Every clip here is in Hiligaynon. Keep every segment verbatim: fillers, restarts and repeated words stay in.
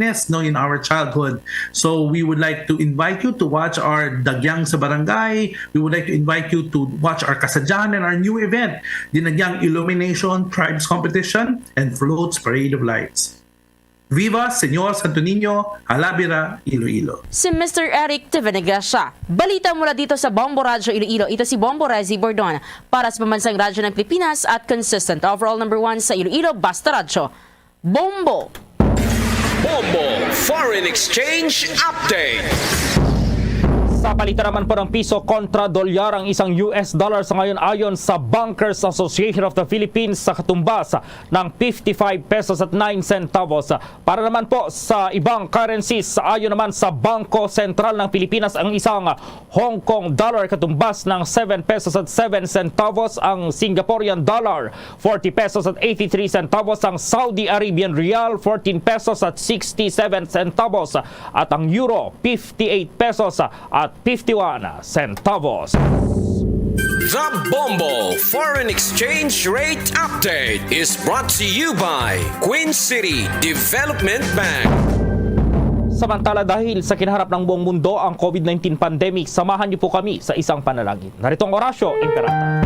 happiness, no, in our childhood. So we would like to invite you to watch our Dagyang sa Barangay. We would like to invite you to watch our Kasadyahan and our new event, the Dagyang Illumination Tribes Competition and Floats Parade of Lights. Viva Señor Santo Niño, Halabira, Iloilo. Si Mister Eric Tivenegracia. Balita mula dito sa Bombo Radyo Iloilo. Ito si Bombo Rezi Bordon para sa Pambansang Radyo ng Pilipinas at consistent overall number one sa Iloilo, Basta Radyo. Bombo! Bombo Foreign Exchange Update. Sa palitan naman po ng piso kontra dolyar ang isang U S dollar sa ngayon, ayon sa Bankers Association of the Philippines, sa katumbas ng fifty-five pesos at nine centavos. Para naman po sa ibang currencies, ayon naman sa Bangko Sentral ng Pilipinas, ang isang Hong Kong dollar katumbas ng seven pesos at seven centavos, ang Singaporean dollar forty pesos at eighty-three centavos, ang Saudi Arabian rial fourteen pesos at sixty-seven centavos, at ang euro fifty-eight pesos at fifty-one centavos. The Bombo Foreign Exchange Rate Update is brought to you by Queen City Development Bank. Samantala, dahil sa kinaharap ng buong mundo ang COVID nineteen pandemic, samahan niyo po kami sa isang panalangin. Narito ang Orasyo Imperata.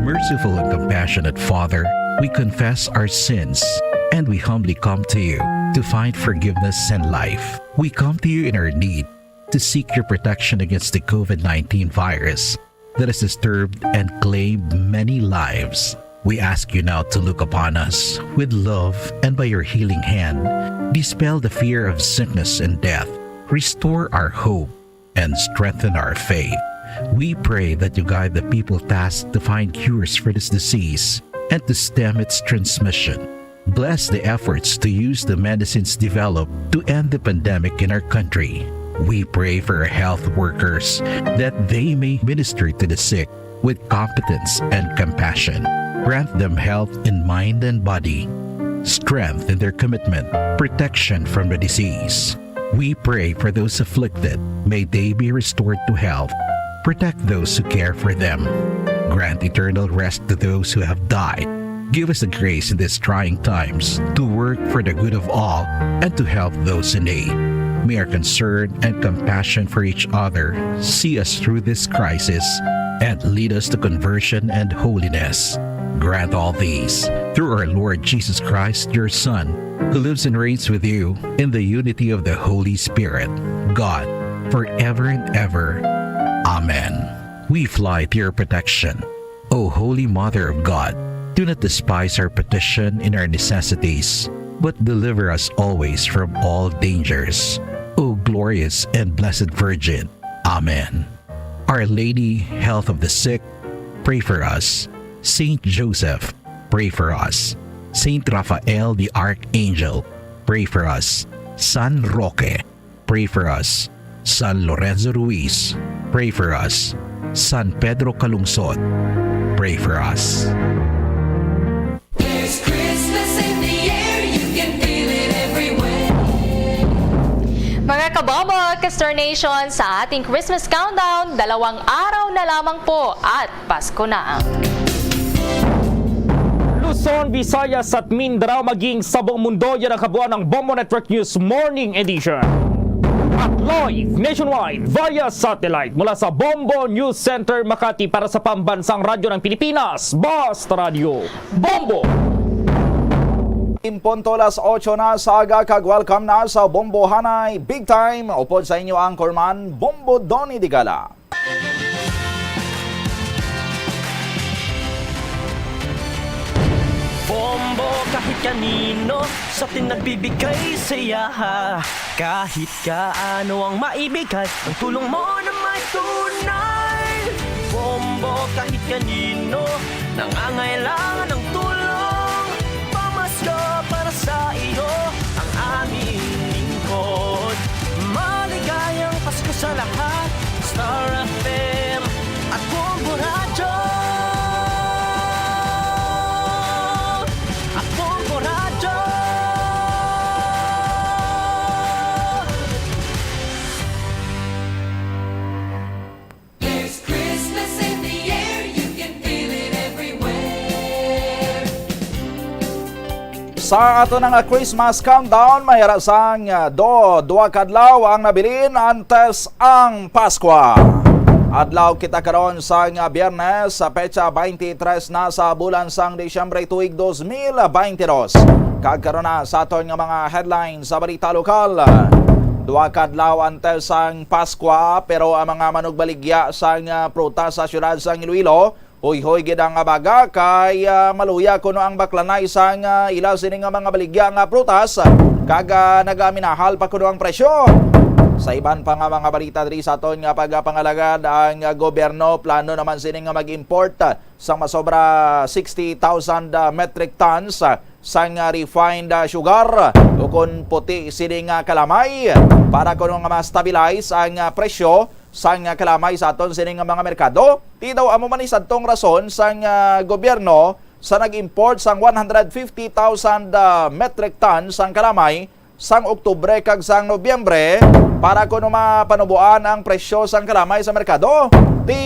Merciful and compassionate Father, we confess our sins and we humbly come to you to find forgiveness and life. We come to you in our need to seek your protection against the COVID nineteen virus that has disturbed and claimed many lives. We ask you now to look upon us with love and by your healing hand, dispel the fear of sickness and death, restore our hope, and strengthen our faith. We pray that you guide the people tasked to find cures for this disease and to stem its transmission. Bless the efforts to use the medicines developed to end the pandemic in our country. We pray for our health workers that they may minister to the sick with competence and compassion. Grant them health in mind and body, strength in their commitment, protection from the disease. We pray for those afflicted. May they be restored to health. Protect those who care for them. Grant eternal rest to those who have died. Give us the grace in these trying times to work for the good of all and to help those in need. May our concern and compassion for each other see us through this crisis and lead us to conversion and holiness. Grant all these through our Lord Jesus Christ, your Son, who lives and reigns with you in the unity of the Holy Spirit, God, forever and ever. Amen. We fly to your protection, O Holy Mother of God. Do not despise our petition in our necessities, but deliver us always from all dangers, O glorious and blessed Virgin. Amen. Our Lady, Health of the Sick, pray for us. Saint Joseph, pray for us. Saint Raphael the Archangel, pray for us. San Roque, pray for us. San Lorenzo Ruiz, pray for us. San Pedro Calungsod, pray for us. There's Christmas in the air, you can feel it everywhere. Mga kabombo, Castor Nation, sa ating Christmas countdown, dalawang araw na lamang po at Pasko na. Luzon, Visayas at Mindanao, maging sa buong mundo, yan ang kabuuan ng Bombo Network News Morning Edition. At live nationwide via satellite mula sa Bombo News Center, Makati, para sa Pambansang Radyo ng Pilipinas, Basta Radyo, Bombo! In punto las ocho na sa aga, kag welcome na sa Bombohanay Big Time. Upod sa inyo anchorman, Bombo Donny Digala. Bombo kahit kanino, sa atin nagbibigay saya. Kahit kaano ang maibigay, ang tulong mo na may tunay. Bombo kahit kanino, nangangailangan ng tulong. Pamasko para sa iyo, ang aming lingkod. Maligayang Pasko sa lahat, Star F M at Bombo Radyo. At Bombo Radyo. There's Christmas in the air, you can feel it everywhere. Sa ato na nga Christmas countdown, may ara sang, ah, do, duha ka adlaw ang nabilin antes ang Paskwa. Adlaw kita karon sang, ah, Biyernes, sa petsa twenty-three na sa bulan sang Disyembre tuig dos mil baynte dos. Kag karon na sa aton nga mga headlines sa balita lokal. Duha ka adlaw antes sang Paskwa, pero ang mga manugbaligya sang, ah, prutas sa siyudad sang Iloilo, huyhoy gid ang abaga kay, ah, maluya kuno ang baklanay sang, ah, ila sini nga mga baligya nga prutas, kag, ah, nagaminahal pa kuno ang presyo. Sa iban pa nga mga balita diri sa aton nga pagapangalagad, ang, ah, gobyerno plano naman sini nga mag-import, ah, sang masobra sixty thousand, ah, metric tons, ah, sang, ah, refined, ah, sugar, o kon puti sini nga kalamay, para kuno nga ma-stabilize ang, ah, presyo sang, ah, kalamay sa aton sini nga mga merkado. Ti daw amo man ni sadtong rason sang, ah, gobyerno sa nag-import sang one hundred fifty thousand, ah, metric tons sang kalamay sang Oktubre kag sang Nobyembre, para kuno mapanuboan ang presyo sang kalamay sa merkado. Ti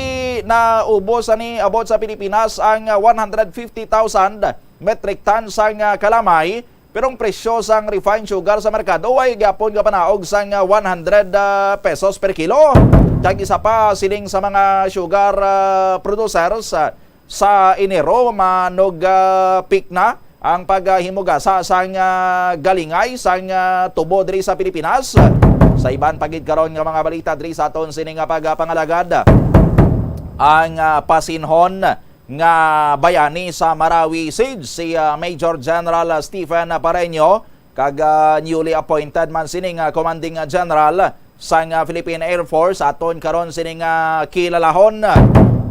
naubos ani abot sa Pilipinas ang, ah, one hundred fifty thousand metric tons sang, ah, kalamay, pero ang presyo sang refined sugar sa merkado way gyapon gapanaog sang, ah, one hundred, ah, pesos per kilo. Kag isa pa, siling sa mga sugar, ah, producers, ah, sa Enero, manug, ah, peak na ang paghimugasa sang, ah, galingay sang, ah, tubo diri sa Pilipinas. Sa iban pa gid karon nga mga balita diri sa aton sini nga pagapangalagad, ang, ah, pasinhon nga bayani sa Marawi Siege, si, ah, Major General Stephen Pareño, kag, ah, newly appointed man sini nga Commanding General sang, ah, Philippine Air Force. Aton karon sini nga kilalahon.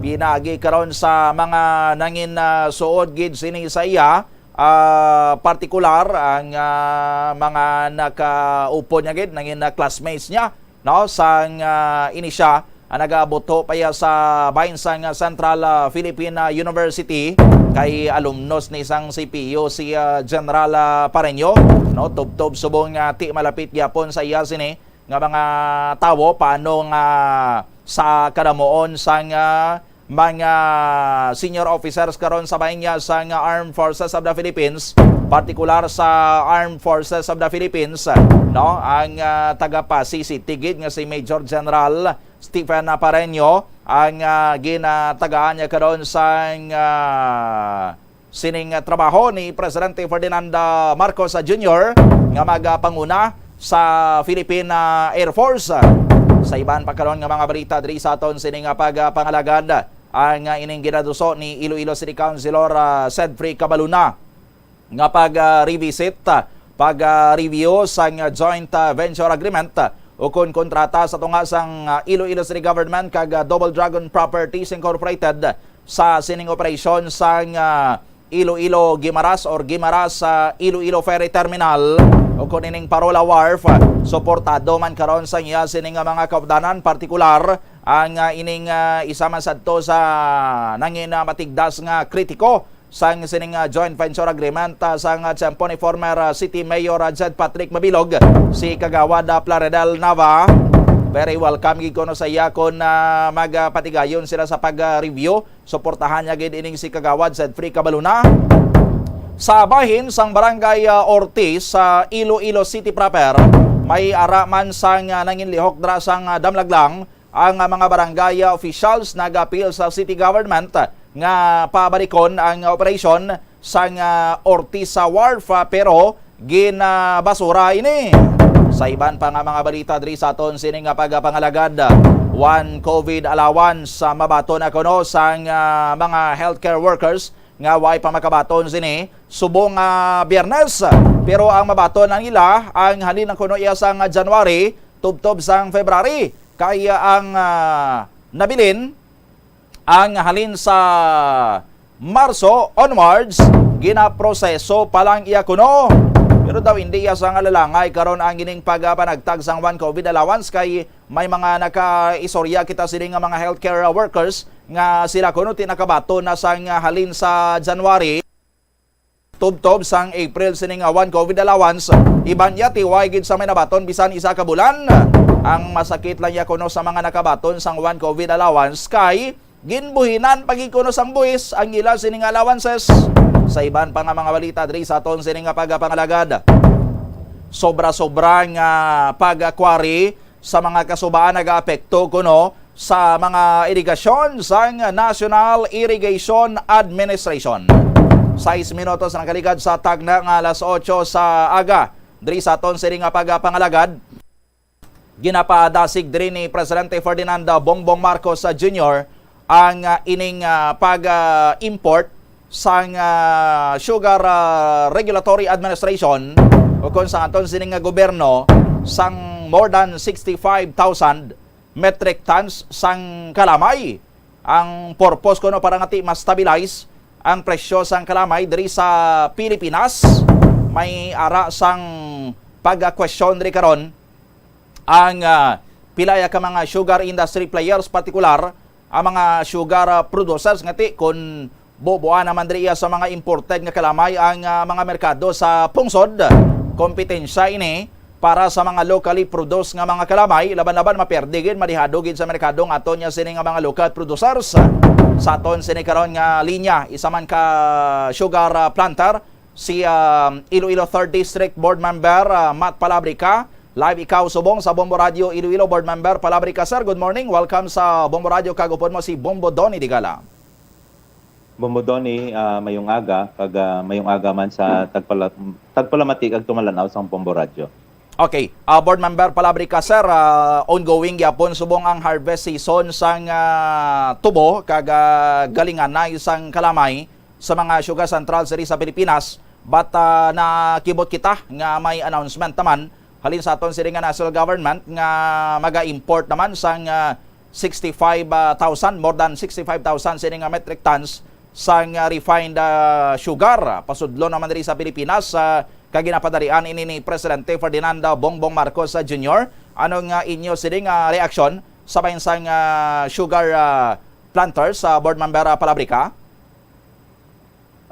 Pinagi karon sa mga nangin, ah, suod gid sini sa iya, ah, partikular ang, ah, mga nakaupod niya gid, nangin, ah, classmates niya, no, sang, ah, ini siya, ah, nagabuto pa iya sa bahin sang, ah, Central, ah, Philippine, ah, University, kay alumnus ni sang C P U si, ah, General, ah, Pareño, no, tubtob subong, ah, ti malapit gyapon sa iya sini nga mga tawo, paano nga sa kadamuon sang, ah, mga senior officers karon sa bahin niya sang Armed Forces of the Philippines, partikular sa Armed Forces of the Philippines, no, ang, ah, taga Passi City gid nga si Major General Stephen Pareño, ang, ah, ginatagaan niya karon sang, ah, sining, ah, trabaho ni Presidente Ferdinand, ah, Marcos, ah, Junior nga magapanguna sa Philippine, ah, Air Force. Sa iban pa karon nga mga balita diri sa aton sining, ah, pagpangalagad, ang, ah, ining ginaduso ni Iloilo City Councilor, ah, Sedfrey Cabaluna nga pag, ah, revisit, ah, pag, ah, review sang, ah, joint, ah, venture agreement, ah, ukon kontrata sa tunga sang, ah, Iloilo City Government kag, ah, Double Dragon Properties Incorporated sa sining operasyon sang, ah, Iloilo Guimaras or Guimaras sa Iloilo Ferry Terminal, ukon ining Parola Wharf. Suportado man karon sang iya sining, ah, mga kaupdanan, partikular ang, ah, ining, ah, isa man sadto sa nangin, ah, matigdas nga kritiko sang sining, ah, joint venture agreement, ah, sang, ah, tiyempo ni former, ah, City Mayor, ah, Jed Patrick Mabilog, si Kagawad, ah, Plaridel Nava. Very welcome gid kuno sa iya kon, ah, magpatigayon sila sa pag-review. Suportahan niya gid ining si Kagawad Sedfrey Cabaluna. Sa bahin sang Barangay, ah, Ortiz sa Iloilo City proper, may ara man sang, ah, nanginlihok dira sang, ah, Damlaglang. Ang, ah, mga barangay, ah, officials nag-appeal sa city government, ah, nga pabalikon ang operasyon sang, ah, Ortiz sa wharf, ah, pero ginabasura ini. Sa iban pa nga mga balita diri sa aton sini nga pagpangalagad, one COVID allowance, ah, mabaton na kuno sang, ah, mga healthcare workers nga way pa makabaton sini subong, ah, Biyernes. Pero ang mabaton na nila ang halin na kuno iya sang January tubtob sang February, kay ang, ah, nabilin ang halin sa Marso onwards, ginaproseso pa lang iya kuno. Pero daw hindi iya sa nga lalangay karon ang ining pagpanagtag sang one COVID allowance, kay may mga nakaistorya kita sini nga mga healthcare workers nga sila kuno ti nakabaton na sang halin sa January tubtob sang April sini nga one COVID allowance. Iban iya ti way gid sa may nabaton bisan isa ka bulan. Ang masakit lang iya kuno sa mga nakabaton sang one COVID allowance kay ginbuhinan pa gid kuno sang buhis ang ila sini nga allowances. Sa iban pa nga mga balita diri sa aton sini nga pagpangalagad, sobra-sobra nga pagkwari sa mga kasubaan nagaapekto kuno sa mga irigasyon sang National Irrigation Administration. Sais minutos ang nakaligad sa tagna nga alas otso sa aga diri sa aton sini nga pagpangalagad. Ginapadasig diri ni Presidente Ferdinand Bongbong Marcos Junior ang, ah, ining, ah, pag, ah, import sang, ah, Sugar, ah, Regulatory Administration o kon sang aton sining nga gobyerno sang more than sixty-five thousand metric tons sang kalamay. Ang purpose kuno para nga ti ma-stabilize ang presyo sang kalamay diri sa Pilipinas. May ara sang pagka-question diri karon ang, ah, pila ya ka mga sugar industry players, partikular ang mga sugar, ah, producers nga ti kun bubuan naman diri iya sa mga imported nga kalamay ang, ah, mga merkado sa pungsod. Kompetensya ini para sa mga locally produced nga mga kalamay, laban-laban maperdi gid, madihado gid sa merkado ang aton niya sini nga mga local producers. Sa aton sini karon nga linya, isa man ka sugar, ah, planter, si, ah, Iloilo Third District Board Member, ah, Matt Palabrica. Live ikaw subong sa Bombo Radio Iloilo. Board Member Palabrica, sir, good morning. Welcome sa Bombo Radio. Kag upod mo si Bombo Donny Digala. Bombo Donny, ah, mayong aga, kag, ah, mayong aga man sa tagpala-, tagpalamati kag tumalan-aw sang Bombo Radio. Okay, ah, Board Member Palabrica, sir, ah, ongoing gyapon subong ang harvest season sang, ah, tubo kag, ah, galinganay sang kalamay sa mga sugar centrals diri sa Pilipinas. But, ah, nakibot kita nga may announcement naman halin sa aton sini nga national government nga maga-import naman sang, ah, sixty-five thousand, more than sixty-five thousand sini nga metric tons sang, ah, refined, ah, sugar. Pasudlo naman diri sa Pilipinas, ah, kag ginapadalian ini ni Presidente Ferdinand Bongbong Marcos, ah, Junior. Ano nga inyo sini nga reaksyon sa bahin sang, ah, sugar, ah, planters, ah, Board Member, ah, Palabrica?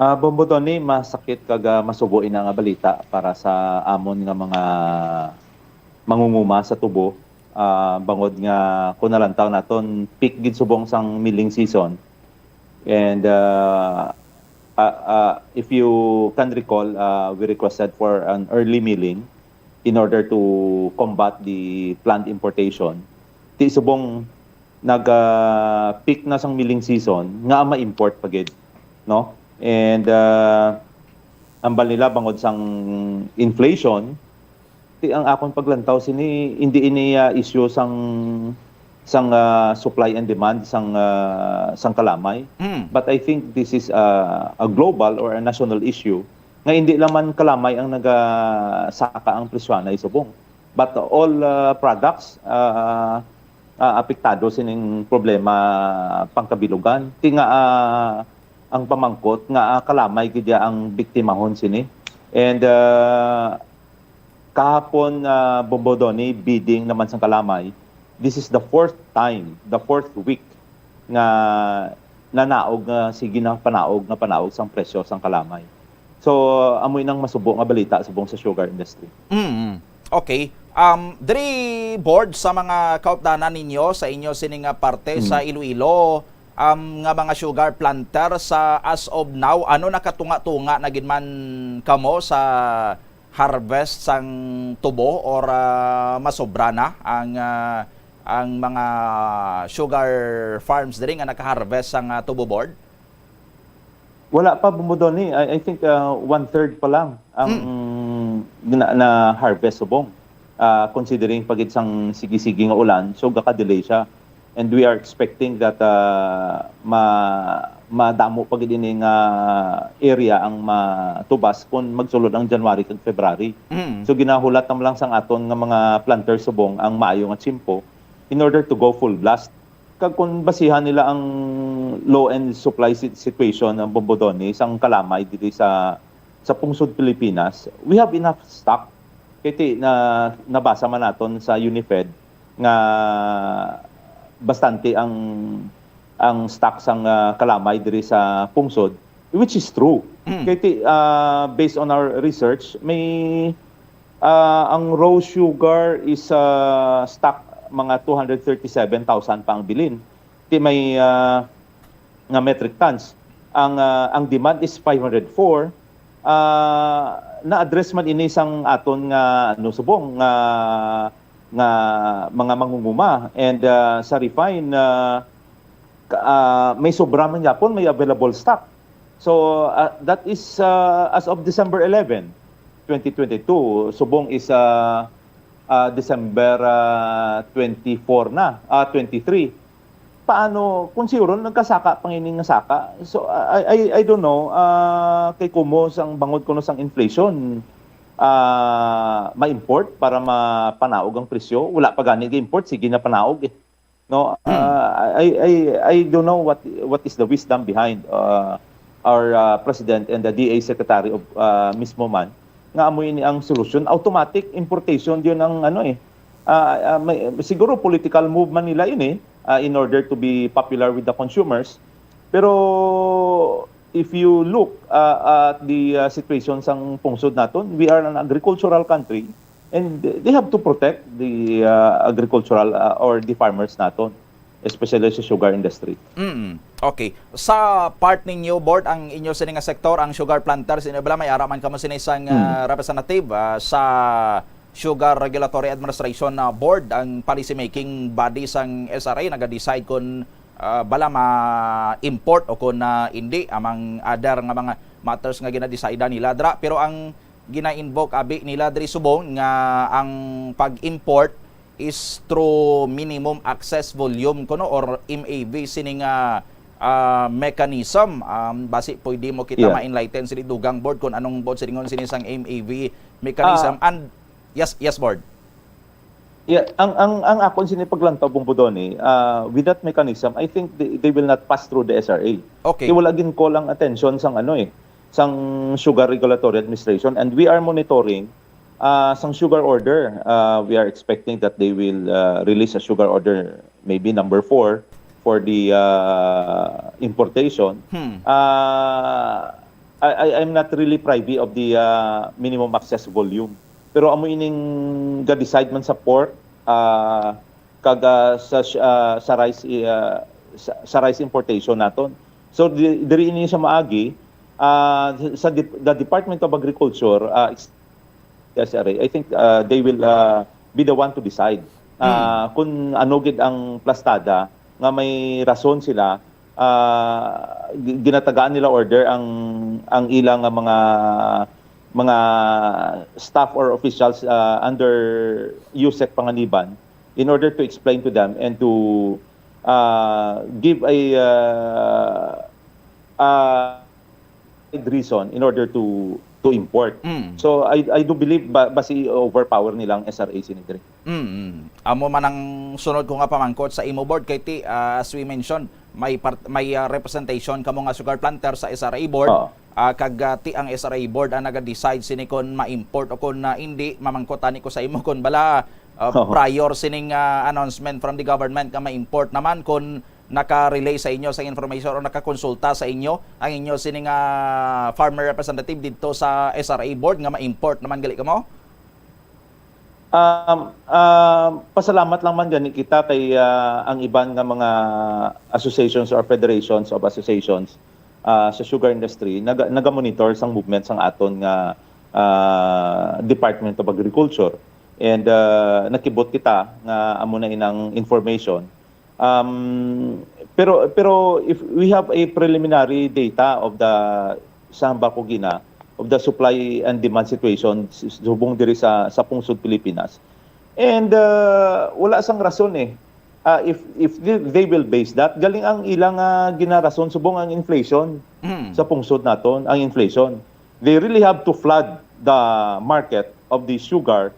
Ah, Bombo Tony, masakit kag, ah, masubo ina nga balita para sa amon nga mga mangunguma sa tubo. Ah, bangod nga kung nalantaw naton, peak gid subong sang milling season. And, ah, ah, ah, if you can recall, ah, we requested for an early milling in order to combat the planned importation. Ti subong nag-, ah, peak na sang milling season nga ma-import pa gid, no? And, ah, ambal nila bangod sang inflation, ti ang akon paglantaw sini, hindi ini, ah, issue sang, sang, ah, supply and demand sang, ah, sang kalamay. Mm. But I think this is, ah, a global or a national issue nga hindi lang man kalamay ang nagasaka ang presyo anay subong. But all, uh, products, uh, uh, apektado sining problema pangkabilugan. Ti nga, uh, ang pamangkot nga, uh, kalamay gid ya ang biktimahon sini. And, uh, kahapon, uh, Bombo Donny, bidding naman sang kalamay. This is the fourth time, the fourth week nga nanaog nga sige na panaog nga panaog sang presyo sang kalamay. So, amoy nang masubo nga balita subong sa sugar industry. Mm. Okay. Um, diri, Board, sa mga kaupdanan ninyo sa inyo sini nga parte sa Mm. Iloilo, um, nga mga sugar planter sa as of now, ano, nakatunga-tunga na gid man kamo sa harvest sang tubo or, ah, masobra na ang, ah, ang mga sugar farms diri nga naka-harvest sang, ah, tubo, Board? Wala pa, Bombo Donny. I, I think, ah, one-third pa lang ang Hmm. gina-, na-harvest subong. Ah, considering pa gid sang sige-sige nga ulan, so gaka-delay siya. And we are expecting that, ah, ma-, madamo pa gid ini nga area ang matubas kung magsulod ang January kag February. Mm. So, ginahulat na lang sang aton nga mga planters subong ang maayo nga tiyempo in order to go full blast. Kag kung basihan nila ang low-end supply si-, situation ng Bombo Donny, sang kalamay diri sa, sa pungsod Pilipinas, we have enough stock. Kay ti-, na, nabasa man naton sa Unifed nga bastante ang, ang stock sang, ah, kalamay diri sa pungsod, which is true. Mm. Kay ti-, ah, based on our research, may, ah, ang raw sugar is, ah, stock mga two hundred thirty-seven thousand pa ang bilin. Ti may, ah, nga metric tons. ang, ah, ang demand is five hundred four, ah, na-address man ini sang aton nga, ano, subong nga, nga mga mangunguma. And, ah, sa refine, ah, ka-, ah, may sobra man gyapon, may available stock. So, ah, that is, ah, as of December eleven, twenty twenty-two. Subong is, ah, ah, December, ah, twenty-four na, ah, twenty-three. Paano kung siguro nagkasaka pa ngini nga saka? So, I, I, I don't know, ah, kay kumo sang bangod kuno sang inflation, ah, ma-import para mapanaog ang presyo. Wala pa gani ga-import, sige na panaog eh. No, ah, I, I, I don't know what, what is the wisdom behind, ah, our, ah, president and the D A secretary of, ah, mismo man nga amo ini ang solusyon. Automatic importation yun ang ano eh. Ah, ah, may, siguro political move man nila ini, ah, in order to be popular with the consumers. Pero if you look, ah, at the, ah, situation sang pungsod naton, we are an agricultural country and they have to protect the, ah, agricultural, ah, or the farmers naton, especially sa sugar industry. Mm. Okay. Sa part ninyo, Board, ang inyo sini nga sektor, ang sugar planters, inyo bala may ara man kamo sini sang, ah, representative, ah, sa Sugar Regulatory Administration na Board, ang policy making body sang S R A, naga-decide kung, ah, bala ma-import o kung, ah, hindi, amang other nga mga matters nga gina-decide nila dra. Pero ang gina-invoke abi nila diri subong nga ang pag-import is through minimum access volume kuno, or M A V sini nga, ah, mechanism. Um, basi pwede mo kita Yeah. ma-enlighten sini, dugang, Board, kung anong, Board, silingon sini sang M A V mechanism. Ah. And yes, yes, Board. Yeah, ang ang ang akon sini paglantaw, Bong Bodoni, ah, with that mechanism, I think they, they will not pass through the S R A. Okay. Kay wala gin-call ang attention sang ano eh, sang Sugar Regulatory Administration, and we are monitoring, ah, sang sugar order. Ah, we are expecting that they will, ah, release a sugar order, maybe number four, for the, ah, importation. Hmm. Ah, I, I, I'm not really privy of the, ah, minimum access volume. Pero amo ining ga-decide man sa pork, ah, kag, ah, sa, ah, sa rice, ah, sa, sa rice importation naton. So di, diri ini sa maagi, ah, sa dep-, the Department of Agriculture, ah, ex-, S R A, I think, ah, they will, ah, be the one to decide, ah, kung ano gid ang plastada nga may rason sila, ah, gi-, ginatagaan nila order ang, ang ila nga mga, mga staff or officials, ah, under USEC Panganiban in order to explain to them and to, ah, give a, ah, ah, reason in order to, to import. Mm. So I, I do believe ba, basi overpower nila ang S R A sini diri. Mm. Amo man ang sunod ko nga pamangkot sa imo, Board, kay ti, ah, as we mentioned, may part-, may, ah, representation kamo nga sugar planter sa S R A Board. Oo. Ah, kag, ah, ti ang S R A Board ang naga-decide sini kon ma-import o kon, ah, hindi. Mamangkot tani ko sa imo kon bala, ah, Oo. prior sining, ah, announcement from the government nga ma-import naman, kon naka-relay sa inyo sa information o nakakonsulta sa inyo ang inyo sining, ah, farmer representative didto sa S R A Board nga ma-import naman gali kamo? Um, um, pasalamat lang man gani kita kay, ah, ang iban nga mga associations or federations of associations, ah, sa sugar industry naga-, naga-monitor sang movement sang aton nga, ah, Department of Agriculture. And, ah, nakibot kita nga amo na inang information. Um, pero, pero if we have a preliminary data of the, sa hambal ko gina, of the supply and demand situation s-, subong diri sa, sa pungsod Pilipinas. And, uh, wala sang rason eh. Uh, if, if they, they will base that, galing ang ilang, uh, ginarason subong ang inflation Mm. sa pungsod naton, ang inflation. They really have to flood the market of the sugar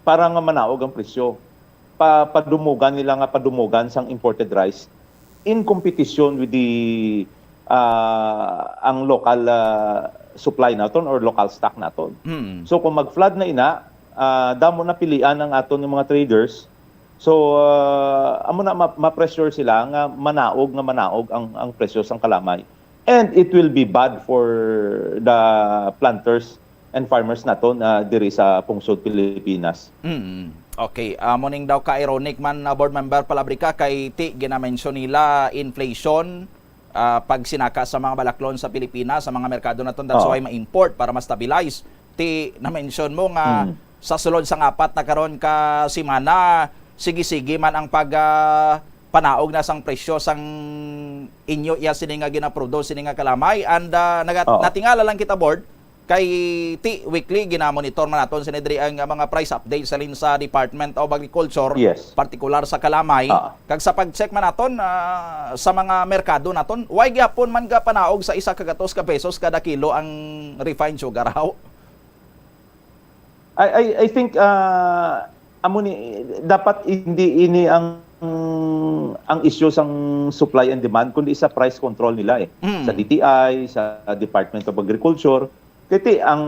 para nga manaog ang presyo. Pa-, padumugan nila nga padumugan sang imported rice in competition with the, ah, ang local, ah, supply naton or local stock naton. Hmm. So kung mag-flood na ina, ah, damo na pilian ang aton nga mga traders. So, ah, amo na ma-, ma-pressure sila nga manaog, nga manaog ang, ang presyo sang kalamay. And it will be bad for the planters and farmers naton, ah, diri sa pungsod Pilipinas. Mm. Okay, amo ning daw ka-ironic man, ah, Board Member Palabrica, kay ti ginamention nila inflation, ah, pagsinaka sa mga balaklon sa Pilipinas, sa mga merkado naton, that's Oh. why ma-import para ma-stabilize. Ti, na-mention mo nga Mm. sa sulod sang apat na karon ka semana, sige-sige man ang pag, ah, panaog na sang presyo sang inyo iya sini nga ginaproduce, sini nga kalamay. And, ah, naga-, Oh. natingala lang kita, Board, kay ti weekly ginamonitor man naton sini diri ang, ah, mga price update sa lin sa Department of Agriculture, Yes. partikular sa kalamay. Ah. Kag sa pag-check man naton, ah, sa mga merkado naton, why gyapon man gapanaog sa isa ka gatos ka pesos kada kilo ang refined sugar, haw? I, I, I think, ah, amo ni, dapat hindi ini ang, ang issue sang supply and demand, kundi sa price control nila, eh. Mm. Sa D T I, sa Department of Agriculture. Kay ti, ang,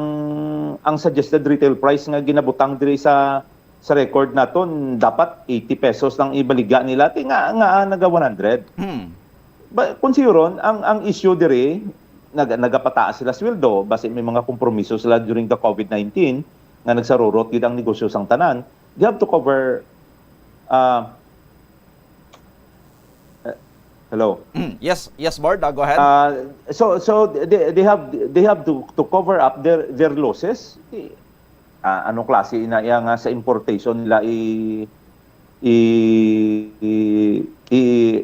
ang suggested retail price nga ginabutang diri sa, sa record naton, dapat eighty pesos lang ibaligya nila. Ti nga, nga naga one hundred. Mm. Ba, kung siyo ron, ang, ang issue diri, nag-, nagapataas sila sweldo, basi may mga kompromiso sila during the COVID nineteen, nga nagsarurot gid ang negosyo sang tanan. They have to cover, ah, eh, hello? Mm, yes, yes, Board. Ah, go ahead. Ah, so, so they, they have, they have to, to cover up their, their losses. Ah, anong klase na iya nga sa importation nila i-, i-, i-, i-,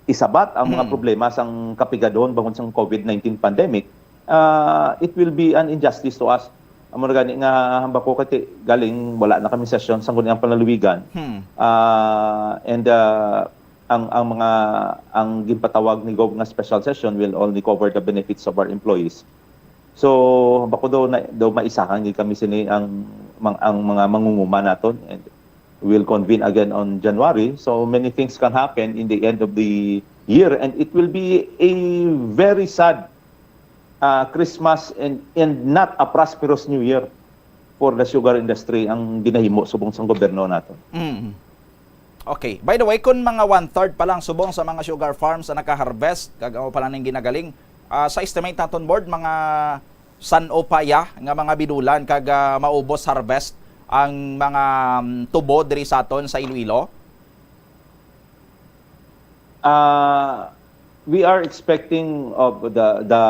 isabat ang mga Mm. problema sang kapigadon bangod sang COVID nineteen pandemic, ah, it will be an injustice to us. Amo na gani nga hambako kay ti-, galing wala na kami session sang guni ang panlalawigan. Hmm. Ah, and, ah, ang, ang mga, ang ginpatawag ni Gov nga special session will only cover the benefits of our employees. So, bako daw na, daw maisahan gid kami sini ang, mang-, ang mga mangunguma naton, and we'll convene again on January. So, many things can happen in the end of the year, and it will be a very sad, uh, Christmas and, and not a prosperous New Year for the sugar industry ang ginahimo subong sang gobyerno naton. Mm. Okay. By the way, kung mga one-third pa lang subong sa mga sugar farms ang naka-harvest, kag amo pa lang ning ginagaling, ah, sa estimate naton, Board, mga san-o pa ya nga mga binulan kag, ah, maubos harvest ang mga, mm, tubo diri sa aton sa Iloilo? Ah, we are expecting of the, the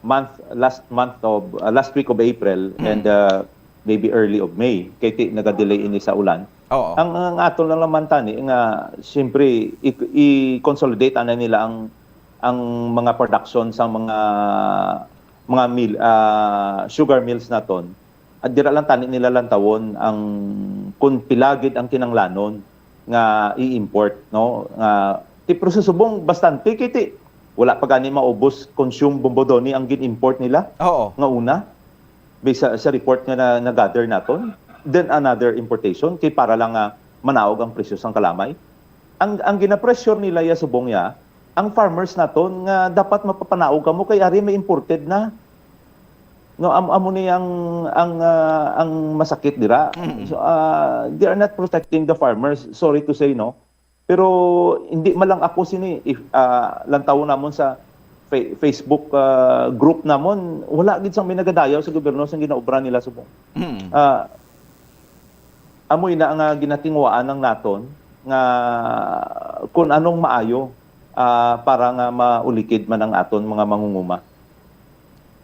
month, last month of, uh, last week of April Mm. and, uh, maybe early of May, kay ti-, nagadelay ini sa ulan. Oo. Ang, ang aton lang naman tani nga, siyempre, i-, i-consolidate na nila ang, ang mga production sa mga, mga mill, ah, sugar mills naton. At dira lang tani nila lantawon ang, kung pila gid ang kinanglanon nga i-import, no? Nga, ti, pero sa subong, bastante, kay ti, wala pa gani maubos, consume Bombodoni ang gin-import nila Oo. nga una. Based sa, sa report nga na, na-gather naton, then another importation, kay para lang nga manaog ang presyo sang kalamay. Ang, ang gina-pressure nila ya subong ya, ang farmers naton nga dapat mapapanaog kamo kay ari may imported na. No, am-, amo ni ang, ang, ah, ang masakit dira. Mm. So, ah, they are not protecting the farmers, sorry to say, no. Pero hindi man lang ako sini, if, ah, lantawon namon sa Fa-, Facebook, ah, group namon, wala gid sang may nagadayaw sa gobyerno sang ginaobra nila subong. Mm. Ah, amo ina nga ginatinguhaan ang naton nga kun anong maayo, ah, para nga maulikid man ang aton mga mangunguma.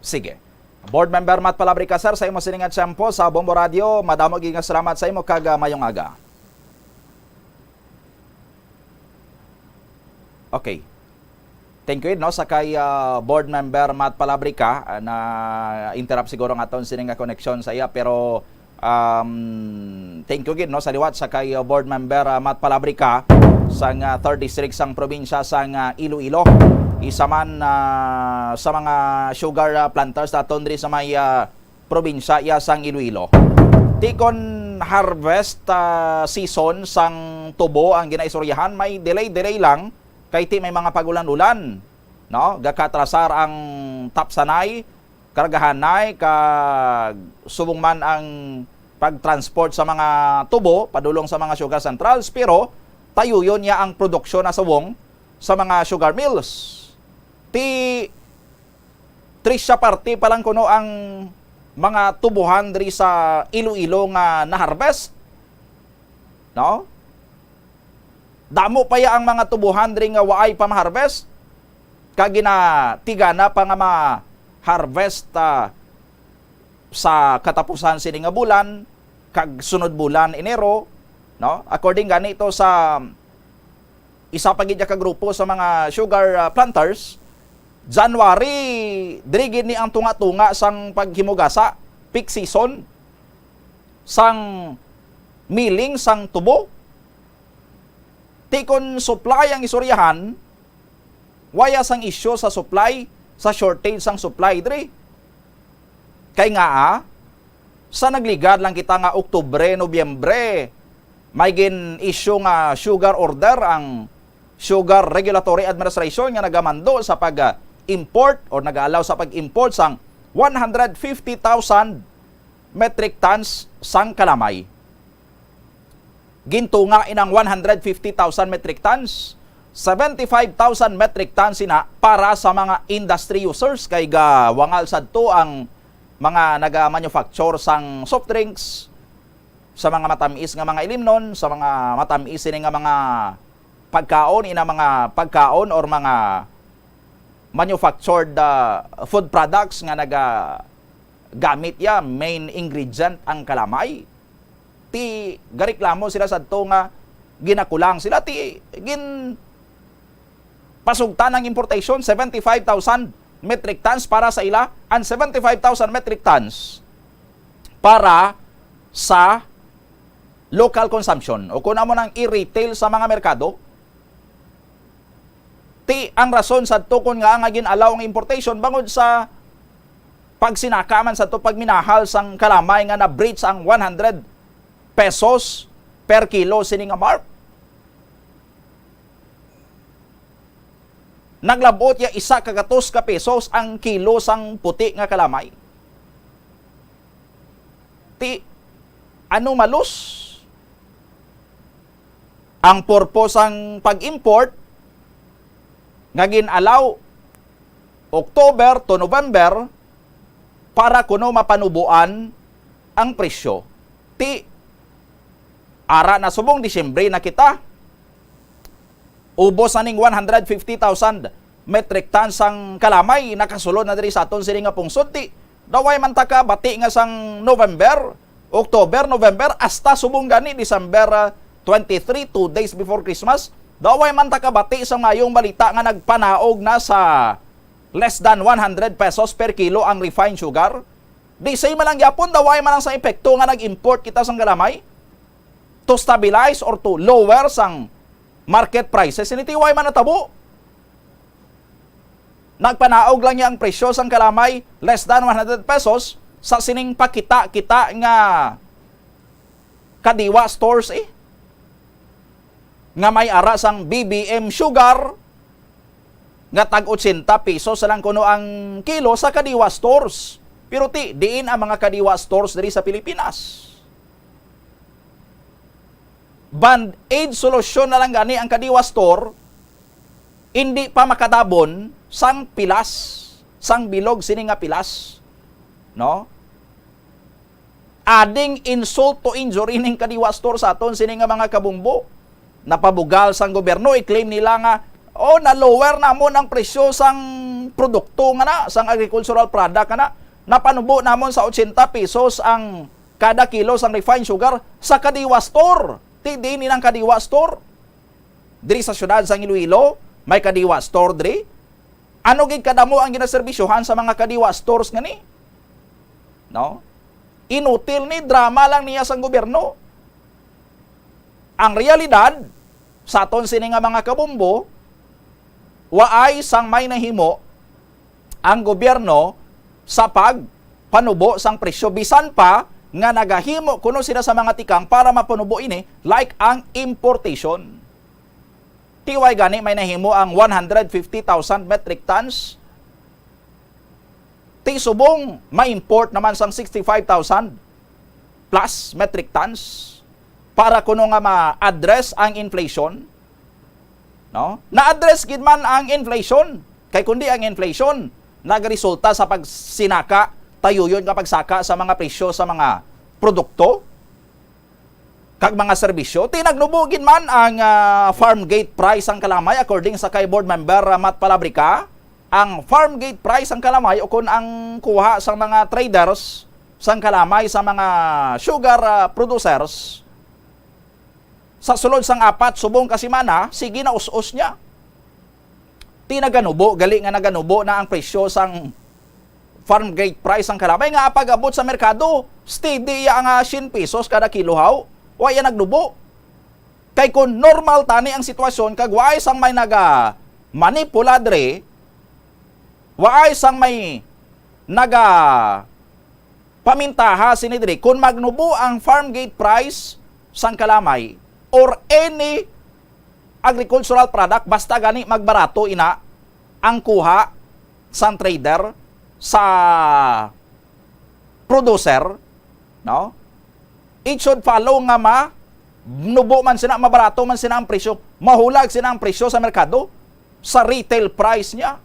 Sige. Board Member Matt Palabrica, sir, sa imo sini nga tiyempo sa Bombo Radio, madamo gid nga salamat sa imo kag, ah, mayong aga. Okay. Thank you, no, sa kay, ah, Board Member Matt Palabrica, ah, na-interrupt siguro ang aton sini nga koneksyon sa iya, pero, um, thank you gid, no, sa liwat sa kay, ah, Board Member, ah, Matt Palabrica sang, ah, third District sang probinsya sang, ah, Iloilo. Isa man, ah, sa mga sugar, ah, planters naton diri sa may, ah, probinsya iya sang Iloilo. Ti kon harvest, ah, season sang tubo ang ginaisuryahan, may delay-delay lang kay ti may mga pag-ulan-ulan, no? Gakatrasar ang tapsanay, kargahanay, kag subong man ang pag-transport sa mga tubo padulong sa mga sugar centrals, pero tayuyon niya ang produksyon na subong sa mga sugar mills. Ti Trisha, parte pa lang kuno ang mga tubuhan diri sa Iloilo nga na-harvest. No? Damo pa ya ang mga tubuhan diri nga waay pa ma-harvest. kag ginatigana pa nga ma-harvest, ah, sa katapusan sini nga bulan kag sunod bulan, Enero, no? According gani to sa isa pa gid ka grupo sa mga sugar, ah, planters, January, diri gid ni ang tunga-tunga sang paghimugasa, peak season, sang milling sang tubo. Ti kon supply ang istoryahan, waya sang issue sa supply, sa shortage sang supply diri. Kay ngaa, sa nagligad lang kita nga Oktubre, Nobyembre, may gin-issue nga sugar order ang Sugar Regulatory Administration nga nagamando sa pag-import or nag-allow sa pag-import sang one hundred fifty thousand metric tons sang kalamay. Gintunga inang one hundred fifty thousand metric tons, seventy-five thousand metric tons ina para sa mga industry users, kay gawangal sadto ang mga naga-manufacture sang soft drinks, sa mga matamis nga mga ilimnon, sa mga matamis ini nga mga pagkaon, ina mga pagkaon or mga manufactured, ah, food products nga nagagamit ya main ingredient ang kalamay. Ti gareklamo sila sadto nga ginakulang sila, ti gin pasugtan ang importation, seventy-five thousand metric tons para sa ila, and seventy-five thousand metric tons para sa local consumption, o kung amo nang i-retail sa mga merkado. Ti ang rason sa tukon nga nga gin-allow ang importation bangod sa pagsinaka man sa to, pagminahal sang kalamay nga na-breach ang one hundred pesos per kilo sini nga mark. Naglabot ya isa ka gatos ka pesos ang kilo sang puti nga kalamay. Ti anomalous ang purpose sang pag-import nga gin-allow October to November para kuno mapanuboan ang presyo. Ti ara na subong Disyembre na kita. Ubos na ning one hundred fifty thousand metric tons sang kalamay nakasulod na diri sa aton sini nga pungsod. Ti daw ay man ta kabati nga sang November, October, November, hasta subong gani December, ah, twenty-three, two days before Christmas, daw ay man ta kabati sang mayong balita nga nagpanaog na sa less than one hundred pesos per kilo ang refined sugar. Di say man lang gyapon, daw ay man lang sa epekto nga nag-import kita sang kalamay to stabilize or to lower sang market prices. Ini ti way man natabo. Nagpanaog lang niya ang presyo sang kalamay, less than one hundred pesos, sa sining pakita-kita nga Kadiwa stores, eh, nga may ara sang B B M sugar nga tag ochenta pesos lang kuno ang kilo sa Kadiwa stores. Pero ti, diin ang mga Kadiwa stores diri sa Pilipinas? Band-aid solusyon na lang gani ang Kadiwa Store, indi pa makadabon sang pilas, sang bilog sini nga pilas, no? Adding insult to injury ning Kadiwa Store sa aton sini nga mga kabumbo. Napabugal sang gobyerno, i-claim nila nga, "Oh, na-lower namon ang presyo sang produkto nga na, sang agricultural product nga na. Napanubo namon sa ochenta pesos ang kada kilo sang refined sugar sa Kadiwa Store." Ti diin ang Kadiwa Store? Diri sa siyudad sang Iloilo, may Kadiwa Store diri. Ano gid kadamo ang ginaserbisyohan sa mga Kadiwa Stores ngani? No? Inutil ni, drama lang niya sang gobyerno. Ang realidad, sa aton sini nga mga kabumbo, waay sang may nahimo ang gobyerno sa pagpanubo sang presyo, bisan pa nga nagahimo kuno sila sa mga tikang para mapanubo ini, like ang importation. Ti way gani may nahimo ang one hundred fifty thousand metric tons. Ti subong ma-import naman sang sixty-five thousand plus metric tons para kuno nga ma-address ang inflation, no? Na-address gid man ang inflation. Kay kundi ang inflation nagresulta sa pagsinaka, tayuyon nga pagsaka sa mga presyo sa mga produkto kag mga serbisyo. Ti nagnubo gid man ang, ah, farm gate price sang kalamay, according sa kay board member, ah, Matt Palabrica. ang farm gate price sang kalamay o kon ang kuha sang mga traders sang kalamay sa mga sugar, ah, producers sa sulod sang apat subong ka semana, sige na us-os niya. Ti naganubo, gali nga naganubo na ang presyo sang farm gate price sang kalamay nga pag-abot sa merkado, steady iya nga siyam pesos kada kilo haw. Wa iya nagnubo. Kay kung normal tani ang sitwasyon kag waay sang may naga manipula dre, waay sang may naga pamintaha sini diri, kung magnubo ang farm gate price sang kalamay or any agricultural product, basta gani magbarato ina ang kuha sang trader sa producer, no? It should follow nga ma nubo man sina, mabarato man sina ang presyo, mahulag sina ang presyo sa merkado, sa retail price niya.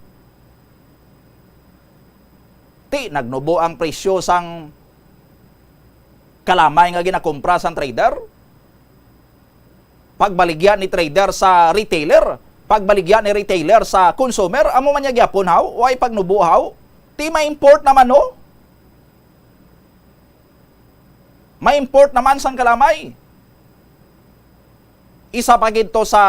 Ti nagnubo ang presyo sang kalamay nga ginakumpra sang trader, pagbaligya ni trader sa retailer, pagbaligya ni retailer sa consumer, amo man niya gyapon haw, way pagnubo haw. Ti ma-import naman, no? Ma-import naman sang kalamay. Isa pa gid to sa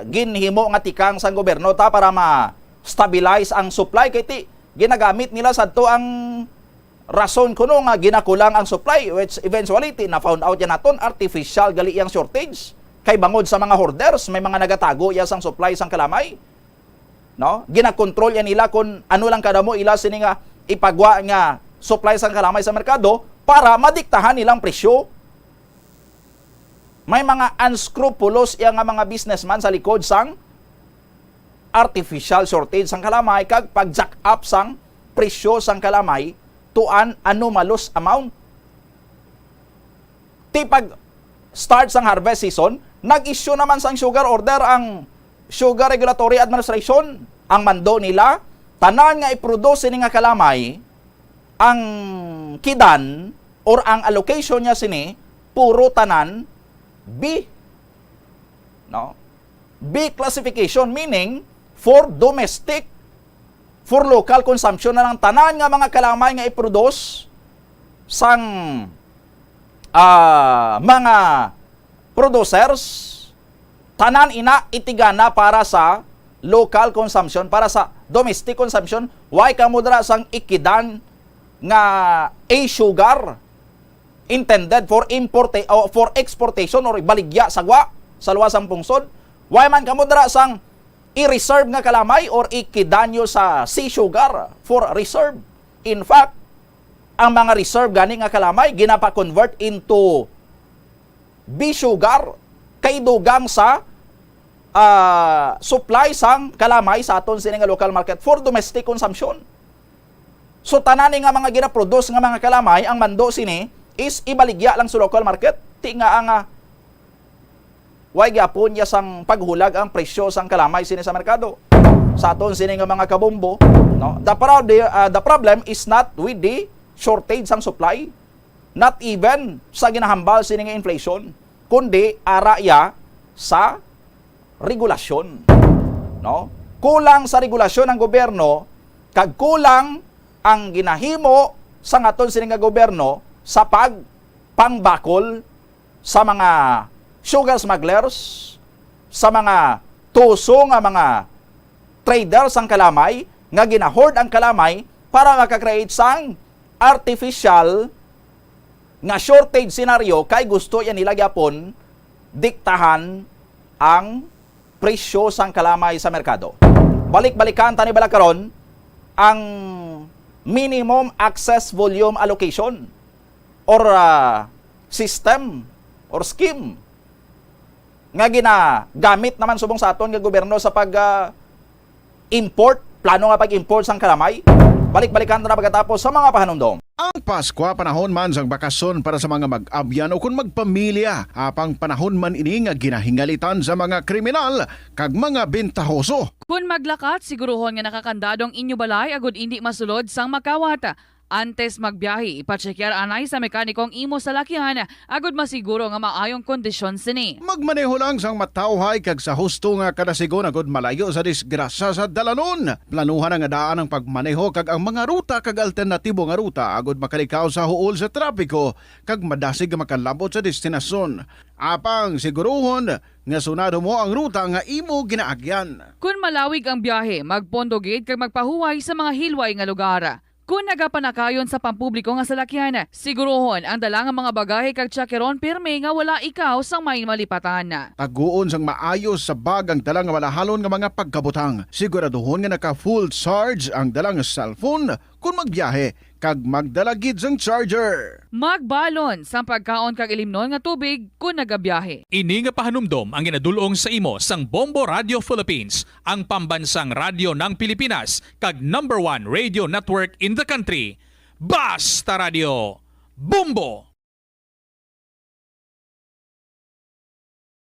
ginhimo nga tikang sang gobyerno ta para ma-stabilize ang supply, kay ti ginagamit nila sadto ang rason kuno nga ginakulang ang supply, which eventually ti na-found out yan naton, artificial gali yang shortage. Kay bangod sa mga hoarders, may mga nagatago ya sang supply sang kalamay, no? Ginakontrol ya nila kung ano lang kadamo ila sini nga ipagwa nga supply sang kalamay sa merkado para madiktahan nilang presyo. May mga unscrupulous iya nga mga businessman sa likod sang artificial shortage sang kalamay kag pag-jack up sang presyo sang kalamay to an anomalous amount. Ti pag start sang harvest season, nag-issue naman sang sugar order ang Sugar Regulatory Administration. Ang mando nila, tanan nga i-produce sini nga kalamay, ang kidan or ang allocation niya sini, puro tanan B. No? B classification, meaning for domestic, for local consumption na lang tanan nga mga kalamay nga i-produce sang, ah, mga producers, tanan ina itigana para sa local consumption, para sa domestic consumption. Way kamo dira sang ikidan nga A sugar intended for importa-, o for exportation or ibaligya sa gwa, sa luwas sang pungsod. Way man kamo dira sang i-reserve nga kalamay or ikidan nyo sa C sugar for reserve. In fact, ang mga reserve gani nga kalamay ginapa-convert into B sugar kay dugang sa, ah, supply sang kalamay sa aton sini nga local market for domestic consumption. So, tanan ni nga mga ginaproduce nga mga kalamay, ang mando sini is ibaligya lang sa local market. Ti nga ang, ah, way gyapon ya sang paghulag ang presyo sang kalamay sini sa merkado. Sa aton sini nga mga kabombo, no? The prob-, ah, the problem is not with the shortage sang supply, not even sa ginahambal sini nga inflation, kundi ara ya sa regulasyon, no? Kulang sa regulasyon ang gobyerno, kag kulang ang ginahimo sang aton sini nga gobyerno sa pagpangbakol sa mga sugar smugglers, sa mga tuso nga mga trader sang kalamay nga gina-hoard ang kalamay para maka-create sang artificial nga shortage scenario, kay gusto ya nila gyapon diktahan ang presyo sang kalamay sa merkado. Balik-balikan tani bala karon ang minimum access volume allocation or, ah, system or scheme nga ginagamit naman subong sa aton nga gobyerno sa pag, ah, import, plano nga pag-import sang kalamay. Balik-balikan ta na pagkatapos sa mga pahanumdom. Ang Paskwa panahon man sang bakasyon para sa mga mag-abyan o kon magpamilya. Apang panahon man ini nga ginahingalitan sa mga kriminal kag mga bentahoso. Kon maglakat, siguruhon nga nakakandado ang inyo balay agud indi masulod sang makawat. Antes magbiyahe, ipatsekyar anay sa mekaniko ang imo salakyan agud masiguro nga maayong kondisyon sini. Magmaneho lang sang matawhay kag sa husto nga kadasigon agud malayo sa disgrasya sa dalanon. Planuhan nga daan ang pagmaneho kag ang mga ruta kag alternatibo nga ruta agud makalikaw sa huol sa trapiko kag madasig nga makalabot sa destinasyon. Apang siguruhon nga sunado mo ang ruta nga imo ginaagyan. Kon malawig ang biyahe, magpondo gid kag magpahuway sa mga hilway nga lugar. Kon nagapanakayon sa pampubliko nga salakyan, siguruhon ang dala nga mga bagahe kag tsakeron pirme nga wala ikaw sang may malipatan. Taguon sang maayo sa bag ang dala nga malahalon nga mga pagkabutang. Siguraduhon nga naka full charge ang dala nga cellphone kon magbiyahe, kag magdala gid sang charger. Magbalon sang pagkaon kag ilimnon nga tubig kon nagabiyahe. Ini nga pahanumdom ang ginadul-ong sa imo sang Bombo Radio Philippines, ang pambansang radyo ng Pilipinas, kag number one radio network in the country. Basta Radio, Bombo!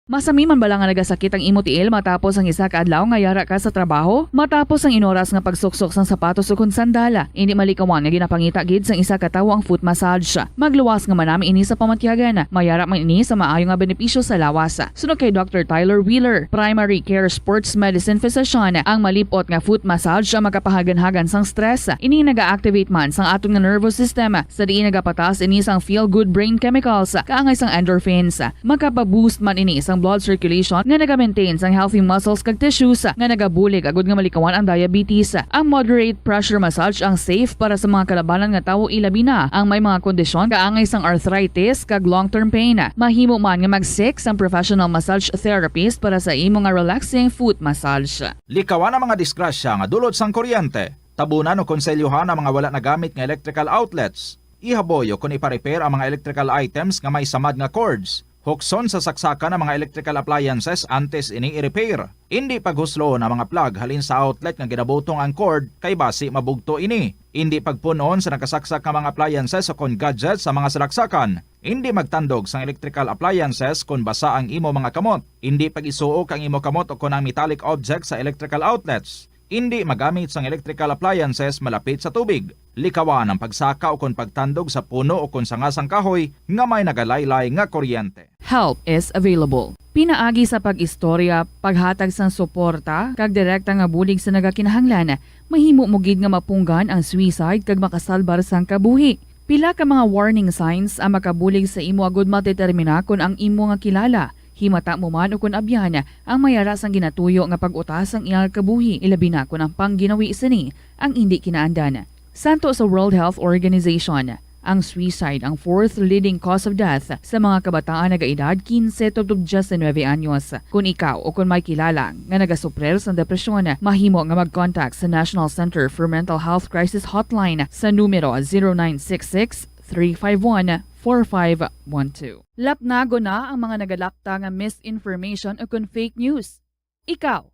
Masami man bala nga nagasakit ang imo tiil matapos ang isa ka adlaw nga yara ka sa trabaho? Matapos ang inoras nga pagsuksok sang sapatos ukon sandal, indi malikawan nga ginapangita gid sang isa ka tawo ang foot massage. Magluwas nga manami ini sa pamatyagan. Mayara man ini sa maayo nga benepisyo sa lawas. Suno kay Doctor Tyler Wheeler, primary care sports medicine physician, ang malip-ot nga foot massage ang makapahaganhagan sang stress. Ini naga-activate man sang aton nga nervous system, sa diin nagapataas ini sang feel-good brain chemicals, kaangay sang endorphins. Makapa-boost man ini sang blood circulation nga naga-maintain sang healthy muscles kag tissues nga nagabulig agud nga malikawan ang diabetes. Ang moderate pressure massage ang safe para sa mga kalabanan nga tawo, ilabi na ang may mga kondisyon kaangay sang arthritis kag long-term pain. Mahimo man nga mag-seek sang professional massage therapist para sa imo nga relaxing foot massage. Likawan ang mga disgrasya nga dulot sang kuryente. Tabunan o konselyohan ang mga wala nagamit nga electrical outlets. Ihaboy o kon ipa-repair ang mga electrical items nga may samad nga cords. Hukson sa saksakan ang mga electrical appliances antes ini i-repair. Indi paghusloon ang mga plug halin sa outlet nga ginabutong ang cord, kay basi mabugto ini. Indi pagpun-on sa nakasaksak nga mga appliances o kon gadgets sa mga salaksakan. Indi magtandog sang electrical appliances kon basa ang imo mga kamot. Indi pag-isuok ang imo kamot o kon ang metallic object sa electrical outlets. Indi magamit sang electrical appliances malapit sa tubig. Likawan ang pagsaka o kon pagtandog sa puno o kon sanga sang kahoy nga may nagalaylay nga kuryente. Help is available. Pinaagi sa pag-istorya, paghatag sang suporta, kag direkta nga bulig sa nagakinahanglan, mahimo mo gid nga mapunggan ang suicide kag makasalbar sang kabuhi. Pila ka mga warning signs ang makabulig sa imo agud madetermina kon ang imo nga kilala, himata mo man ukon abyan, ang may ara sang ginatuyo nga pag-utas sang iyang kabuhi, ilabi na kon ang pangginawi sini ang indi kinaandan. Santo sa World Health Organization, ang suicide ang fourth leading cause of death sa mga kabataan nagaedad quince tubtob diecinueve anyos. Kon ikaw o kon may kilala nga nagasuprir sa depresyon, mahimo nga mag-contact sa National Center for Mental Health Crisis Hotline sa numero zero nine six six, three five one, four five one two. Lapnagon na ang mga nagalakta nga misinformation o kon fake news. Ikaw,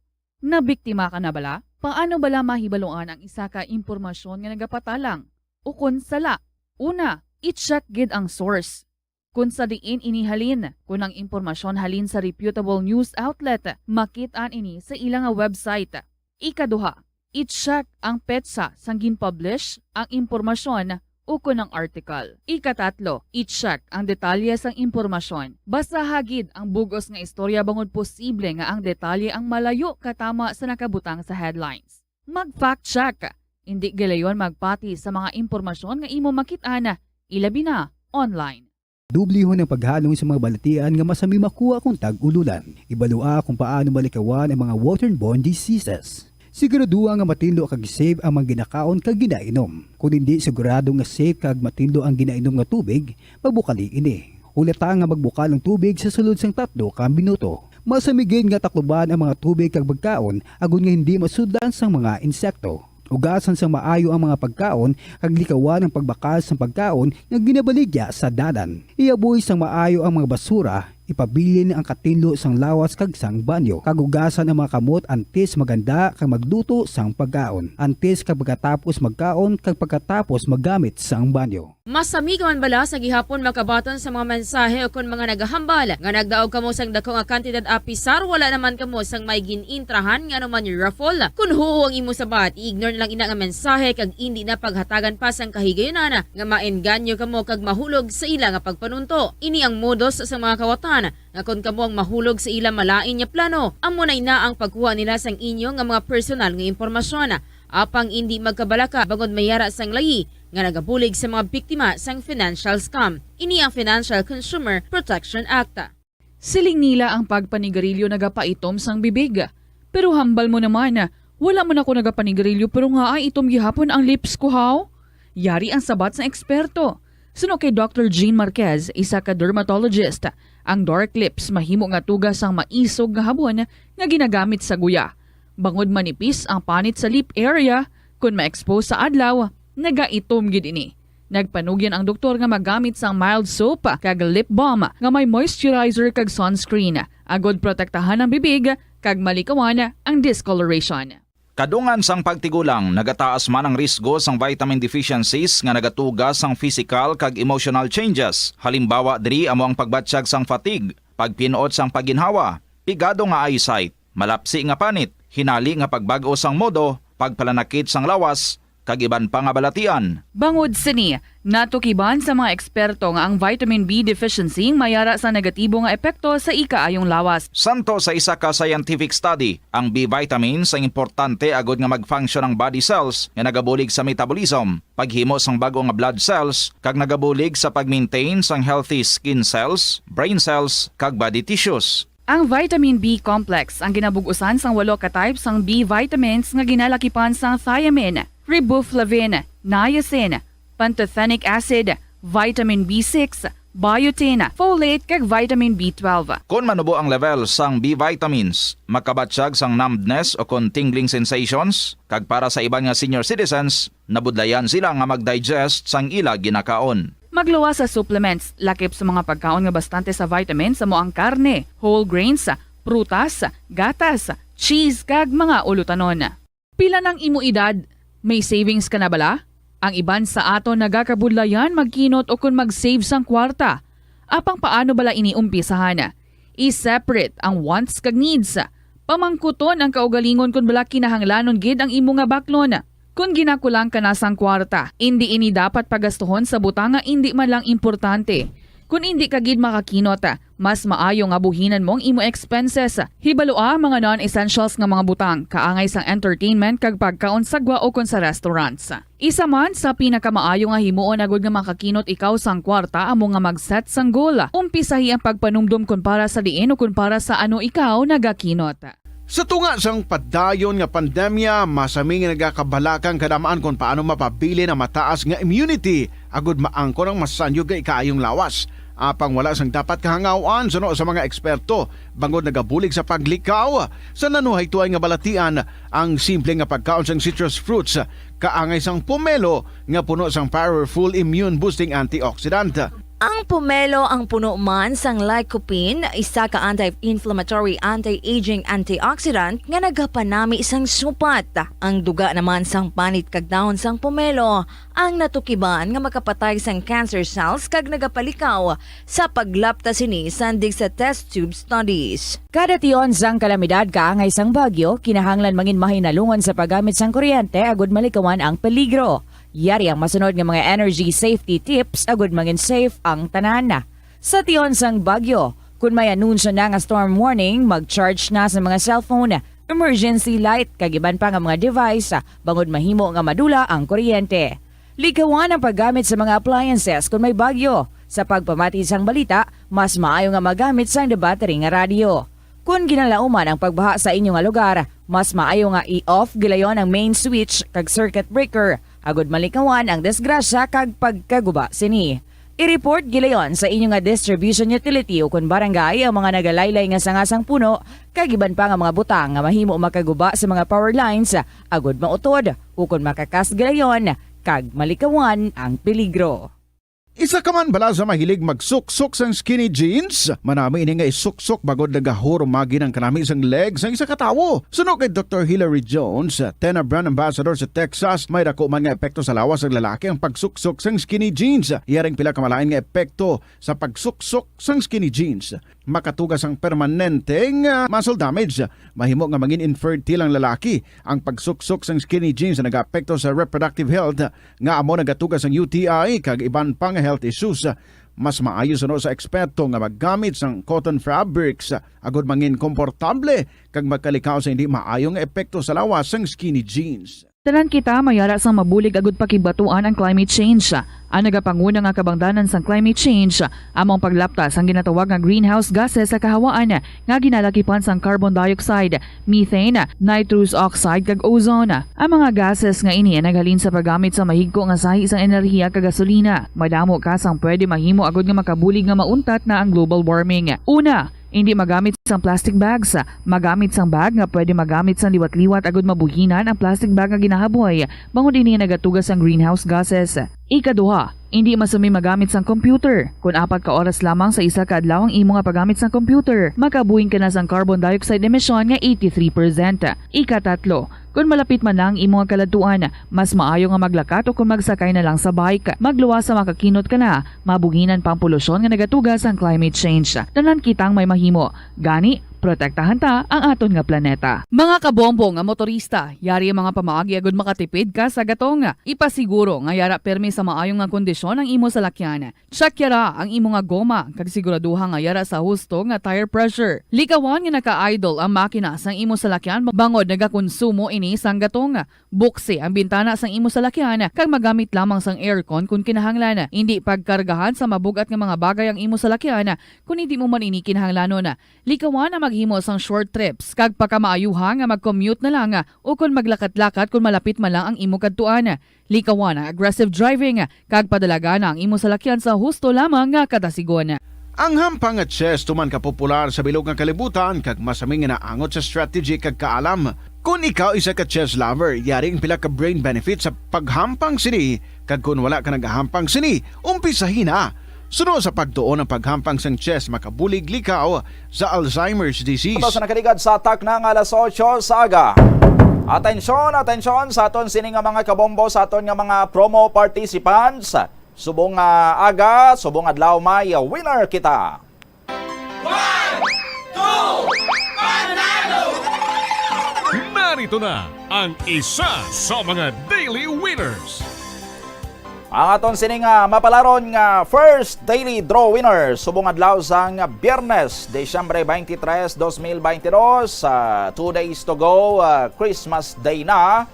nabiktima ka na bala? Paano bala mahibaluan ang isa ka impormasyon nga nagapatalang o kon sala? Una, i-check gid ang source. Kon sa diin ini halin, kon ang impormasyon halin sa reputable news outlet, makit-an ini sa ila nga website. Ikaduha, i-check ang petsa sang gin-publish ang impormasyon ukon ang article. Ikatatlo, i-check ang detalye sang impormasyon. Basaha gid ang bug-os nga istorya bangod posible nga ang detalye ang malayo katama sa nakabutang sa headlines. Mag-fact check. Indi gilayon magpati sa mga impormasyon nga imo makit-an, ilabi na online. Dublihon ang paghalong sa mga balatian nga masami makuha kon tag-ululan. Ibalua kung paano malikawan ang mga waterborne diseases. Siguraduha nga matinlo kag safe ang mga ginakaon kag ginainom. Kon indi sigurado nga safe kag matinlo ang ginainom nga tubig, magbukali ini. Hulata nga magbukal ang tubig sa sulod sang tatlo ka minuto. Masami gid nga takluban ang mga tubig kag pagkaon agod nga hindi masudlan sang mga insekto. Ugasan sang maayo ang mga pagkaon kag likawan ang pagbakal sang pagkaon nga ginabaligya sa dalan. Ihaboy sang maayo ang mga basura Ipabilin ang katinlo sang lawas kag sang banyo, kag hugasan ang mga kamot antes maghanda kag magluto sang pagkaon, antes kag pagkatapos magkaon, kag pagkatapos maggamit sang banyo. Masami ka man bala sa gihapon makabaton sa mga mensahe o kon mga nagahambal nga nagdaog kamo sang dako nga kantidad, apisar wala naman kamo sang may gin-intrahan nga anuman raffle? Kon huo ang imo sabat, i-ignore na lang ina nga mensahe kag indi na paghatagan pa sang kahigayunan nga maengganyo kamo kag mahulog sa ila nga pagpanunto. Ini ang modus sa mga kawatan nga kon kamo ang mahulog sa ila malain nga plano, amo na ina ang pagkuha nila sang inyo nga mga personal nga impormasyon. Apang indi magkabalaka bangod may ara sang layi nga nagabulig sa mga biktima sang financial scam. Ini ang Financial Consumer Protection Act. Siling nila ang pagpanigarilyo nagapaitom sang bibig. Pero hambal mo naman, wala man ako nagapanigarilyo pero nga ay itom gihapon ang lips ko, haw? Yari ang sabat sang eksperto. Suno kay Doctor Jean Marquez, isa ka dermatologist, ang dark lips mahimo nga tuga sang maisog nga habon nga ginagamit sa guya. Bangod manipis ang panit sa lip area, kon ma-expose sa adlaw, nagaitom gid ini. Nagpanugyan ang doktor nga magamit sang mild soap kag lip balm nga may moisturizer kag sunscreen, agod protektahan ang bibig kag malikawan ang discoloration. Kadungan sang pagtigulang, nagataas man ang risgo sang vitamin deficiencies nga nagatuga sang physical kag emotional changes. Halimbawa diri amo ang pagbatyag sang fatigue, pagpin-ot sang pagginhawa, pigado nga eyesight, malapsi nga panit, hinali nga pagbag-o sang modo, pagpalanakit sang lawas, kag iban pa nga balatian. Bangod sini, natukiban sa mga eksperto nga ang vitamin B deficiency may ara sa negatibo nga epekto sa ikaayong lawas. Santo sa isa ka scientific study, ang B vitamins ang importante agud nga mag-function ang body cells nga nagabulig sa metabolism, paghimo sang bag-o nga blood cells, kag nagabulig sa pag-maintain sang healthy skin cells, brain cells, kag body tissues. Ang vitamin B complex ang ginabug-usan sang walo ka type sang B vitamins nga ginalakipan sang thiamine, riboflavin, niacin, pantothenic acid, vitamin B six, biotin, folate, kag vitamin B twelve. Kon manubo ang level sang B vitamins, makabatyag sang numbness o kon tingling sensations, kag para sa iban nga senior citizens, nabudlayan sila nga mag-digest sang ila ginakaon. Magluwas sa supplements, lakip sa mga pagkaon nga bastante sa vitamins amo ang karne, whole grains, prutas, gatas, cheese, kag mga ulutanon. Pila nang imo edad? May savings ka na bala? Ang iban sa aton nagakabudlayan magkinot ukon mag-save sang kwarta. Apang paano bala ini umpisahan? I-separate ang wants kag needs. Pamangkuton ang kaugalingon kon bala kinahanglanon gid ang imo nga baklon. Kon ginakulang ka na sang kwarta, indi ini dapat pagastuhon sa butang nga indi man lang importante. Kon indi ka gid makakinot, mas maayo nga buhinan mo ang imo expenses. Hibalua ang mga non-essentials nga mga butang, kaangay sang entertainment kag pagkaon sa gwa ukon sa restaurants. Isa man sa pinakamaayo nga himuon agud nga makakinot ikaw sang kwarta amo nga mag-set sang goal. Umpisahi ang pagpanumdom kon para sa diin o kon para sa ano ikaw nagakinot. Sa tunga sang padayon nga pandemya, masami nga nagakabalaka ang kadam-an kon paano mapabilin ang mataas nga immunity agud maangkon ang masanyog nga ikaayong lawas. Apang wala sang dapat kahangaw-an suno sa mga eksperto, bangod nagabulig sa paglikaw sa nanuhaytoay nga balatian ang simple nga pagkaon sang citrus fruits, kaangay sang pomelo nga puno sang powerful immune-boosting antioxidant. Ang pomelo ang puno man sang lycopene, isa ka anti-inflammatory, anti-aging antioxidant nga nagapanami sang supat. Ang duga naman sang panit kag dahon sang pomelo ang natukiban nga makapatay sang cancer cells kag nagapalikaw sa paglapta sini sandig sa test tube studies. Kada tion sang kalamidad kaangay sang bagyo, kinahanglan mangin mahinalungan sa paggamit sang kuryente agud malikawan ang peligro. Yari ang masunod nga mga energy safety tips agud mangin safe ang tanan. Sa tion sang bagyo, kun may anunsyo na nga storm warning, mag-charge na sa mga cellphone, emergency light, kag iban pa nga mga device, bangod mahimo nga madula ang kuryente. Likawan ang paggamit sa mga appliances kun may bagyo. Sa pagpamati sang balita, mas maayo nga magamit sang debattery nga radyo. Kon ginalauman ang pagbaha sa inyo nga lugar, mas maayo nga i-off gilayon ang main switch kag circuit breaker, agud malikawan ang disgrasya kag pagkaguba sini. I-report gilayon sa inyo nga distribution utility ukon barangay ang mga nagalaylay nga sanga sang puno kag iban pa nga mga butang nga mahimo makaguba sa mga power lines, agud mautod ukon makakas gilayon kag malikawan ang peligro. Isa ka man bala sa mahilig magsuksok sang skinny jeans? Manami ini nga isuksok bangod nagahurumagi ang kanami sang leg sang isa ka tawo. Suno kay Doktor Hilary Jones, Tena brand ambassador sa Texas, may dako man nga epekto sa lawas sang lalaki ang pagsuksok sang skinny jeans. Yaring pila ka malain nga epekto sa pagsuksok sang skinny jeans. Makatuga sang permanente nga muscle damage. Mahimo nga mangin infertile ang lalaki. Ang pagsuksok sang skinny jeans nagaapekto sa reproductive health, nga amo nagatuga sang U T I kag iban pa nga health issues. Mas maayo suno sa eksperto nga maggamit sang cotton fabrics agod mangin komportable kag magkalikaw sa hindi maayo nga epekto sa lawas sang skinny jeans. Tanan kita may ara sang mabulig agud pakigbaton ang climate change. Ang nagapanguna nga kabangdanan sang climate change amo ang paglapta sang ginatawag nga greenhouse gases sa kahawaan nga ginalakipan sang carbon dioxide, methane, nitrous oxide, kag ozone. Ang mga gases nga ini ang naghalin sa paggamit sa mahigko nga sahi sang enerhiya kag gasolina. Madamo ka sang pwede mahimo agud nga makabulig nga mauntat na ang global warming. Una, hindi magamit sang plastic bags. Magamit sang bag nga pwede magamit sang liwat-liwat agud mabuhinan ang plastic bag nga ginahaboy, bangod ini nagatuga sang greenhouse gases. Ikaduha, hindi masumi magamit sang computer. Kon apat ka oras lamang sa isa ka adlaw ang imo nga paggamit sang computer, makabuhing ka na sang carbon dioxide emission nga eighty-three percent. Ikatatlo, kon malapit man na ang imo nga kaladtuan, mas maayo nga maglakat o kon magsakay na lang sa bike. Magluwas sa makakinot ka na, mabuhinan pa ang polusyon nga nagatuga sang climate change. Tanan kitang may mahimo. Gani, protektahan ta ang aton nga planeta. Mga kabombo nga motorista, yari ang mga pamaagi agud makatipid ka sa gatong. Ipasiguro nga yara pirmi sa maayo nga kondisyon ang imo salakyan. Check yara ang imo nga goma kag siguraduha nga yara sa husto nga tire pressure. Likawan nga naka-idle ang makina sang imo salakyan bangod nagakonsumo ini sang gatong. Buksi ang bintana sang imo salakyan kag magamit lamang sang aircon kon kinahanglan. Indi pagkargahan sa mabug-at nga mga bagay ang imo salakyan kon indi mo man ini kinahanglanon. Likawan ang maghimo sang short trips kag pakamaayuha nga mag-commute na lang o kon maglakat-lakat kon malapit man lang ang imo kadtuan. Likawan ang aggressive driving kag padalagan ang imo salakyan sa husto lamang nga kadasigon. Ang hampang nga chess tuman ka popular sa bilog nga kalibutan kag masami nga naangot sa strategy kag kaalam. Kon ikaw isa ka chess lover, yari ang pila ka brain benefits sa paghampang sini, kag kon wala ka nagahampang sini, umpisahi na. Suno sa pagtuon, ang paghampang sang chess makabulig likaw sa Alzheimer's disease. Tapos na nakaligad sa takna nga alas otso sa aga. Atensyon, atensyon sa aton sini nga mga kabombo, sa aton nga mga promo participants. Subong nga aga, subong adlaw may winner kita. One, two, panalo! Narito na ang isa sa mga daily winners. Ang aton sini nga mapalaron nga first daily draw winner subong adlaw sang Biyernes, Disyembre twenty-three, dos mil twenty-two, ah, two days to go, ah, Christmas Day na.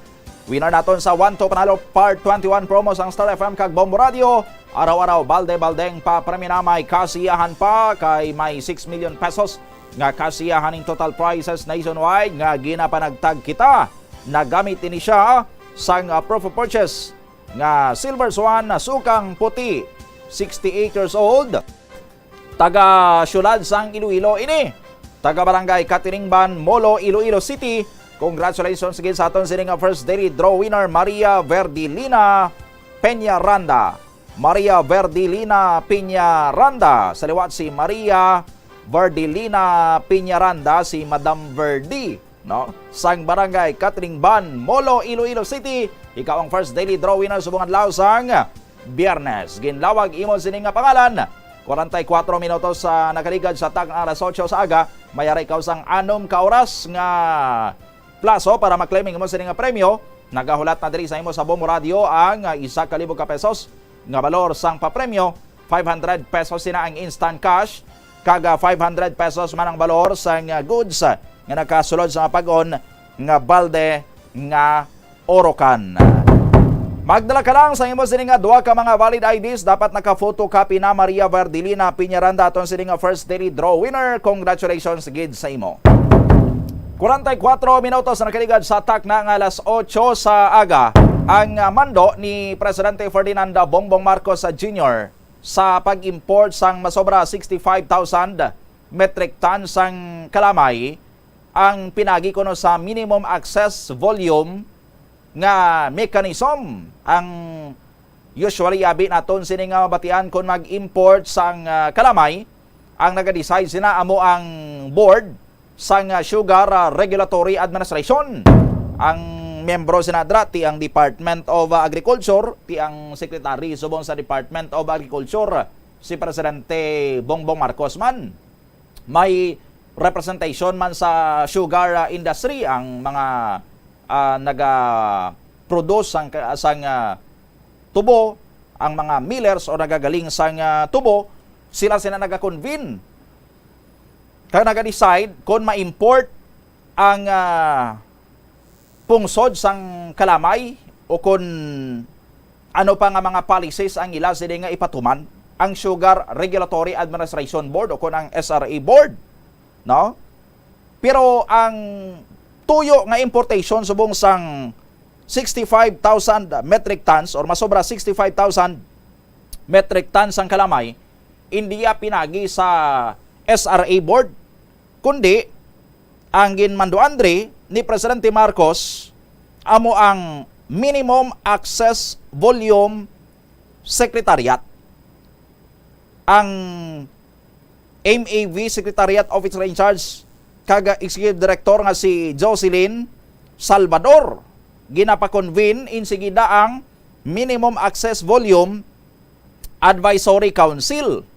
Winner naton sa One to Panalo Part twenty-one promo sang Star F M kag Bombo Radio. Araw-araw, balde-baldeng papremyo na, may kasiyahan pa kay may six million pesos nga kasiyahan ning total prizes nationwide nga ginapanagtag kita. Nagamit ini siya sang, ah, proof of purchase nga Silver Swan na sukang puti, sixty-eight years old. Taga siyudad sang Iloilo ini. Taga Barangay Katilingban, Molo, Iloilo City. Congratulations gid sa aton sini nga first daily draw winner, Maria Verdilina Peñaranda. Maria Verdilina Peñaranda. Sa liwat si Maria Verdilina Peñaranda, si Madam Verdi, no? Sang Barangay Katilingban, Molo, Iloilo City. Ikaw ang first daily draw winner subong adlaw sang Biyernes. Ginlawag imo sini nga pangalan. Kwarenta y kuwatro minutos sa nakaligad sa takna alas otso sa aga, may ara ikaw sang anom ka oras nga plaso para maklaim ang imo sini nga premyo. Nagahulat na diri sa imo sa Bombo Radio ang, ah, isa ka libo ka pesos nga balor sang papremyo. Five hundred pesos sina ang instant cash, kag, ah, five hundred pesos man ang balor sang, ah, goods, ah, nga nakasulod sa mapag-on nga balde nga Orocan. Magdala ka lang sa imo sini nga duha ka mga valid I Ds. Dapat naka-photocopy na, Maria Verdilina Piñaranda, aton sini nga first daily draw winner. Congratulations gid sa imo. Kwarenta y kuwatro minutos na nakaligad sa takna nga alas otso sa aga. Ang, ah, mando ni Presidente Ferdinand Bongbong Marcos Junior sa pag-import sang masobra sixty-five thousand metric ton sang kalamay ang pinagi kuno sa minimum access volume nga mechanism ang Usually, abi naton sini nga mabatian kon mag-import sang, ah, kalamay, ang naga-decide sina amo ang board sang, ah, Sugar, ah, Regulatory Administration. Ang miyembro sina dra ti ang Department of, ah, Agriculture, ti ang secretary subong sa Department of Agriculture, si Presidente Bongbong Marcos man. May representation man sa sugar, ah, industry ang mga, ah, naga-produce sang, sang, ah, tubo, ang mga millers o nagagaling sang, ah, tubo, sila sina naga-convene kag naga-decide kon ma-import ang, ah, pungsod sang kalamay o kon ano pa nga mga policies ang ila sini nga ipatuman. Ang Sugar Regulatory Administration Board o kon ang S R A Board, no? Pero ang tuyo nga importation subong sang sixty-five thousand metric tons or masobra sixty-five thousand metric tons ang kalamay, hindi ya pinagi sa S R A Board, kundi ang ginmanduan diri ni Presidente Marcos amo ang Minimum Access Volume Secretariat. Ang M A V Secretariat Officer in Charge kag Executive Director nga si Jocelyn Salvador, ginapa-convene insigida ang Minimum Access Volume Advisory Council.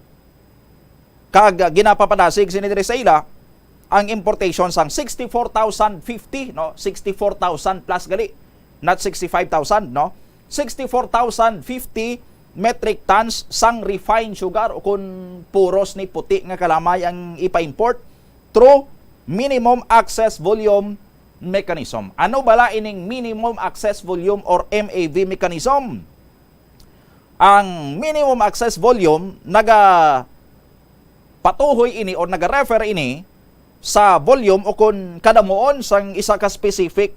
Kag, ah, ginapapadasig sini diri sa ila ang importation sang sixty-four thousand fifty, no? Sixty-four thousand plus gali, not sixty-five thousand, no? Sixty-four thousand fifty metric tons sang refined sugar o kon puros ni puti nga kalamay ang ipa-import through minimum access volume mechanism. Ano bala ining minimum access volume or M A V mechanism? Ang minimum access volume naga patuhoy ini or naga-refer ini sa volume o kon kadamuon sang isa ka specific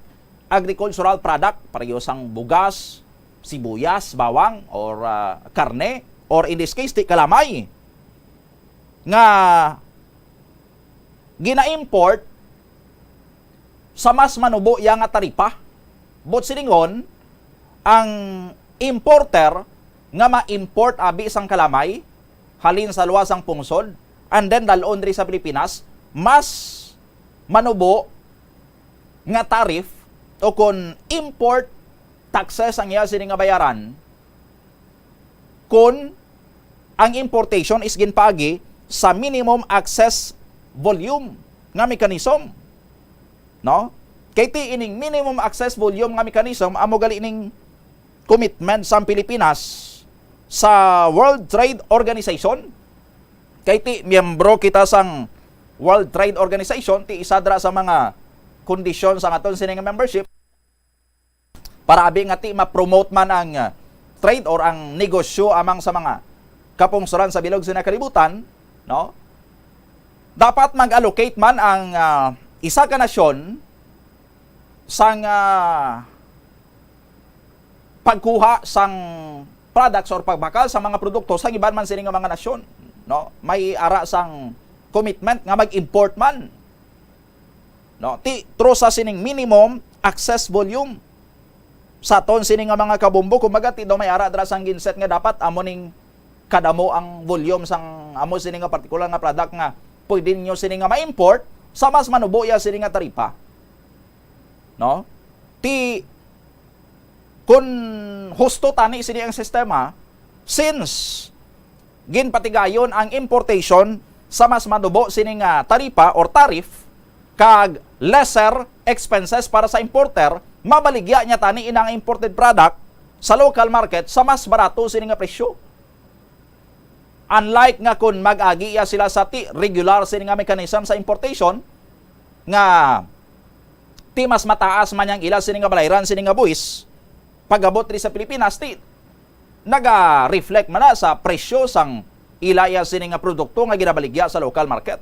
agricultural product, pareho sang bugas, sibuyas, bawang, or, ah, karne, or in this case, ti kalamay nga gina-import sa mas manubo iya nga taripa. Buot silingon, ang importer nga ma-import abi sang kalamay halin sa luwas sang pungsod and then dal-on diri sa Pilipinas, mas manubo nga tariff o kon import taxes ang iya sini nga bayaran kon ang importation is ginpaagi sa minimum access volume nga mechanism, no? Kay ti ining minimum access volume nga mechanism amo gali ning commitment sang Pilipinas sa World Trade Organization. Kay ti miyembro kita sang World Trade Organization, ti isa dira sa mga kondisyon sang aton sini nga membership para abi nga ti ma-promote man ang, ah, trade or ang negosyo amang sa mga kapungsoran sa bilog sa kalibutan, no? Dapat mag-allocate man ang, ah, isa ka nasyon sang, ah, pagkuha sang products or pagbakal sa mga produkto sa iban man sini nga mga nasyon, no? May ara sang commitment nga mag-import man, no? Ti, through sa sining minimum access volume sa aton sini nga mga kabombo, kumbaga, ti daw may ara dira sang ginset nga dapat amo ning kadamo ang volume sang amo sini nga particular nga product nga pwede ninyo sini nga ma-import sa mas manubo iya sini nga taripa, no? Ti, kun husto tani sini ang sistema, since ginpatigayon ang importation sa mas manubo sini nga taripa or tariff kag lesser expenses para sa importer, mabaligya niya tani inang imported product sa local market sa mas barato sini nga presyo. Unlike nga kun mag-agi iya sila sa ti regular sini nga mechanism sa importation, nga ti mas mataas man yang ila sini nga balayran sini nga buwis pag-abot diri sa Pilipinas, ti naga-reflect man na sa presyo sang ila iya sini nga produkto nga ginabaligya sa local market.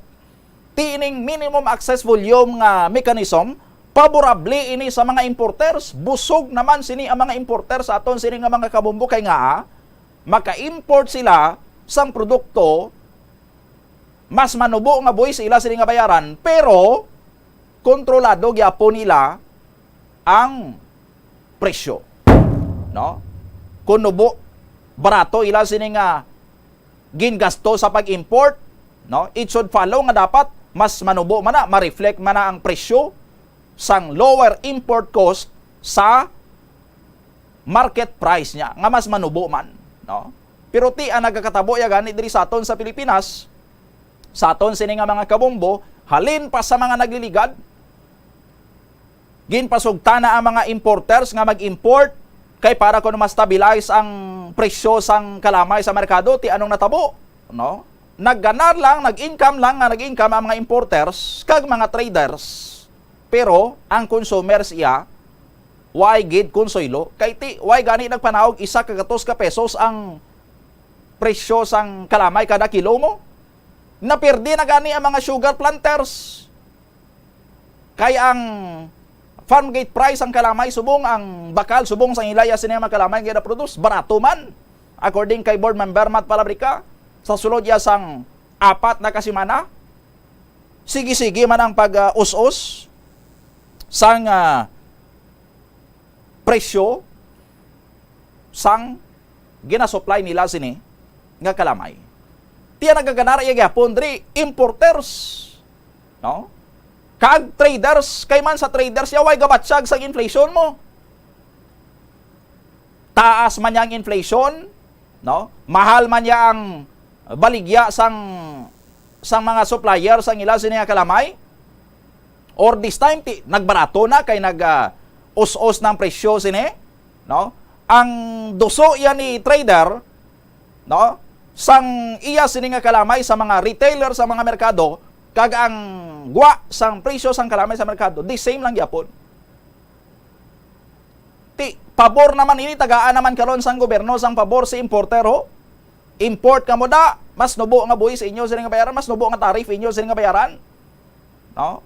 Ti ining minimum access volume nga mechanism, paborable ini sa mga importers. Busog naman sini ang mga importer sa aton sini nga mga kabombo kay nga maka-import sila sang produkto mas manubo nga buwis ila sini nga bayaran, pero kontrolado gyapon nila ang presyo, no? Kung nubo barato ila sini nga gingasto sa pag-import, no? It should follow nga dapat mas manubo man na, ma-reflect man na ang presyo sang lower import cost sa market price niya, nga mas manubo man, no? Pero ti, ang nagakatabo ya gani diri sa aton sa Pilipinas, sa aton sini nga mga kabombo, halin pa sa mga nagliligad, ginpasugta na ang mga importers nga mag-import kay para kuno ma-stabilize ang presyo sang kalamay sa merkado. Ti anong natabo, no? Nagganar lang, nag-income lang nga nag-income ang mga importers kag mga traders. Pero ang consumers iya, way gid konsuelo. Kay ti, way gani nagpanaog isa ka gatos ka pesos ang presyo sang kalamay kada kilo mo? Napirdi na gani ang mga sugar planters. Kay ang farm gate price ang kalamay subong, ang bakal subong sang ila ya sini nga mga kalamay nga ginaproduce, barato man. According kay Board Member Matt Palabrica, sa sulod ya sang apat na ka semana, sige-sige man ang pag, ah, us-os sang, ah, presyo sang ginasupply nila sini nga kalamay. Ti ang nagaganar iya gihapon diri, importers, no? Kag traders, kay man sa traders, ya way gabatyag sang inflation mo. Taas man niya ang inflation, no? Mahal man niya ang baligya sang, sang mga supplier sang ila sini nga kalamay. Or this time, ti, nagbarato na kay nag, ah, us-os ng presyo sini, no? Ang duso iya ni trader, no? Sang iya sini nga kalamay sa mga retailer sa mga merkado, kag ang gwa sang presyo sang kalamay sa merkado, the same lang gyapon. Ti, pabor naman ini, tagaan naman karon sang gobyerno sang pabor si importer, ho. Import kamo da, mas nubo nga buhis inyo sini nga bayaran, mas nubo nga tariff inyo sini nga bayaran. No?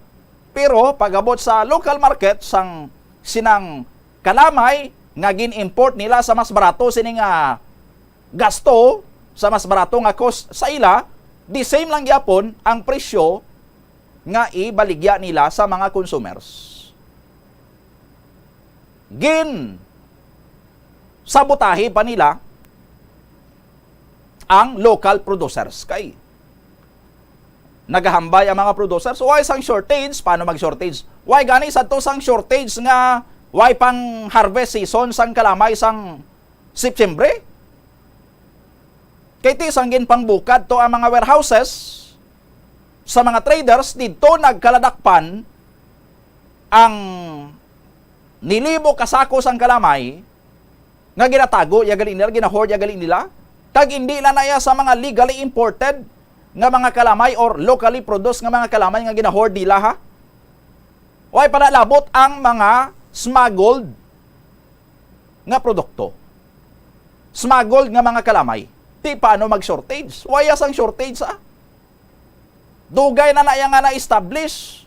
Pero pag-abot sa local market sang sinang kalamay nga gin-import nila sa mas barato sini nga gasto, sa mas barato nga cost sa ila, the same lang gyapon ang presyo nga ibaligya nila sa mga consumers. Gin sabotahe pa nila ang local producers kay nagahambay ang mga producers, "Why sang shortage? Paano mag-shortage? Why gani sadto sang shortage nga why pang harvest season sang kalamay sang September?" Kay ti sang ginpangbukad to ang mga warehouses sa mga traders, didto nagkaladakpan ang nilibo ka sako sang kalamay nga ginatago ya gali nila, gina-hoard ya gali nila, kag indi na na iya sa mga legally imported nga mga kalamay or locally produced nga mga kalamay nga gina-hoard nila, ha. Way pa nalabot ang mga smuggled nga produkto. Smuggled nga mga kalamay. Ti paano mag-shortage? Waya sang shortage, ah. Dugay na na iya nga na-establish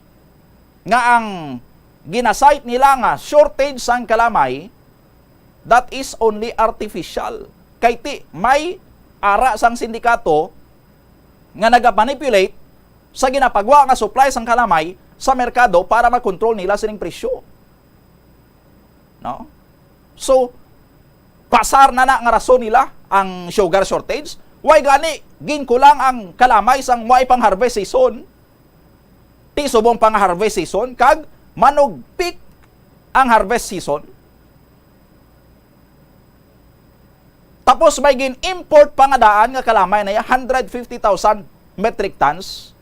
nga ang ginasight nila nga shortage sang kalamay, that is only artificial. Kay ti, may ara sang sindikato nga nagamanipulate sa ginapagwa nga supply sang kalamay sa merkado para makontrol nila sining presyo. No? So, pasar na na nga rason nila ang sugar shortage. Why gani ginkulang ang kalamay sang way pang harvest season? Ti subong pang harvest season kag manugpik ang harvest season. Tapos may gin-import pa nga daan nga kalamay na ya, hundred fifty thousand metric tons.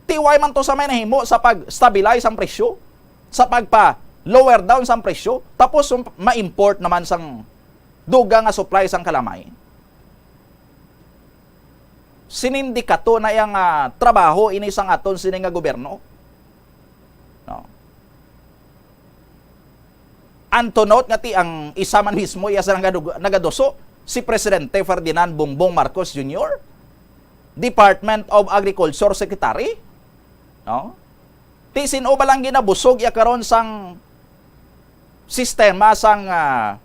Ti way man to sa may nahimo sa pag-stabilize ang presyo, sa pagpa-lower down sang presyo, tapos ma-import naman sang dugang nga supply sang kalamay. Sinindikato na yang, ah, trabaho ini sang aton sini nga gobyerno. No? Antonot nga ti ang isa man mismo iya sa nagadu-, nagaduso, si Presidente Ferdinand Bongbong Marcos Junior, Department of Agriculture Secretary, no? Ti sin-o ba lang ginabusog iya karon sang sistema sang, ah,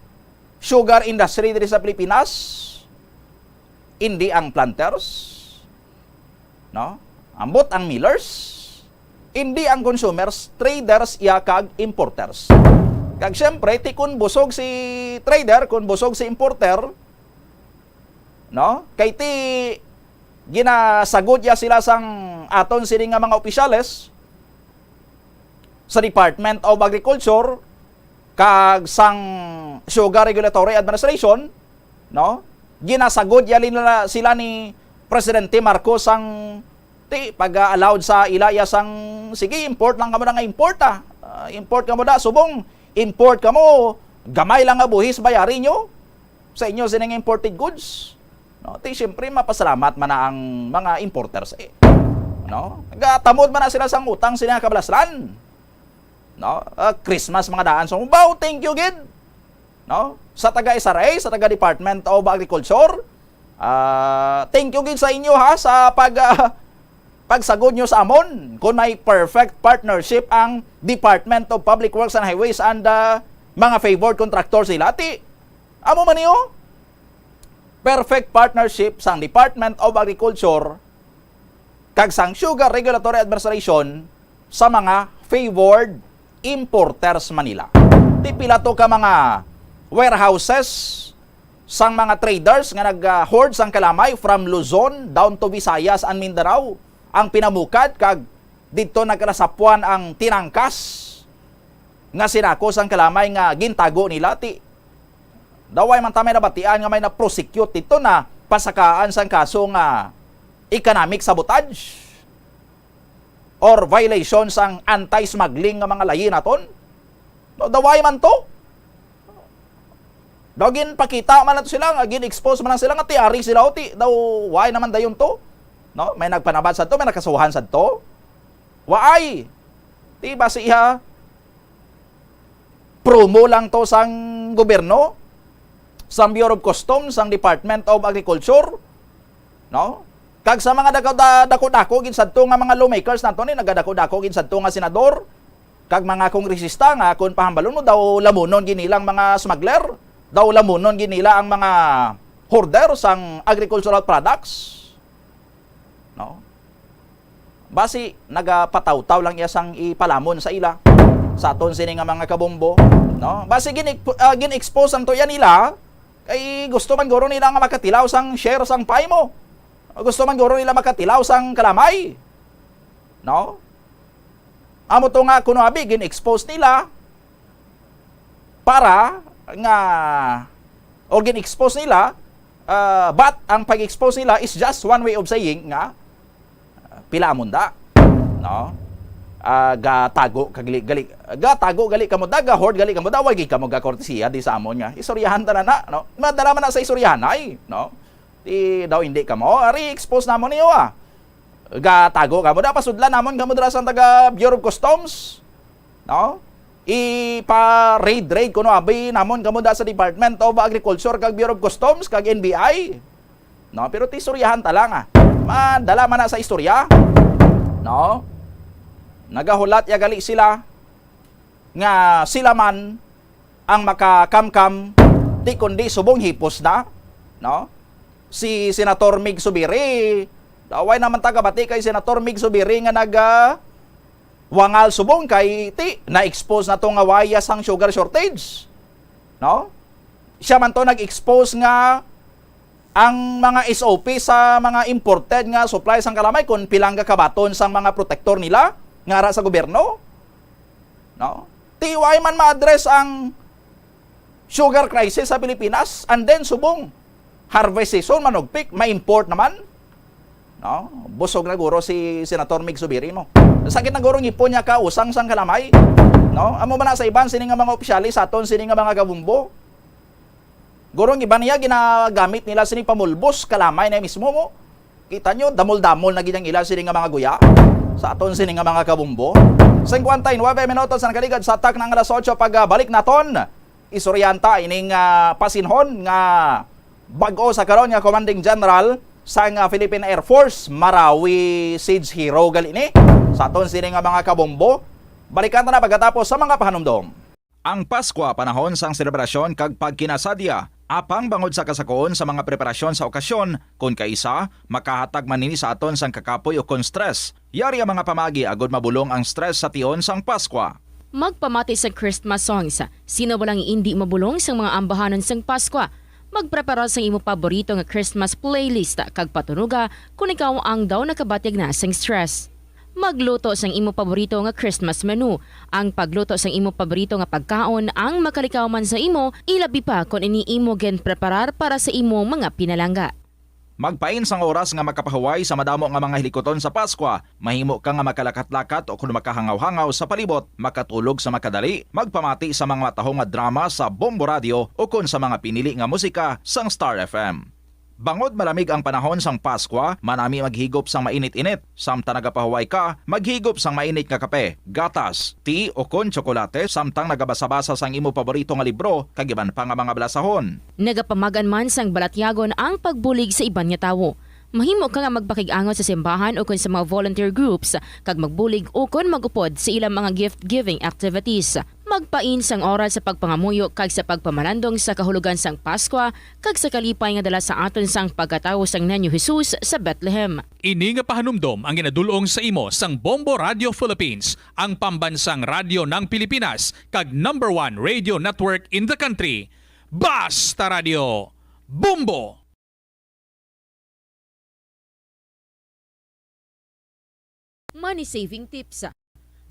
sugar industry diri sa Pilipinas? Indi ang planters, no? Ambot ang millers, indi ang consumers, traders iya kag importers. Kag siyempre, ti kun busog si trader, kun busog si importer, no? Kay ti ginasagod ya sila sang aton sini nga mga opisyales sa Department of Agriculture kag sang Sugar Regulatory Administration, no? Ginasagod ya nila sila ni Presidente Marcos sang ti pag-allowed sa ila ya sang, "Sige, import lang kamo na nga import, ah. Ah, import kamo da, subong import kamo, gamay lang nga buhis bayari nyo sa inyo sining imported goods." No? Ti siyempre, mapasalamat man na ang mga importers, eh. No? Gatamod man na sila sang utang sila nga kabalaslan. No? Ah, Christmas mga daan. So, wow, thank you gid. No? Sa taga S R A, sa taga Department of Agriculture, ah, thank you gid sa inyo, ha, sa pag, ah, pagsagod nyo sa amon. Kung may perfect partnership ang Department of Public Works and Highways and, ah, mga favored contractors nila, ti, amo man niyo, perfect partnership sang Department of Agriculture kag sang Sugar Regulatory Administration sa mga favored importers man nila. Ti pila to ka mga warehouses sang mga traders nga nag-hoard sang kalamay from Luzon down to Visayas and Mindanao ang pinamukad, kag didto nagkalasapuan ang tinangkas nga sinako sang kalamay nga gintago nila. Ti daw way man ta may nabatian nga may na-prosecute didto, na pasakaan sang kaso nga economic sabotage or violation sang anti-smuggling nga mga layi naton? No, daw way man to. Daw ginpakita man lang to sila, nga gin-expose man lang sila nga tiari sila, o ti, daw way naman dayon to. No? May nagpanabat sad to, may nakasuhan sad to. Waay. Ti ba siya promo lang to sang gobyerno, sang Bureau of Customs, sang Department of Agriculture, no? Kag sa mga dako-, da-, dako-dako gid sadto nga mga lawmakers nato ni, nagadako-dako gid sadto nga senador kag mga kongresista nga, kung pahambalon mo, daw lamunon gid nila ang mga smuggler, daw lamunon gid nila ang mga hoarder sang agricultural products. No? Basi nagapatawtaw lang iya sang ipalamon sa ila, sa aton sini nga mga kabombo, no? Basi gin-, ah, gin-expose ang tuya nila kay gusto man guro nila nga makatilaw sang share sang pie mo. Gusto man guro nila makatilaw sang kalamay, no? Amo to nga kuno abi gin-expose nila para nga, o gin-expose nila, ah, but ang pag-expose nila is just one way of saying nga, ah, pila amon da, no? Ah, gatago kag li-, gali, gatago gali kamo da, ga-hoard gali kamo da, way gid kamo gakortesiya di sa amon nga istoryahan ta na na, no? Madala man na sa istoryahan ay, no? Di daw hindi kamo, ari expose namon niyo, ah. Gatago kamo da, pasudlan namon kamo dira sa taga Bureau of Customs, no? Ipa-raid-raid kuno abi namon kamo da sa Department of Agriculture kag Bureau of Customs kag N B I. No, pero ti istoryahan ta lang, ah. Madala man na sa istorya, no? Nagahulat ya gali sila nga sila man ang makakamkam, di kundi subong hipos na, no? Si Senator Mig Subiri, daw way naman ta kabati kay Senator Mig Subiri nga nag, ah, wangal subong kay ti na-expose na to nga waya sang sugar shortage, no? Siya man to nag-expose nga ang mga S O P sa mga imported nga supply sang kalamay, kung pilang gakabaton sang mga protektor nila nga ara sa gobyerno, no? Ti way man ma-address ang sugar crisis sa Pilipinas, and then subong harvest season manugpik, ma-import naman. No? Busog na guro si Senator Mig Subiri mo. Sakit na guro ngipon niya ka usang sang kalamay. No? Amo man na sa iban sini nga mga opisyales sa aton sini nga mga gabumbo. Guro ang iban niya ginagamit nila sini pamulbos kalamay na mismo mo. Kita nyo, damol-damol na gid ang ila sini nga mga guya sa aton sini nga mga kabumbo. Singkwenta y nuebe minutos ang nakaligad sa atak na ang alas otso. Pagbalik naton, istoryahan ta ining, ah, pasinhon nga bag-o sa karon nga commanding general sang, ah, Philippine Air Force, Marawi Siege Hero gali ni sa aton sini nga mga kabombo. Balikan ta na pagkatapos sa mga pahanumdom. Ang Paskwa panahon sang selebrasyon kag pagkinasadya, apang bangod sa kasakoon sa mga preparasyon sa okasyon, kon kaisa, makahatag man ini sa aton sang kakapoy ukon stress. Yari ang mga pamaagi agud mabulong ang stress sa tion sang Paskwa. Magpamati sang Christmas songs. Sino walang indi mabulong sang mga ambahanan sang Paskwa? Magprepara sang imo paborito nga Christmas playlist kag patunoga kon ikaw ang daw nakabatyag na sing stress. Magluto sang imo paborito nga Christmas menu. Ang pagluto sang imo paborito nga pagkaon ang makalikaw man sa imo, ilabi pa kon ini imo ginpreparar para sa imo mga pinalangga. Magpain sang oras nga makapahuway sa madamo nga mga hilikuton sa Paskwa. Mahimo ka nga makalakat-lakat o kon makahangaw-hangaw sa palibot, makatulog sa makadali, magpamati sa mga matahom nga drama sa Bombo Radio o kon sa mga pinili nga musika sang Star F M. Bangod malamig ang panahon sang Paskwa, manami maghigop sang mainit-init. Samtang nagapahuway ka, maghigop sang mainit nga kape, gatas, tea o kon tsokolate, samtang nagabasa-basa sang imo paborito nga libro kag iban pa nga mga balasahon. Nagapamagan man sang balatyagon ang pagbulig sa iban nga tawo. Mahimo ka nga magpakig-angot sa simbahan ukon sa mga volunteer groups kag magbulig ukon mag-upod sa ilang mga gift-giving activities. Magpain sang oras sa pagpangamuyo kag sa pagpamalandong sa kahulogan sang Paskwa kag sa kalipay nga dala sa aton sang pagkatawo sang Niño Jesus sa Bethlehem. Ini nga pahanumdom ang ginadul-ong sa imo sang Bombo Radio Philippines, ang pambansang radyo ng Pilipinas, kag number one radio network in the country. Basta Radio, Bombo! Money saving tips.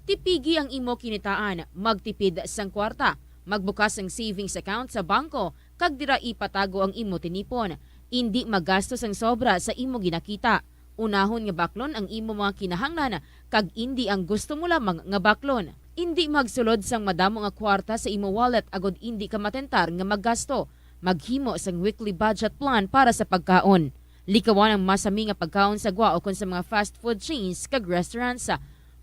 Tipigi ang imo kinitaan, magtipid sang kwarta, magbukas sang savings account sa bangko, kag dira ipatago ang imo tinipon. Indi magasto sang sobra sa imo ginakita. Unahon nga baklon ang imo mga kinahanglan, kag indi ang gusto mo lamang nga baklon. Indi magsulod sang madamo nga kwarta sa imo wallet agod indi ka matentar nga maggasto. Maghimo sang weekly budget plan para sa pagkaon. Likawan ang masami nga pagkaon sa gwa ukon sa mga fast food chains kag restaurants.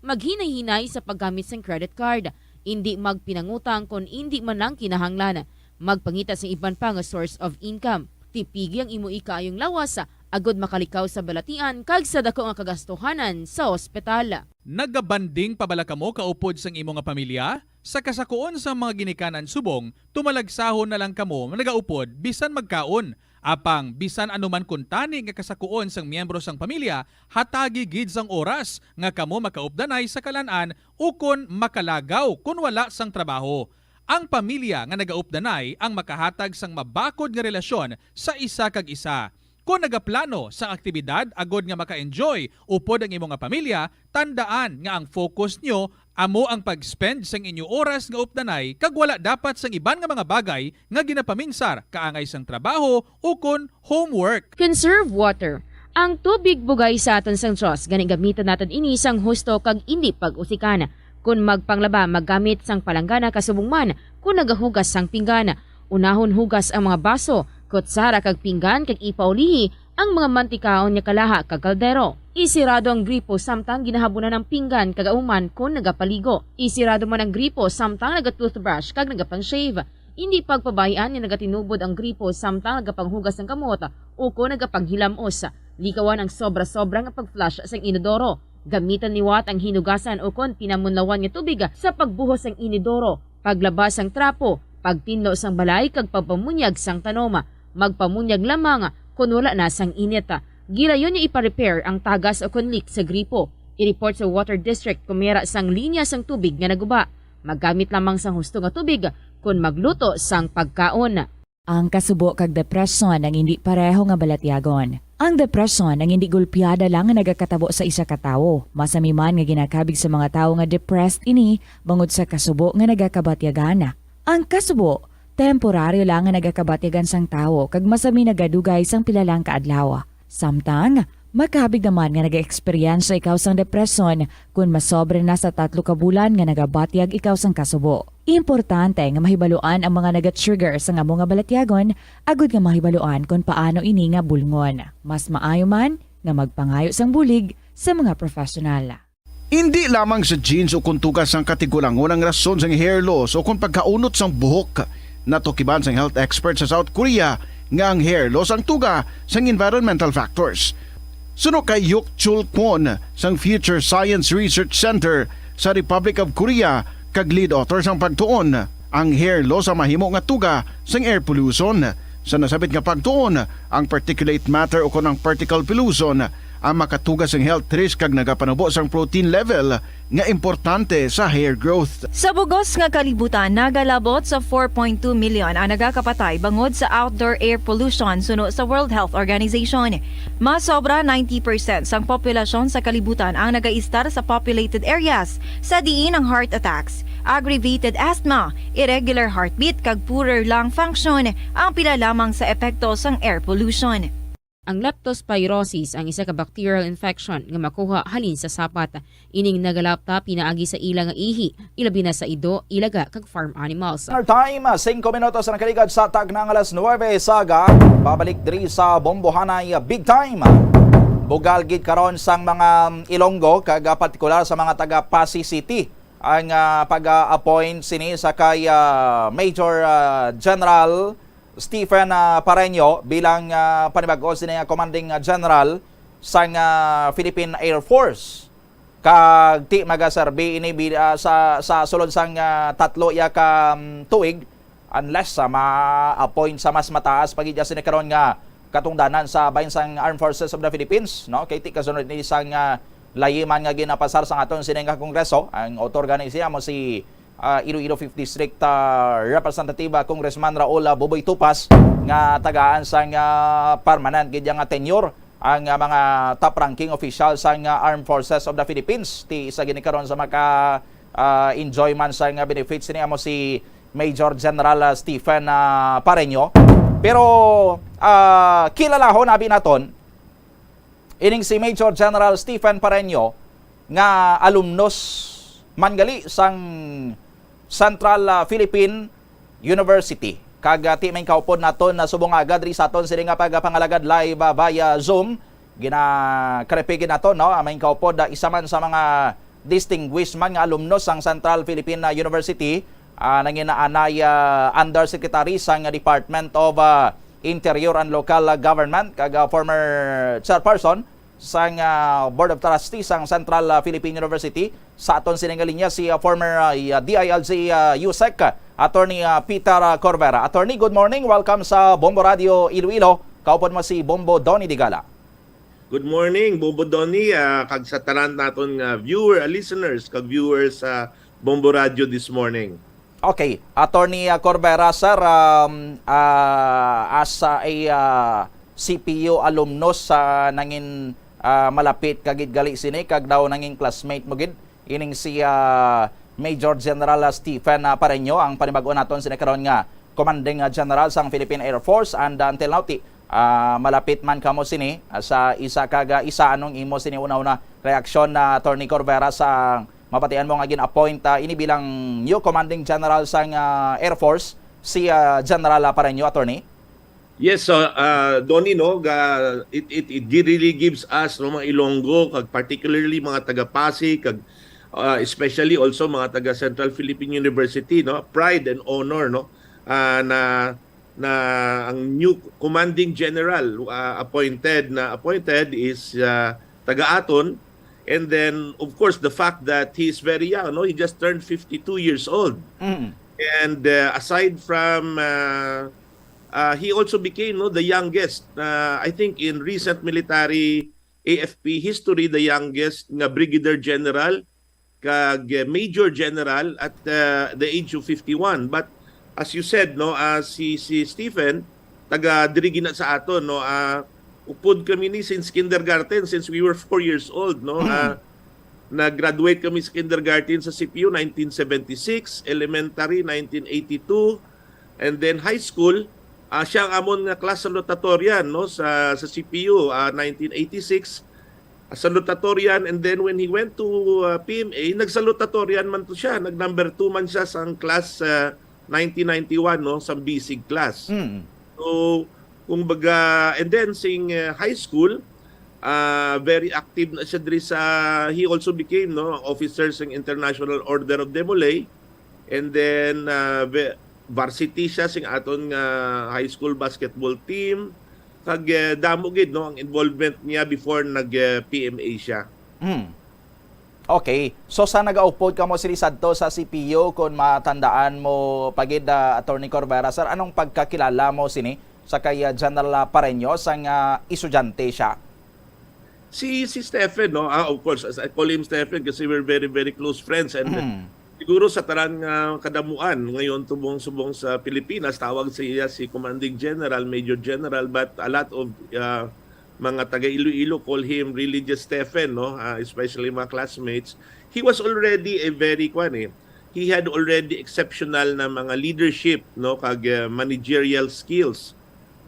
Maghinay-hinay sa paggamit sang credit card. Indi magpinangutang kon indi man lang kinahanglan. Magpangita sang iban pa nga source of income. Tipigi ang imo ikaayong lawas agod makalikaw sa balatian kag sa daku nga kagastuhanan sa ospital. Nagabanding pa bala kamo kaupod sang imo nga pamilya? Sa kasakuon sang mga ginikanan subong, tumalagsahon na lang kamo nagaupod bisan magkaon. Apang bisan ano man kuntani nga kasakuon sang miyembro sang pamilya, hatagi gid sang oras nga kamo makaupdanay sa kalan-an ukon makalagaw kon wala sang trabaho. Ang pamilya nga nagaupdanay ang makahatag sang mabakod nga relasyon sa isa kag isa. Kon nagaplano sang aktibidad agod nga maka-enjoy upod ang imo nga pamilya, tandaan nga ang focus nyo amo ang pag-spend sang inyo oras nga updanay kag wala dapat sang iban nga mga bagay nga ginapaminsar kaangay sang trabaho ukon homework. Conserve water. Ang tubig bugay sa aton sang Dios, gani gamiton naton ini sang husto kag indi pag-usikan. Kon magpanglaba, maggamit sang palanggana kasubong man kon nagahugas sang pinggan. Unahon hugas ang mga baso, kutsara kag pinggan kag ipaulihi ang mga mantikaon nga kalaha kag kaldero. Isirado ang gripo samtang ginahabunan ang pinggan kag ahuman kon nagapaligo. Isirado man ang gripo samtang naga-toothbrush kag nagapang-shave. Indi pagpabay-an nga nagatinubod ang gripo samtang nagapanghugas sang kamot ukon nagapanghilamos. Likawan ang sobra-sobra nga pag-flush sang inodoro. Gamitan liwat ang hinugasan ukon pinamunlawan nga tubig sa pagbuhos sang inodoro, paglaba sang trapo, pagtinlo sang balay kag pagpamunyag sang tanom. Magpamunyag lamang kon wala na sang init. Gilayon nga ipa-repair ang tagas ukon leak sa gripo. I-report sa water district kon may ara sang linya sang tubig nga naguba. Maggamit lamang sang husto nga tubig kon magluto sang pagkaon. Ang kasubo kag depresyon ang indi pareho nga balatyagon. Ang depresyon ang indi gulpiada lang nga nagakatabo sa isa ka tawo. Masami man nga ginakabig sa mga tawo nga depressed ini bangod sa kasubo nga nagakabatyagan. Ang kasubo, temporaryo lang nga nagakabatyagan sang tawo kag masami nagadugay sang pila lang ka adlaw. Samtang, makabig naman nga nag-eksperyensya ikaw sang depresyon kon masobra na sa tatlo ka bulan nga nagabatyag ikaw sang kasubo. Importante nga mahibaluan ang mga naga-trigger sang amo nga balatyagon agod nga mahibaluan kon paano ini nga bulngon. Mas maayo man nga magpangayo sang bulig sa mga professional. Indi lamang sa genes o kon tuga sang katigulangon ang rason sang hair loss o kon pagkaunot sang buhok. Natukiban sang health expert sa South Korea nga ang hair loss ang tuga sang environmental factors. Suno kay Hyuk Chul Kwon sang Future Science Research Center sa Republic of Korea kag lead author sang pagtuon, ang hair loss ang mahimo nga tuga sang air pollution. Sa nasabit nga pagtuon, ang particulate matter o kon ang particle pollution ang makatuga sang health risk kag nagapanubo sang protein level nga importante sa hair growth. Sa bugos nga kalibutan, nagalabot sa four point two million ang nagakapatay bangod sa outdoor air pollution suno sa World Health Organization. Mas sobra ninety percent sang populasyon sa kalibutan ang nagaistar sa populated areas, sa diin ang heart attacks, aggravated asthma, irregular heartbeat kag poorer lung function ang pila lamang sa epekto sang air pollution. Ang leptospirosis ang isa ka bacterial infection nga makuha halin sa sapat. Ining nagalapta pinaagi sa ila nga ihi, ilabi na sa ido, ilaga, kag farm animals. Our time, ah, singko minutos ang nakaligad sa tag ng alas nuwebe sa aga. Babalik diri sa Bombohanay, ah, Big Time. Bugal gid karon sang mga, um, Ilonggo, kag, ah, partikular sa mga taga Passi City ang, ah, pag-appoint sini sa kay, ah, Major, ah, General Stephen, ah, Pareño bilang, ah, panibag-o sini nga commanding, ah, general sang, ah, Philippine Air Force. Kag ti magaserbi ini bi-, ah, sa, sa sulod sang, ah, tatlo ya ka, mm, tuig, unless, ah, ma-appoint sa mas mataas pa gid ya sini karon nga katungdanan sa bahin sang Armed Forces of the Philippines, no? Kay ti kasunod ni sang, ah, layi man nga ginapasar sang aton sini nga Kongreso, ang otorga ni siya mo si, ah, Iloilo fifth District, ah, Representative, ah, Congressman Raul, ah, Boboy Tupas, nga tagaan sang, ah, permanent gid ya nga tenure ang, ah, mga top ranking official sang, ah, Armed Forces of the Philippines. Ti isa gini karon sa maka, ah, enjoy man sang, ah, benefits ni amo si Major General, ah, Stephen, ah, Pareño. Pero, ah, kilalahon abi naton ining si Major General Stephen Pareño nga alumnus man gali sang Central, ah, Philippine University. Kag, ah, ti may kaupod naton na subong aga diri sa aton sini nga pagpangalagad live, ah, via Zoom. Ginakarepigin nato, no? Ang may kaupod, ah, isa man sa mga distinguished man nga alumnus sang Central Philippine, ah, University, ah, nanginaanay, ah, Undersecretary sang Department of, ah, Interior and Local, ah, Government, kag, ah, former chairperson sang, ah, Board of Trustees sang Central, ah, Philippine University. Sa aton sini nga linya si, ah, former, ah, D I L G, ah, USEC, ah, Attorney, ah, Peter, ah, Corvera. Attorney, good morning. Welcome sa Bombo Radio Iloilo. Kaupod mo si Bombo Donny Digala. Good morning, Bombo Donny, ah, kag sa tanan naton nga viewer, ah, listeners, kag viewers sa Bombo Radio this morning. Okay, Attorney, ah, Corvera, sir, um, ah, as, ah, a, ah, C P U alumnus, ah, nangin, ah, malapit ka gid gali sini, kag daw nangin classmate mo gid ining si, ah, Major General, ah, Stephen, ah, Pareño, ang panibag-o naton sini karon nga Commanding, ah, General sang Philippine Air Force, and, ah, until now, ti, ah, malapit man kamo sini, ah, sa isa kag, ah, isa. Anong imo sini una-una reaksyon, ah, Attorney Corvera, sa mapatian mo nga gin-appoint, ah, ini bilang new commanding general sang, ah, Air Force, si, ah, General, ah, Pareño, Attorney? Yes, so, ah, Donnie, no, ga-, it, it, it gi-, really gives us, no, mga Ilonggo, kag particularly mga taga Passi, kag, ah, especially also mga taga Central Philippine University, no, pride and honor, no, ah, na, na ang new commanding general, ah, appointed, na appointed is, ah, taga aton. And then, of course, the fact that he is very young, no, he just turned fifty-two years old. Mm. And, uh, aside from, uh, uh, he also became, no, the youngest, uh, I think, in recent military A F P history, the youngest nga brigadier general kag, uh, major general at, uh, the age of fifty-one. But as you said, no, uh, si, si Stephen, taga diri gina sa aton, no, uh, upod kami ni since kindergarten, since we were four years old, no. Mm. Uh, nag-graduate kami sa kindergarten sa C P U nineteen seventy-six, elementary nineteen eighty-two, and then high school, ah, siya ang amon nga class salutatorian, no, sa, sa C P U, ah, nineteen eighty-six, ah, salutatorian, and then when he went to, ah, P M A, nagsalutatorian man to siya, nag number two man siya sa class, ah, nineteen ninety-one, no, sa basic class. Mm. So, kumbaga, and then sing, ah, high school, ah, very active na siya diri sa, he also became, no, officer sa International Order of Demolay. And then, ah, ve-, varsity siya sing aton nga high school basketball team. Kag, eh, damo gid, no, ang involvement niya before nag, eh, P M A siya. Mm. Okay. So, sa nagaupod kamo sini sadto sa C P U, kung matandaan mo pa gid, ah, Attorney Corvera, sir, anong pagkakilala mo sini sa kay, ah, General, ah, Pareño sang, ah, estudyante siya? Si, si Stephen, no? Ah, of course, as I call him Stephen kasi we're very, very close friends. And Mm. siguro sa tarang, ah, kadamuan ngayon, tubong-subong sa Pilipinas, tawag siya si Commanding General, Major General, but a lot of, ah, mga taga Iloilo call him really just Stephen, no? Ah, especially mga classmates. He was already a very, kwan eh, he had already exceptional na mga leadership, no? Kag, ah, managerial skills.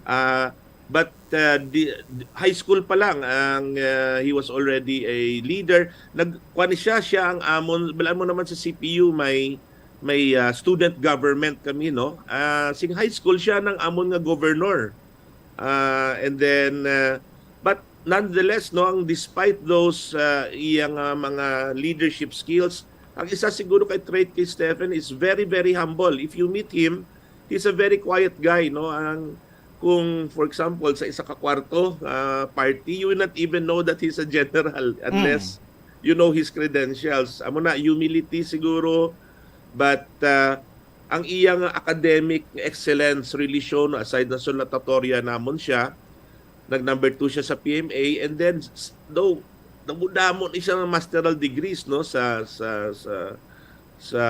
Ah, but, ah, di, high school pa lang, ang, ah, he was already a leader. Nag, kwan siya, siya ang amon, balaan mo naman sa C P U, may, may, ah, student government kami, no? Ah, sing high school, siya nang amon nga governor. Ah, and then, ah, but nonetheless, no, ang despite those, ah, iyang, ah, mga leadership skills, ang isa siguro kay trait kay Stephen is very, very humble. If you meet him, he's a very quiet guy, no? Ang, kung, for example, sa isa ka kwarto, ah, party, you will not even know that he's a general unless you know his credentials. Amo na, humility siguro, but, ah, ang iyang academic excellence really show, no, aside na sa natatorya namon siya, nag number two siya sa P M A, and then s-, though damo-damo ni siya nga masteral degrees, no, sa, sa, sa, sa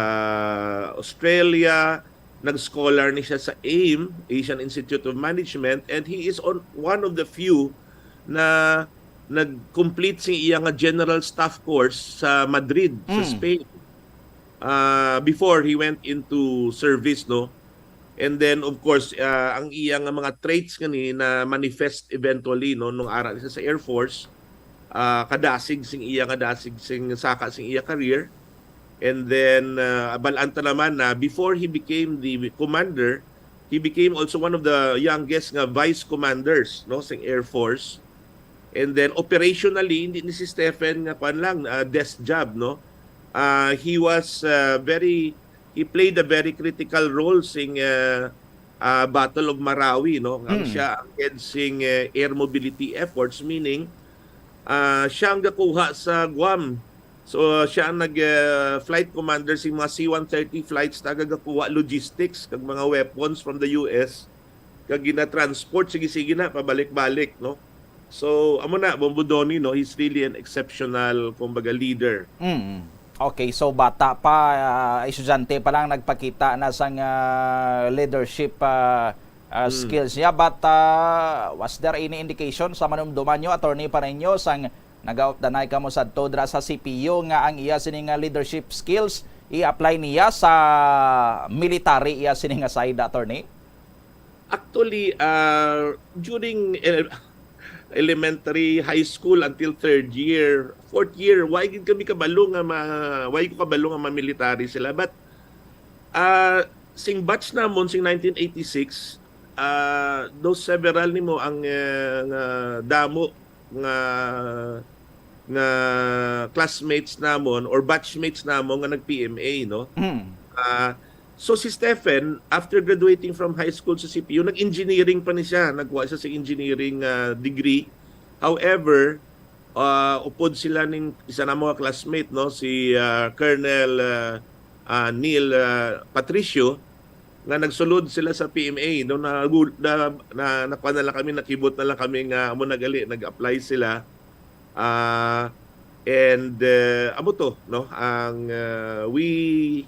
Australia, nag-scholar ni siya sa aim, Asian Institute of Management, and he is on, one of the few na nag-complete sing iya nga general staff course sa Madrid, sa Mm. Spain. Ah, before he went into service, no? And then, of course, ah, ang iya nga mga traits gani na manifest eventually, no, nung ara siya sa Air Force, ah, kadasig sing iya, kadasig sing saka sing iya career. And then, ah, balaan ta naman na before he became the commander, he became also one of the youngest nga vice commanders, no, sing Air Force. And then operationally, hindi ni si Stephen nga kwan lang, ah, desk job, no? Ah, he was, ah, very, he played a very critical role sing, ah, ah, Battle of Marawi, no? Ang Mm. siya ang head sing, eh, air mobility efforts, meaning, ah, siya ang gakuha sa Guam. So, siya ang nag, ah, flight commander sing mga C one thirty flights na gagakuha logistics kag mga weapons from the U S kag ginatransport, sige-sige na, pabalik-balik, no? So, amo na, Bombo Donny, no? He's really an exceptional, kumbaga, leader. Mm. Okay, so bata pa, ah, estudyante pa lang nagpakita na sang, ah, leadership, ah, ah, Mm. skills niya. But, ah, was there any indication sa manumduman nyo, Attorney Pareño, sang nagaupdanay kamo sadto dira sa C P U nga ang iya sini nga leadership skills i-apply niya sa military iya sini nga side, Attorney? Actually, ah, during ele-, elementary, high school until third year, fourth year, why gid kami kabalo nga ma-, why ko kabalo nga mamilitary sila? But, ah, sing batch namon sing nineteen eighty-six, ah, those several nimo ang, eh, nga damo nga, nga classmates namon or batchmates namon nga nag-P M A, no? Mm. Ah, so si Stephen, after graduating from high school sa C P U, nag-engineering pa ni siya. Nagkuha siya sa engineering, ah, degree. However, ah, upod sila ning isa na mga classmate, no, si, ah, Colonel, ah, ah, Neil, ah, Patricio, nga nagsulod sila sa P M A, no, na, na, na, nakuha na lang kami, nakibot na lang kami nga amo na gali, nag-apply sila. Ah, and, eh, amo to, no, ang, ah, we,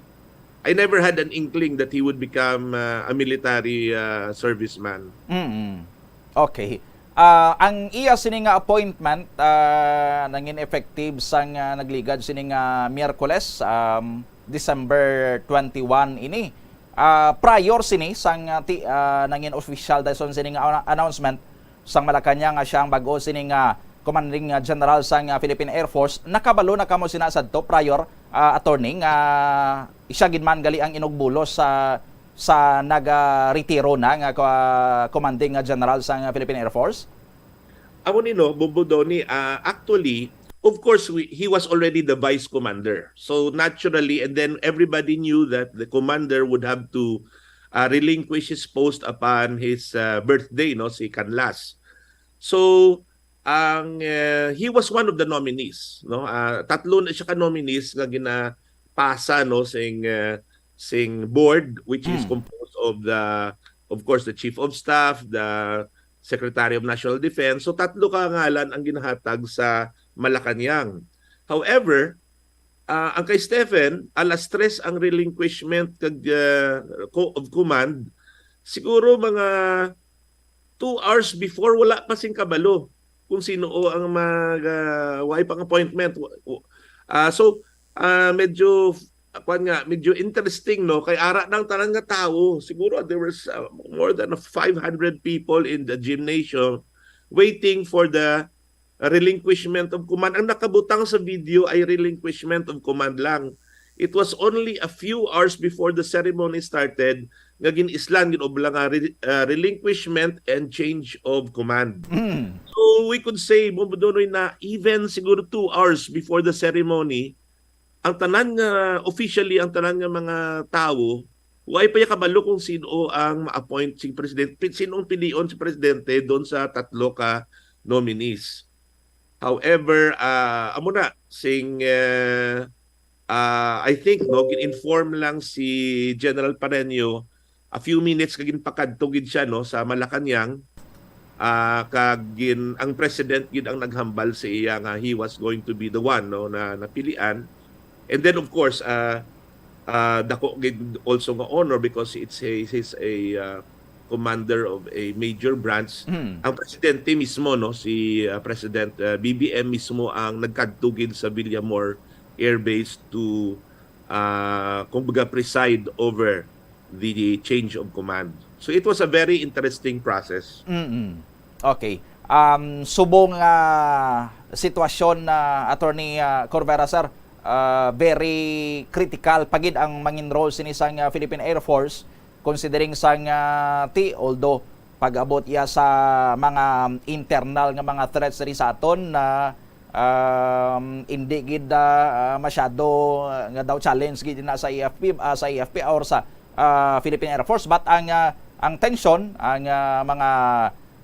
I never had an inkling that he would become, ah, a military, ah, serviceman. Mm. Okay. Ah, ang iya sini nga appointment, ah, nangin effective sang, ah, nagligad sini nga Miyerkules, um, December twenty-one ini. Ah, prior sini sang, ah, ti-, ah, nangin official dason sini nga ana-, announcement sang Malacañang nga siya ang bag-o sini nga commanding, ah, general sang, ah, Philippine Air Force. Nakabalo na kamo sina sadto prior, ah, Attorney, nga siya gid man gali ang inugbulos sa, sa nagaretiro na nga, ah, commanding, ah, general sang, ah, Philippine Air Force? Amo ni, no, Bombo Donny, ah, actually, of course, we, he was already the vice commander. So naturally, and then everybody knew that the commander would have to, ah, relinquish his post upon his, ah, birthday, no, si Canlas. So, ang, eh, he was one of the nominees, no? Ah, tatlo na siya ka nominees nga ginapasa, no, sing, eh, sing board, which is Mm. composed of the, of course, the chief of staff, the, Secretary of National Defense. So, tatlo ka ngalan ang ginahatag sa Malacañang. However, ah, ang kay Stephen, alas tres ang relinquishment kag, ah, co-, of command. Siguro mga two hours before, wala pa sing kabalo kung sino ang mag, ah, wala pang appointment. Wa-, wa-, ah, so, ah, medyo, kuwan nga, medyo interesting, no? Kay ara na ang tanan nga tawo. Siguro there was, ah, more than five hundred people in the gymnasium waiting for the relinquishment of command. Ang nakabutang sa video ay relinquishment of command lang. It was only a few hours before the ceremony started nga gin-islan, gin-ubla nga re-, ah, relinquishment and change of command. Mm. So, we could say, Bobodonoy, na even siguro two hours before the ceremony, ang tanan nga, officially, ang tanan nga mga tawo, way pa ya kabalo kung sino ang ma-appoint si presidente, pi-, sino ang pilion si presidente doon sa tatlo ka nominees. However, ah, amo na, sing, eh, ah, I think, no, gin-inform lang si General Pareño a few minutes kag ginpakadto gid siya, no, sa Malacañang. Ah, kag gin-, ang president gid ang naghambal sa iya nga he was going to be the one, no, na napilian. And then, of course, ah, ah, dako gid also nga honor because it's a, he's a, ah, commander of a major branch. Mm. Ang presidente mismo, no, si, ah, President, ah, B B M mismo ang nagkadto gid sa Villamor Air Base to, ah, kumbaga, preside over the change of command. So it was a very interesting process. Mm-mm. Okay. Um, subong nga sitwasyon na, Attorney, ah, Corvera, sir, ah, very critical pa gid ang mangin role sini sang, ah, Philippine Air Force, considering sang, ah, ti, although pag-abot iya sa mga internal nga mga threats diri sa aton na, um, hindi gid, ah, ah, masyado, ah, nga daw challenge gid na sa A F P, ah, sa A F P or sa, ah, Philippine Air Force, but ang, ah, ang tension, ang, ah, mga,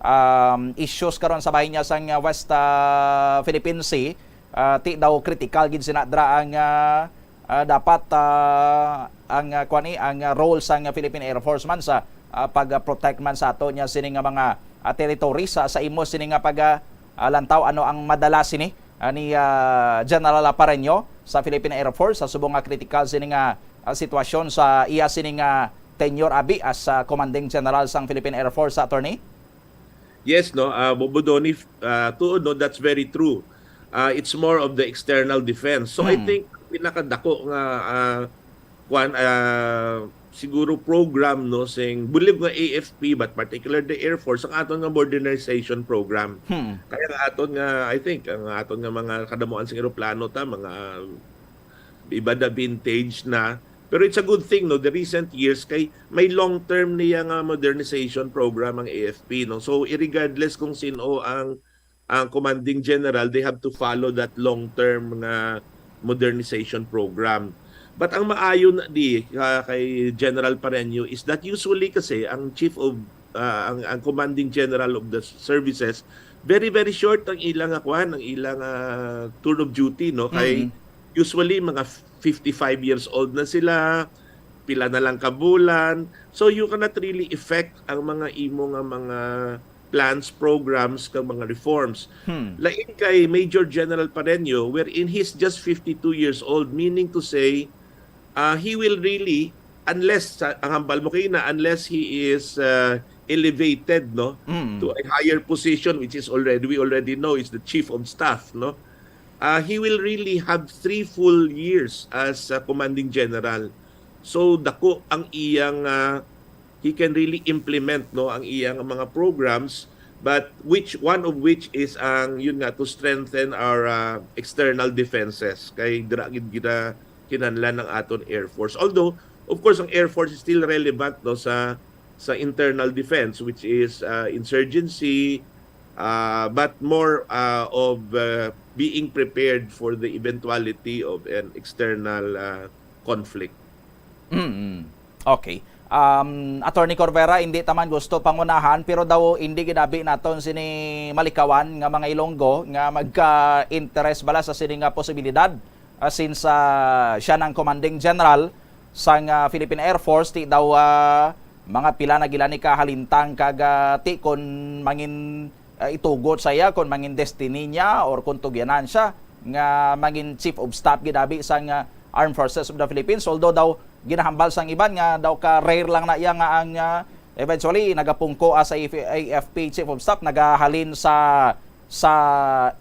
um, issues karon sa bahin niya sang, ah, West, ah, Philippine Sea, ah, ti daw critical gid sina dra ang, ah, ah, dapat, ah, ang, ah, kuan ni, ang, ah, role sang, ah, Philippine Air Force man sa, ah, pag-protect man sa ato niya sini nga mga, ah, territories sa, sa imo sini nga pag, ah, ah, lantaw ano ang madala sini, ah, ni, ah, General Pareño sa Philippine Air Force sa subong nga critical sini nga, ah, sitwasyon sa iya sini nga tenure abi as, ah, Commanding General sang Philippine Air Force, Attorney? Yes, no, uh, Bobodoni, uh, tuod, no, that's very true. Uh, it's more of the external defense. So I Hmm. think pinakadako nga, uh, kwan, uh, siguro program, no, sing bulig nga A F P, but particular the Air Force, ang aton nga modernization program. Hmm. Kaya nga aton nga, I think, ang aton nga mga kadamuan sing eroplano ta, mga iba na vintage na. Pero it's a good thing, no, the recent years kay may long-term niya nga modernization program ang A F P, no. So, irregardless kung sino ang, ang commanding general, they have to follow that long-term nga modernization program. But ang maayo na di, ah, kay General Pareño is that usually kasi ang chief of, ah, ang, ang commanding general of the services, very, very short ang ilang, ah, kwan, ang ilang, ah, tour of duty, no? Kay Mm. usually mga fifty-five years old na sila, pila na lang ka bulan. So you cannot really affect ang mga imo nga mga plans, programs, kag mga reforms. Hmm. Lain kay Major General Pareño, wherein he's just fifty-two years old, meaning to say, ah, he will really, unless, sa, ang hambal mo kaina, unless he is, ah, elevated, no, Mm. to a higher position, which is already, we already know, is the chief of staff, no? Ah, he will really have three full years as a commanding general. So, dako ang iyang, ah, he can really implement, no, ang iyang mga programs, but which, one of which is ang, yun nga, to strengthen our, ah, external defenses. Kay dira gid gina-, kinahanglan ang aton Air Force. Although, of course, ang Air Force is still relevant, no, sa, sa internal defense, which is, ah, insurgency, ah, but more, ah, of, ah, being prepared for the eventuality of an external, ah, conflict. Mm. Okay. Um, Attorney Corvera, hindi ta man gusto pangunahan, pero daw hindi gid abi naton sini malikawan nga mga Ilonggo nga magka-interest bala sa sini nga posibilidad. Ah, since, ah, siya nang commanding general sang, ah, Philippine Air Force, ti daw, ah, mga pila na gila ni kahalintang kag, ah, ti kon mangin, ah, itugot sa iya, kon mangin destiny niya or kon tugyanan siya nga mangin chief of staff gid abi sang, ah, Armed Forces of the Philippines. Although daw ginahambal sang iban nga daw ka rare lang na iya nga ang, ah, eventually nagapungko, ah, sa A F P chief of staff nagahalin sa, sa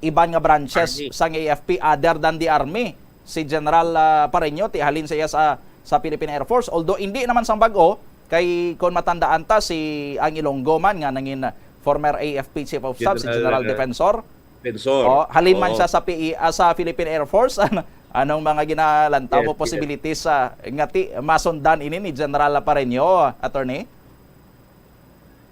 iban nga branches Army. Sang A F P other than the army. Si General, ah, Pareño, ti halin sa iya sa, sa Philippine Air Force. Although hindi naman sang bag-o, kay kon matandaan ta, si ang Ilonggo man nga nangin former A F P chief of staff, si General, General, ah, Defensor. Defensor. Oh, halin man, oo, siya sa P E, ah, sa Philippine Air Force. Ano, anong mga ginalantaw mo, yes, yes, posibilities, ah, nga ti masundan ini ni General Pareño, attorney?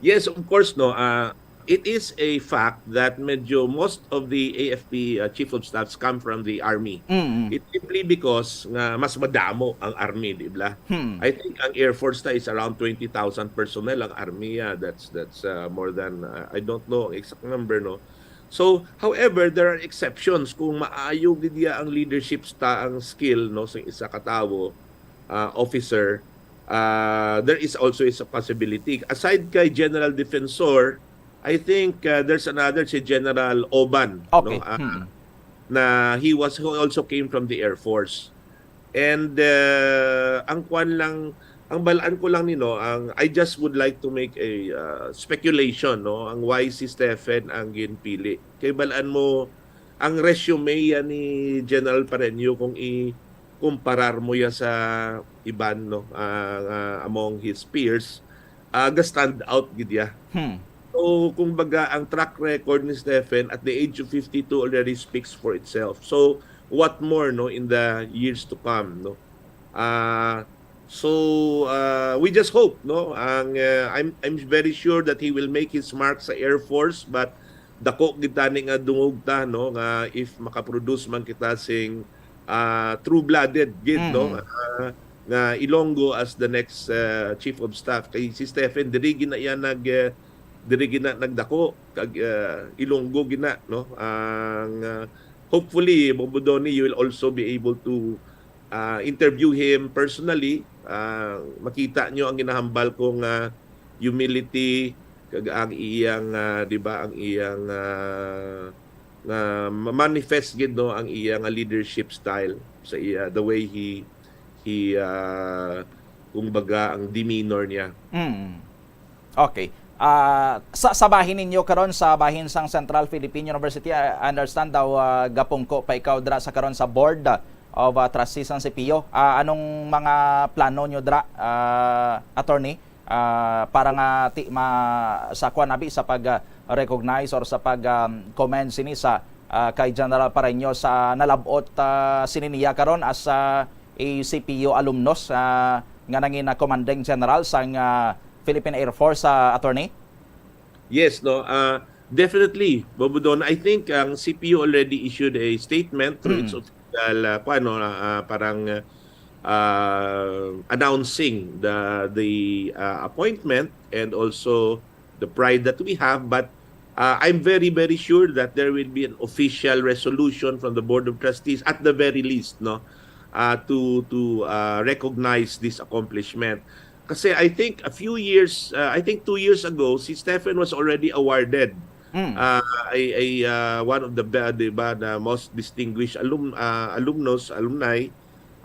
Yes, of course, no. Ah, it is a fact that medyo most of the A F P, uh, chief of staffs come from the army. Mm. It's simply because nga mas madamo ang army, di ba? Hmm. I think ang Air Force ta is around twenty thousand personnel, ang army, ah, that's, that's, uh, more than, uh, I don't know ang exact number, no. So, however, there are exceptions. Kung maayo gid ya ang leadership ta, ang skill, no, sa isa ka tawo, uh, officer, uh, there is also is a possibility. Aside kay General Defensor, I think, uh, there's another, si General Oban, okay, no? Uh, hmm, na he was, who also came from the Air Force. And, uh, ang kwan lang, ang balaan ko lang nino, ang, I just would like to make a, uh, speculation, no? Ang why si Stephen ang ginpili. Kay balaan mo, ang resume yan ni General Pareño, kung i-, kumparar mo ya sa iban, no, ah, nga among his peers, ah, ga-stand out gid ya. Hmm. So, kumbaga, ang track record ni Stephen at the age of fifty-two already speaks for itself. So, what more, no, in the years to come, no? Ah, so, ah, we just hope, no? Ang, ah, I'm, I'm very sure that he will make his mark sa Air Force, but dako gid tani nga dungog ta, no, nga if makaproduce man kita sing, ah, true-blooded gid, no, mm, ah, nga Ilonggo as the next, ah, chief of staff. Kay si Stephen, diri gina iya nag, eh, diri gina nagdako, kag, ah, Ilonggo gina, no? Ang, ah, hopefully, Bobo Donny, you will also be able to, ah, interview him personally. Ah, makita nyo ang ginahambal ko nga humility, kag ang iyang, ah, di ba, ang iyang, ah, nga ma-, manifest gid, no, ang iya nga leadership style sa iya, the way he, he, ah, kumbaga, ang demeanor niya. Mm. Okay. Ah, sa, sa bahin ninyo karon, sa bahin sang Central Philippine University, I understand daw, ah, gapungko pa ikaw dira sa karon sa Board of, ah, Trustees sang C P U. Ah, anong mga plano nyo dira, ah, attorney? Ah, para nga ti ma-, sa kuan abi, sa pag, ah, recognize or sa pag, um, commend sini sa, ah, kay General Pareño sa nalab-ot, ah, sini niya karon as, ah, a C P U alumnus, ah, nga nangin, ah, commanding general sang, ah, Philippine Air Force, ah, attorney? Yes, no. Ah, definitely, Bobo Don. I think ang C P U already issued a statement through its, mm, official, ah, kuwan, no, ah, parang, ah, announcing the, the, ah, appointment and also the pride that we have. But, ah, I'm very, very sure that there will be an official resolution from the Board of Trustees at the very least, no, ah, to, to, ah, recognize this accomplishment. Kasi I think a few years, ah, I think two years ago, si Stephen was already awarded, mm, ah, a, a, ah, one of the, ba-, di ba, the most distinguished alum-, ah, alumnus, alumni,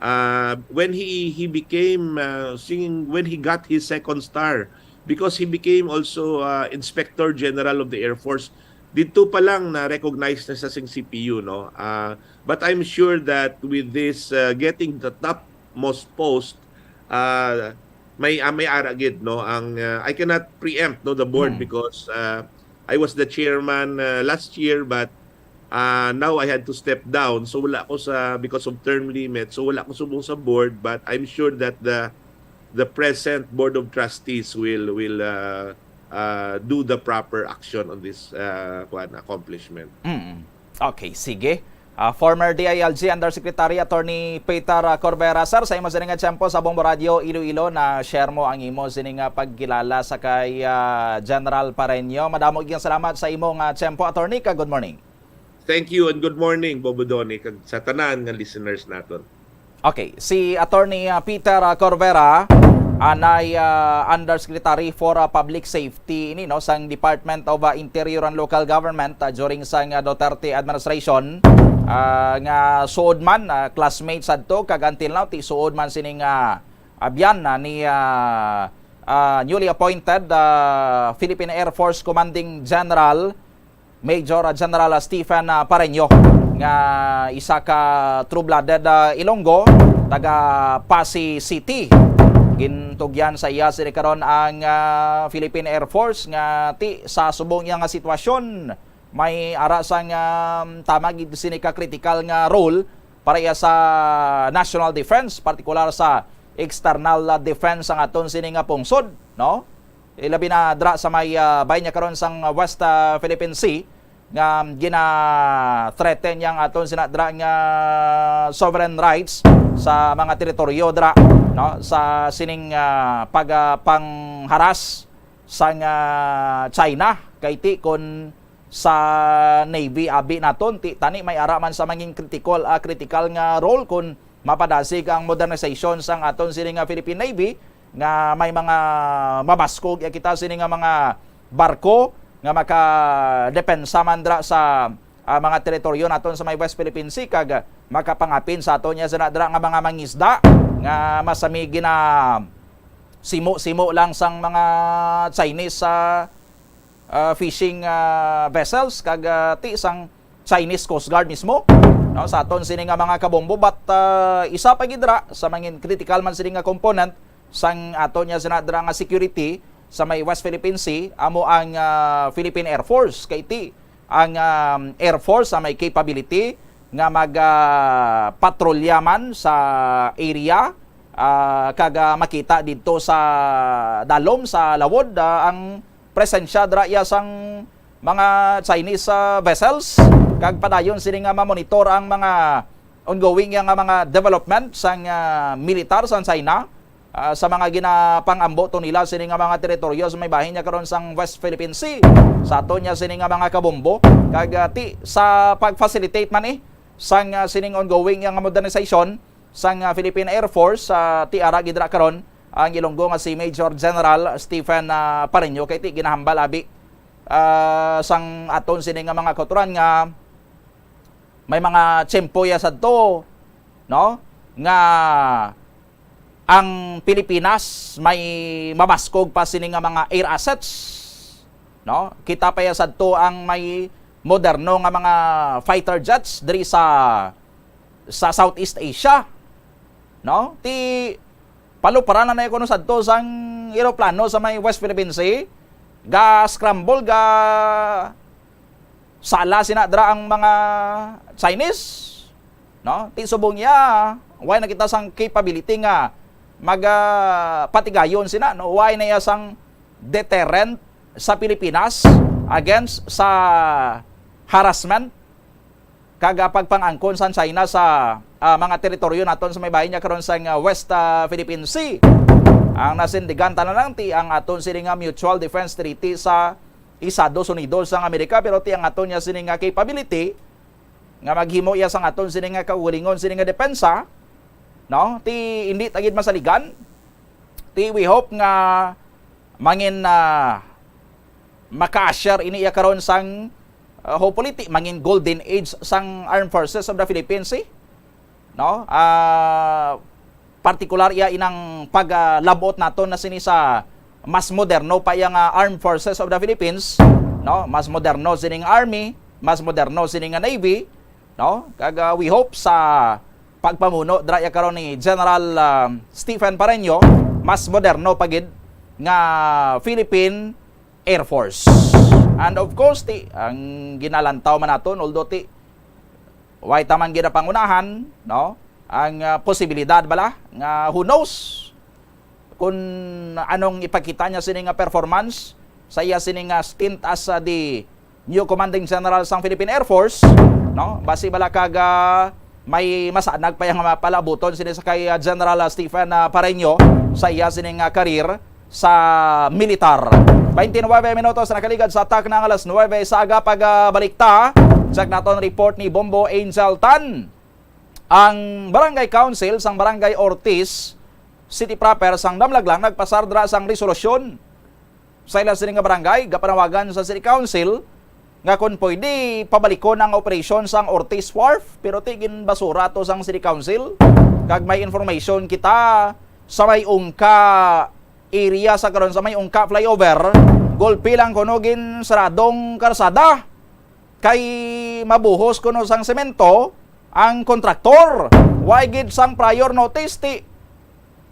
ah, when he, he became, ah, singing, when he got his second star, because he became also, ah, Inspector General of the Air Force. Didto pa lang na-recognize na sa sing C P U, no? Ah, but I'm sure that with this, ah, getting the topmost post, ah, may, ah, may ara gid, no? Ang, ah, I cannot preempt, no, the board, hmm, because, ah, I was the chairman, ah, last year, but, ah, now I had to step down. So wala ko sa, because of term limit, so wala ko subong sa board, but I'm sure that the, the present Board of Trustees will, will, ah, ah, do the proper action on this, ah, kuwan, accomplishment. Mm. Okay, sige. Ah, former D I L G Undersecretary Attorney Peter, ah, Corvera. Sir, sa imo sini nga tiyempo sa Bombo Radio Iloilo, na-share mo ang imo sini nga pagkilala sa kay, ah, General Pareño. Madamo gyud salamat sa imo nga tiyempo, attorney, ka good morning. Thank you and good morning, Bobo Donny, kag sa tanan nga listeners naton. Okay, si Attorney, ah, Peter, ah, Corvera, anay, ah, Undersecretary for, ah, Public Safety ini, no, sang Department of, ah, Interior and Local Government, ah, during sang, ah, Duterte administration, ah, nga suod man, ah, classmates adto, kag until now ti suod man sining, ah, abyan na ni, ah, ah, newly appointed, ah, Philippine Air Force Commanding General Major General Stephen, ah, Pareño, nga isa ka true-blooded, ah, Ilonggo, taga Passi City. Gintugyan sa iya sini karon ang, ah, Philippine Air Force nga ti sa subong iya nga sitwasyon, may ara sang, ah, tama gid sini ka critical nga role para iya sa national defense, partikular sa external, ah, defense sang aton sini nga pungsod, no? Ilabi na dra sa may, ah, bahin niya karon sang West, ah, Philippine Sea nga gina-threaten yang aton sina dra nga sovereign rights sa mga teritoryo dra, no, sa sining, ah, pag, ah, pangharas sang, ah, China kay ti kon sa Navy abi naton ti tani may ara man sa mangin critical, ah, critical nga role kon mapadasig ang modernization sang aton sini nga Philippine Navy, nga may mga mabaskog ya kita sini nga mga barko nga makadepensa man dra sa, ah, mga teritoryo naton sa may West Philippine Sea kag makapangapin sa aton ya sina dra nga mga mangisda nga masami gina simo-simo lang sang mga Chinese sa, ah, fishing, ah, vessels kag, ah, ti sang Chinese Coast Guard mismo, no, sa aton sini nga mga kabombo. But, ah, isa pa gid ra sa mangin critical man sini nga component sang aton niya sina dira nga security sa may West Philippine Sea amo ang, ah, Philippine Air Force. Kay ti ang, um, Air Force sa may capability nga mag, ah, patrolya man sa area, ah, kag, ah, makita didto sa dalom sa lawod, ah, ang presensya dira iya sang mga Chinese, ah, vessels, kag padayon sini nga mamonitor ang mga ongoing ya nga mga development sang, ah, militar sang China, ah, sa mga ginapang-ambo to nila sini nga mga teritoryo sa may bahin niya karon sang West Philippine Sea, sa aton niya sini nga mga kabombo, kag, ah, ti sa pag-facilitate man, eh, sang, ah, sining ongoing ya nga modernization sang, ah, Philippine Air Force, ah, ti ara gid ra karon ang Ilonggo nga si Major General Stephen, ah, Pareño kay ti ginahambal abi, ah, sang aton sini nga mga kautoran nga may mga tiyempo ya sadto, no, nga ang Pilipinas may mabaskog pa sini nga mga air assets, no? Kita pa ya sadto ang may moderno nga mga fighter jets diri sa, sa Southeast Asia, no? Ti paluparan na na kuno sadto sang eroplano sa may West Philippine Sea, ga scramble, ga sala sina dira ang mga Chinese, no? Ti subong iya, way na kita sang capability nga mag, ah, patigayon sina, no? Way na iya sang deterrent sa Pilipinas against sa harassment kag, ah, pagpang-angkon sang China sa, ah, mga teritoryo naton sa may bahin niya karon sang, ah, West, ah, Philippine Sea. Ang nasindigan ta na lang ti ang aton sini nga Mutual Defense Treaty sa Estados Unidos sang Amerika, pero ti ang aton niya sini nga capability nga maghimo iya sang aton sini nga kaugalingon sini nga depensa, no? Ti hindi ta gid masaligan. Ti we hope nga mangin, ah, maka-usher ini iya karon sang, ah, hopefully ti mangin golden age sang Armed Forces of the Philippines, eh, no? Ah, partikular iya inang paglab-ot naton na sini sa mas moderno pa iya nga Armed Forces of the Philippines, no? Mas moderno sining army, mas moderno sini nga navy, no? Kag, ah, we hope sa pagpamuno dira iya karon ni General, ah, Stephen Pareño, mas moderno pa gid nga Philippine Air Force. And of course, ti ang ginalantaw man naton, although ti way ta man ginapangunahan, no? Ang, ah, posibilidad bala nga who knows kung anong ipakita niya sini nga performance sa iya sini nga stint as, ah, the new commanding general sang Philippine Air Force, no? Basi bala kag, ah, may masanag pa yang mapalabuton sini sa kay, ah, General, ah, Stephen, ah, Pareño sa iya sini nga career sa militar. Twenty-nine minutos na nakaligad sa atak ng alas nuebe sa aga. Pagbalik ta, check naton report ni Bombo Angel Tan. Ang Barangay Council sang Barangay Ortiz city proper sang Damlaglang nagpasar dira sang resolusyon sa ila sini nga barangay, gapanawagan sa City Council nga kon pwede pabalikon ang operasyon sang Ortiz Wharf, pero ti ginbasura to sang City Council. Kag may information kita sa may Ungka area sa karon, sa may Ungka flyover, gulpi lang kuno ginsaradong karsada kay mabuhos kuno sang semento ang kontraktor. Way gid sang prior notice ti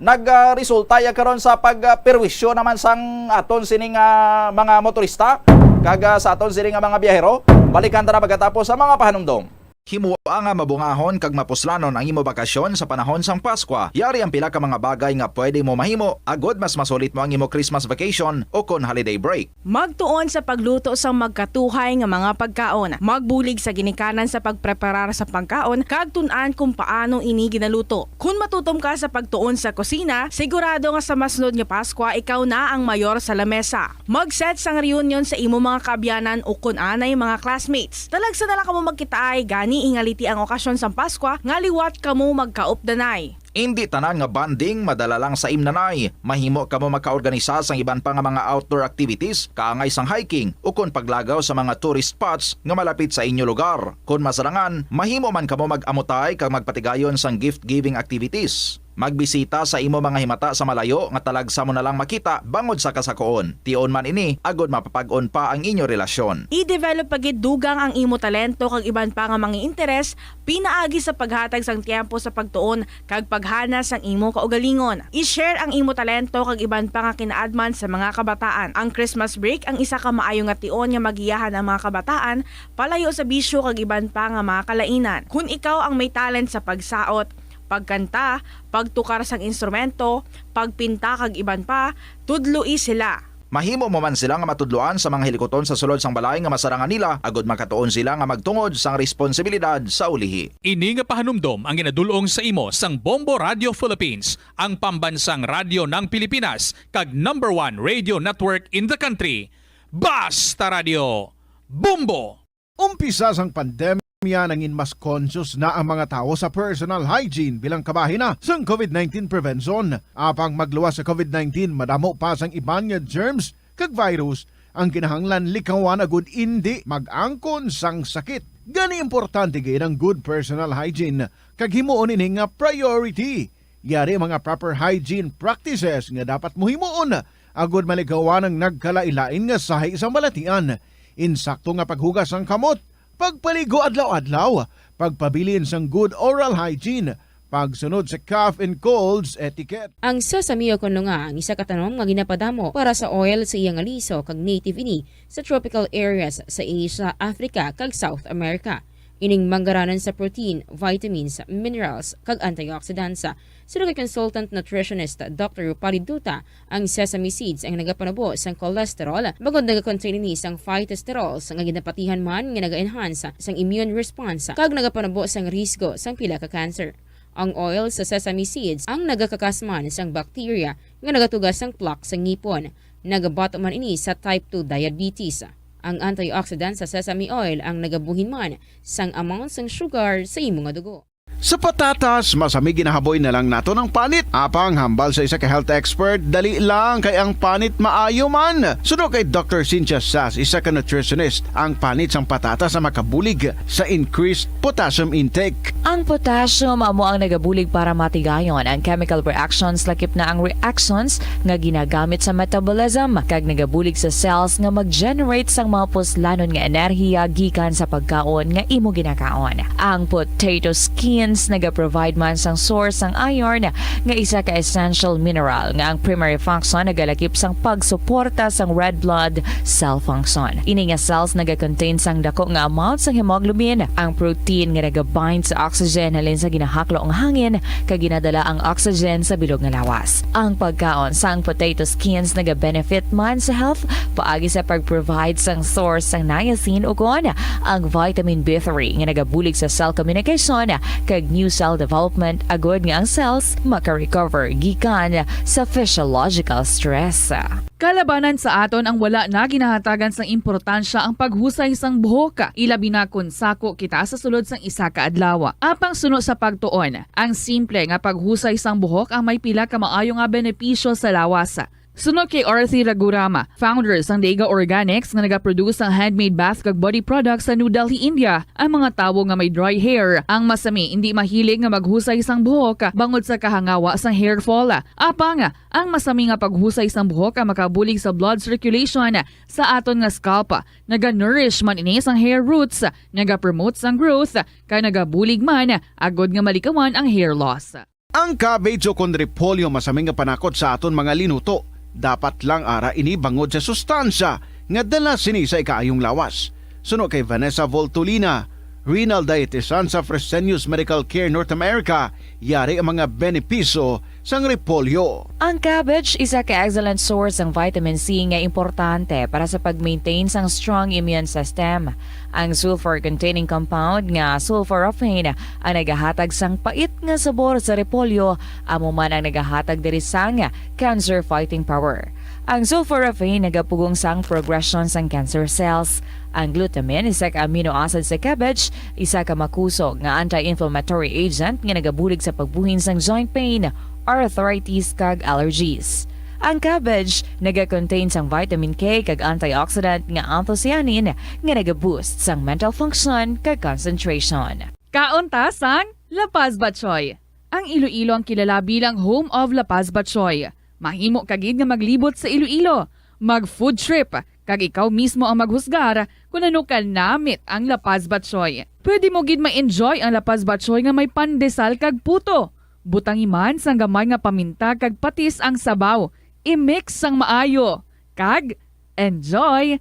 nagresulta ya karon sa pagperwisyo naman sang aton sining, ah, mga motorista kag, ah, sa aton sining, ah, mga biyahero. Balikan ta na pagkatapos sa mga pahanumdom. Himoa nga mabungahon kag mapuslanon ang imo bakasyon sa panahon sang Paskwa. Yari ang pila ka mga bagay nga pwede mo mahimo agod mas masulit mo ang imo Christmas vacation o kon holiday break. Magtuon sa pagluto sang magkatuhay nga mga pagkaon. Magbulig sa ginikanan sa pagpreparar sa pagkaon kag tun-an kung paano ini ginaluto. Kon matutom ka sa pagtuon sa kusina, sigurado nga sa masunod nga Paskwa ikaw na ang mayor sa lamesa. Mag-set sang reunion sa imo mga kaabyanan o kon anay mga classmates. Talagsa na lang kamo magkitaay, gani ingaliti ang okasyon sang Paskwa nga liwat kamo magkaupdanay. Indi tanan nga bonding madala lang sa imnanay. Mahimo kamo makaorganisa sang iban pa nga mga outdoor activities, kaangay sang hiking, ukon paglagaw sa mga tourist spots nga malapit sa inyo lugar. Kon masarangan, mahimo man kamo mag-amutay kag magpatigayon sang gift-giving activities. Magbisita sa imo mga himata sa malayo nga talagsa mo na lang makita bangod sa kasakoon. Tion man ini agod mapapag-on pa ang inyo relasyon. I-develop pa gid dugang ang imo talento kag iban pa nga mga interes pinaagi sa paghatag sang tiyempo sa pagtuon kag paghanas sang imo kaugalingon. I-share ang imo talento kag iban pa nga kinaadman sa mga kabataan. Ang Christmas break ang isa ka maayo nga tion nga magiyahan ang mga kabataan palayo sa bisyo kag iban pa nga mga kalainan. Kon ikaw ang may talent sa pagsaot, pagkanta, pagtukar sang instrumento, pagpinta kag iban pa, tudloi sila. Mahimo mo man sila nga matudloan sa mga hilikuton sa sulod sang balay nga masarangan nila, agud makatuon sila nga magtungod sang responsibilidad sa ulihi. Ini nga pahanumdom ang ginadul-ong sa imo sang Bombo Radio Philippines, ang pambansang radyo ng Pilipinas, kag number one radio network in the country. Basta Radio, Bombo! Umpisa sang pandemya, nangin mas conscious na ang mga tawo sa personal hygiene bilang kabahin na sang COVID nineteen prevention. Apang magluwas sa COVID nineteen, madamo pa sang iban nga germs kag virus ang kinahanglan likawan agud indi mag-angkon sang sakit. Gani, importante gid ang good personal hygiene kag himuon ini nga priority. Yari ang mga proper hygiene practices nga dapat mo himuon agud malikawan ang nagkalain-lain nga sahi sang balatian, insakto nga paghugas sang kamot, pagpaligo adlaw-adlaw, pagpabilin sang good oral hygiene, pagsunod sa cough and colds etiquette. Ang sesame o kon lunga ang isa ka tanom nga ginapadamo para sa oil sa iya nga liso kag native ini sa tropical areas sa Asia, Africa, kag South America. Ining manggaranan sa protein, vitamins, minerals, kag antioxidants. Suno kay consultant nutritionist Doctor Rupali Duta, ang sesame seeds ang nagapanubo sang cholesterol, bangod nagakontain ini sang phytosterols nga ginapatihan man nga naga-enhance sang immune response kag nagapanubo sang risgo sang pila ka cancer. Ang oil sa sesame seeds ang nagakakas man sang bacteria nga nagatuga sang plaque sa ngipon. Nagabato man ini sa type two diabetes. Ang antioxidant sa sesame oil ang nagabuhin man sang amount sang sugar sa imo nga dugo. Sa patatas, masami ginahaboy na lang naton ang panit. Apang hambal sa isa ka health expert, dali lang kay ang panit maayo man. Suno kay Doctor Cynthia Sass, isa ka nutritionist, ang panit sang patatas ang makabulig sa increased potassium intake. Ang potassium amo ang nagabulig para matigayon ang chemical reactions, lakip na ang reactions nga ginagamit sa metabolism, kag nagabulig sa cells nga mag-generate sang mga puslanon nga enerhiya gikan sa pagkaon nga imo ginakaon. Ang potato skins nagaprovide man sang source sang iron, nga isa ka essential mineral nga ang primary function nagalakip sang pagsuporta sang red blood cell function. Ini nga cells nagakontain sang dako nga amount sang hemoglobin, ang protein nga nagabind sa oxygen halin sa ginahaklo nga hangin kag ginadala ang oxygen sa bilog nga lawas. Ang pagkaon sang potato skins nagabenefit man sa health paagi sa pag-provide sang source sang niacin ukon ang vitamin B three nga nagabulig sa cell communication kag new cell development agod nga ang cells maka-recover gikan sa physiological stress. Kalabanan sa aton ang wala na ginahatagan sang importansya ang paghusay sang buhok, ilabi na kon sako kita sa sulod sang isa ka adlaw. Apang suno sa pagtuon, ang simple nga paghusay sang buhok ang may pila ka maayo nga benepisyo sa lawas. Suno kay Arthi Ragurama, founder sang Dega Organics nga nagaproduce sang handmade bath kag body products sa New Delhi, India, ang mga tawo nga may dry hair ang masami indi mahilig nga maghusay sang buhok bangod sa kahangawa sang hair fall. Apang ang masami nga paghusay sang buhok ang makabulig sa blood circulation sa aton nga scalp, naga-nourish man ini sang hair roots, naga-promote sang growth, kag nagabulig man agod nga malikawan ang hair loss. Ang cabbage o kon repolyo masami nga panakot sa aton mga linuto. Dapat lang ara ini bangod sa sustansya nga dala sini sa ikaayong lawas. Suno kay Vanessa Voltolina, renal dietitian sa Fresenius Medical Care North America, yari ang mga benepisyo sang repolyo. Ang cabbage isa ka excellent source sang vitamin C nga importante para sa pag-maintain sang strong immune system. Ang sulfur-containing compound nga sulforaphane ang nagahatag sang pait nga sabor sa repolyo, amo man ang nagahatag diri sang cancer fighting power. Ang sulforaphane nagapugong sang progression sang cancer cells. Ang glutamine, isa ka amino acid sa cabbage, isa ka makusog nga anti-inflammatory agent nga nagabulig sa pagbuhin sang joint pain, arthritis, kag allergies. Ang cabbage naga-contain sang vitamin K kag antioxidant nga anthocyanin nga naga-boost sang mental function kag concentration. Kaon ta sang La Paz Batchoy. Ang Iloilo ang kilala bilang home of La Paz Batchoy. Mahimo ka gid nga maglibot sa Iloilo, mag-food trip, kag ikaw mismo ang maghusgar kon ano ka namit ang La Paz Batchoy. Pwede mo gid ma-enjoy ang La Paz Batchoy nga may pandesal kag puto. Butangi man sang gamay nga paminta kag patis ang sabaw. I-mix sang maayo. Kag enjoy!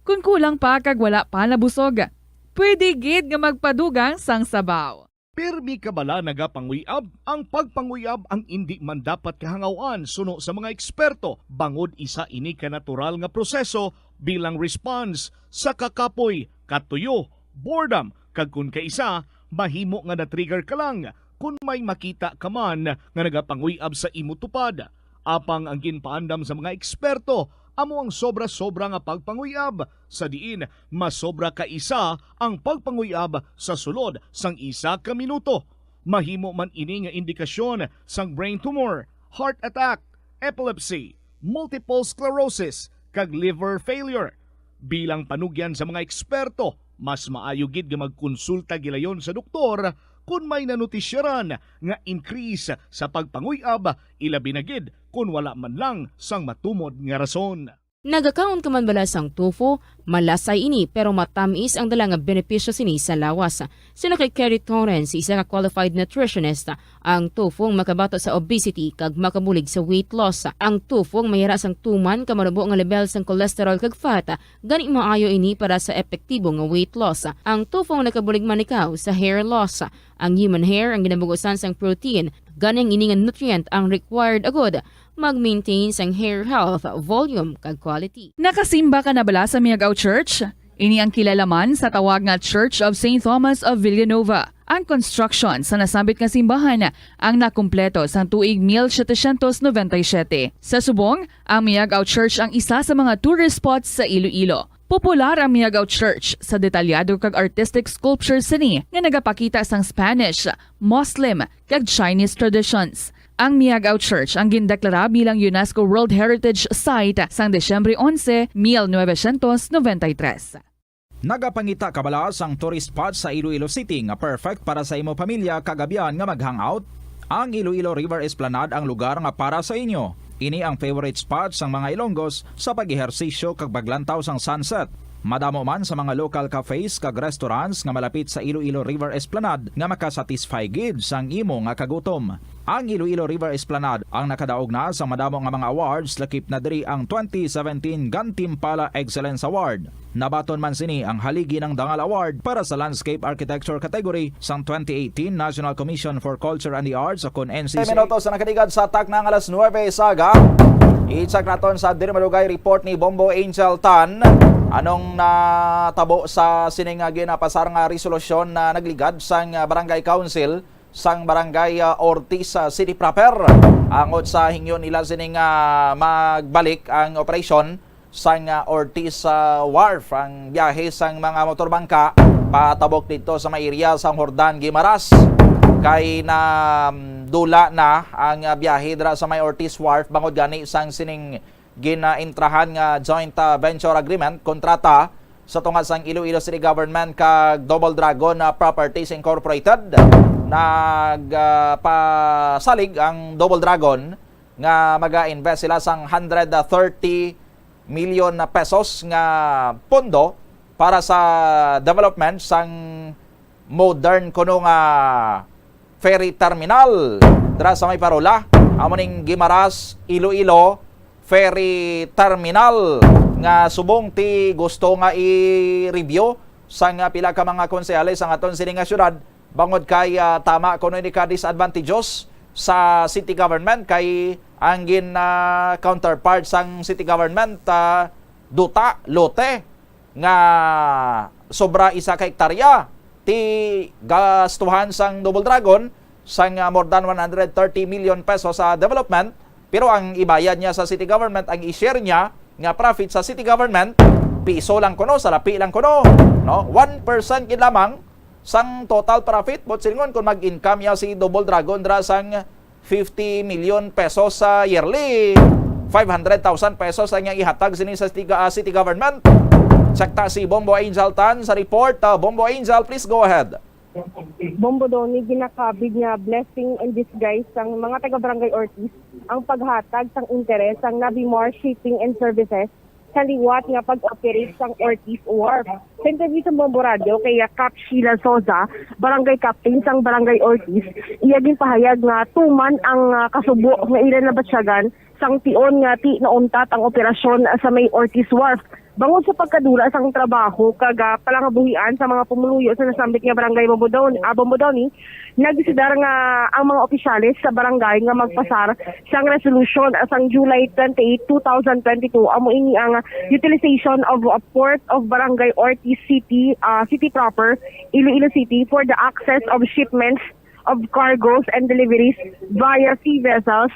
Kon kulang pa kag wala pa nabusog, pwede gid nga magpadugang sang sabaw. Pirmi ka bala nagapanguyab? Ang pagpanguyab ang indi man dapat kahangaw-an suno sa mga eksperto, bangod isa ini ka natural nga proseso bilang response sa kakapoy, katuyo, boredom, kag kon kaisa, mahimo nga na-trigger ka lang kon may makita ka man nga nagapanguyab sa imo tupad. Apang ang ginpaandam sa mga eksperto amo ang sobra-sobra nga pagpanguyab, sa diin masobra ka isa ang pagpanguyab sa sulod sang isa ka minuto. Mahimo man ini nga indikasyon sang brain tumor, heart attack, epilepsy, multiple sclerosis, kag liver failure. Bilang panugyan sa mga eksperto, mas maayo gid nga magkonsulta gilayon sa doktor kon may nanotisyaran nga increase sa pagpanguyab, ilabi na gid kon wala man lang sang matumod nga rason. Nagakaon ka man bala sang tofu? Malasay ini, pero matamis ang dala nga benepisyo sini sa lawas. Suno kay Kerry Torrens, isa ka qualified nutritionist, ang tofu ang makabato sa obesity kag makabulig sa weight loss. Ang tofu ang mayara sang tuman ka manubo nga lebel sang cholesterol kag fat, gani maayo ini para sa epektibo nga weight loss. Ang tofu ang nakabulig man ikaw sa hair loss. Ang human hair ang ginabugusan sang protein, gani ang ini nga nutrient ang required agud mag-maintain sang hair health, volume, kag quality. Nakasimba ka na bala sa Miag-ao Church? Ini ang kilala man sa tawag nga Church of Saint Thomas of Villanova. Ang construction sa nasambit nga simbahan ang nakumpleto sang tuig mil setecientos noventa y siete. Sa subong, ang Miag-ao Church ang isa sa mga tourist spots sa Iloilo. Popular ang Miag-ao Church sa detalyado kag artistic sculptures sini nga nagapakita sang Spanish, Muslim, kag Chinese traditions. Ang Miag-ao Church ang gindeklara bilang UNESCO World Heritage Site sang Disyembre onse, mil novecientos noventa y tres. Nagapangita ka bala sang tourist spot sa Iloilo City nga perfect para sa imo pamilya kag abyan nga mag-hangout? Ang Iloilo River Esplanade ang lugar nga para sa inyo. Ini ang favorite spot sang mga Ilonggos sa pag-ehersisyo kag paglantaw sang sunset. Madamo man sa mga local cafes kag restaurants nga malapit sa Iloilo River Esplanade nga makasatisfy gid sang imo nga kagutom. Ang Iloilo River Esplanade ang nakadaog na sa madamo nga mga awards, lakip na diri ang twenty seventeen Gantimpala Excellence Award. Nabaton man sini ang Haligi ng Dangal Award para sa Landscape Architecture category sang twenty eighteen National Commission for Culture and the Arts o kon N C C. Minutos na nakaligad sa takna nga alas nuebe sa aga. I-check naton sa diri madugay report ni Bombo Angel Tan. Anong natabo sa sining, ah, ginapasar nga resolusyon na nagligad sang, ah, Barangay Council sang barangay, ah, Ortiz, ah, City Proper. Angot sa hingyo nila sining, ah, magbalik ang operasyon sang, ah, Ortiz, ah, Wharf. Ang biyahe sang mga motorbangka patabok dito sa may area sang Jordan, Guimaras, kay na, mm, dula na ang, ah, biyahe dira sa may Ortiz Wharf bangod gani sang sining ginaintrahan nga joint, ah, venture agreement, kontrata, sa tunga sang Iloilo City Government kag Double Dragon, ah, Properties Incorporated. Nag, ah, pasalig ang Double Dragon nga maga-invest sila sang hundred thirty million na pesos nga pondo para sa development sang modern kuno nga ferry terminal dira sa may Parola. Amo ning Guimaras, Iloilo Ferry Terminal nga subong ti gusto nga i-review sang pila ka mga konsehales sang aton sini nga syudad, bangod kay, ah, tama kuno ini ka disadvantageous sa city government kay ang gin, ah, counterpart sang city government, ah, duta, lote nga sobra isa ka hektarya ti gastuhan sang Double Dragon sang, ah, more than one hundred thirty million pesos sa development, pero ang ibayad niya sa city government, ang i-share niya nga profit sa city government, piso lang kuno, salapi lang kuno, no? One percent gid lamang sang total profit, but silingon kung mag-income ya si Double Dragon dira sang fifty million pesos sa yearly, five hundred thousand pesos ang iyang ihatag sini sa city, ah, city government. Check ta si Bombo Angel Tan sa report. Ah, Bombo Angel, please go ahead. Bombo Donny, ginakabig nga blessing in disguise sang mga taga Barangay Ortiz ang paghatag sang interes sang Navimar Shipping and Services sa liwat nga pag-operate sang Ortiz Wharf. Sa interview sa Bombo Radio kay Cap Sheila Sosa, barangay captain sang Barangay Ortiz, iya ginpahayag nga tuman ang, ah, kasubo nga ila nabatyagan sang tion nga ti nauntat ang operasyon sa may Ortiz Wharf. Bangod sa pagkadula sang trabaho kag, ah, palangabuhian sa mga pumuluyo sa nasambit nga barangay Bombo Donny, ah, Bombo Donny, nagsidar nga ang mga opisyales sa barangay nga magpasar sang resolution sang July twenty-eight, two thousand twenty-two, amo ini ang utilization of a port of Barangay Ortiz City, ah, City Proper, Iloilo City, for the access of shipments of cargoes and deliveries via sea vessels,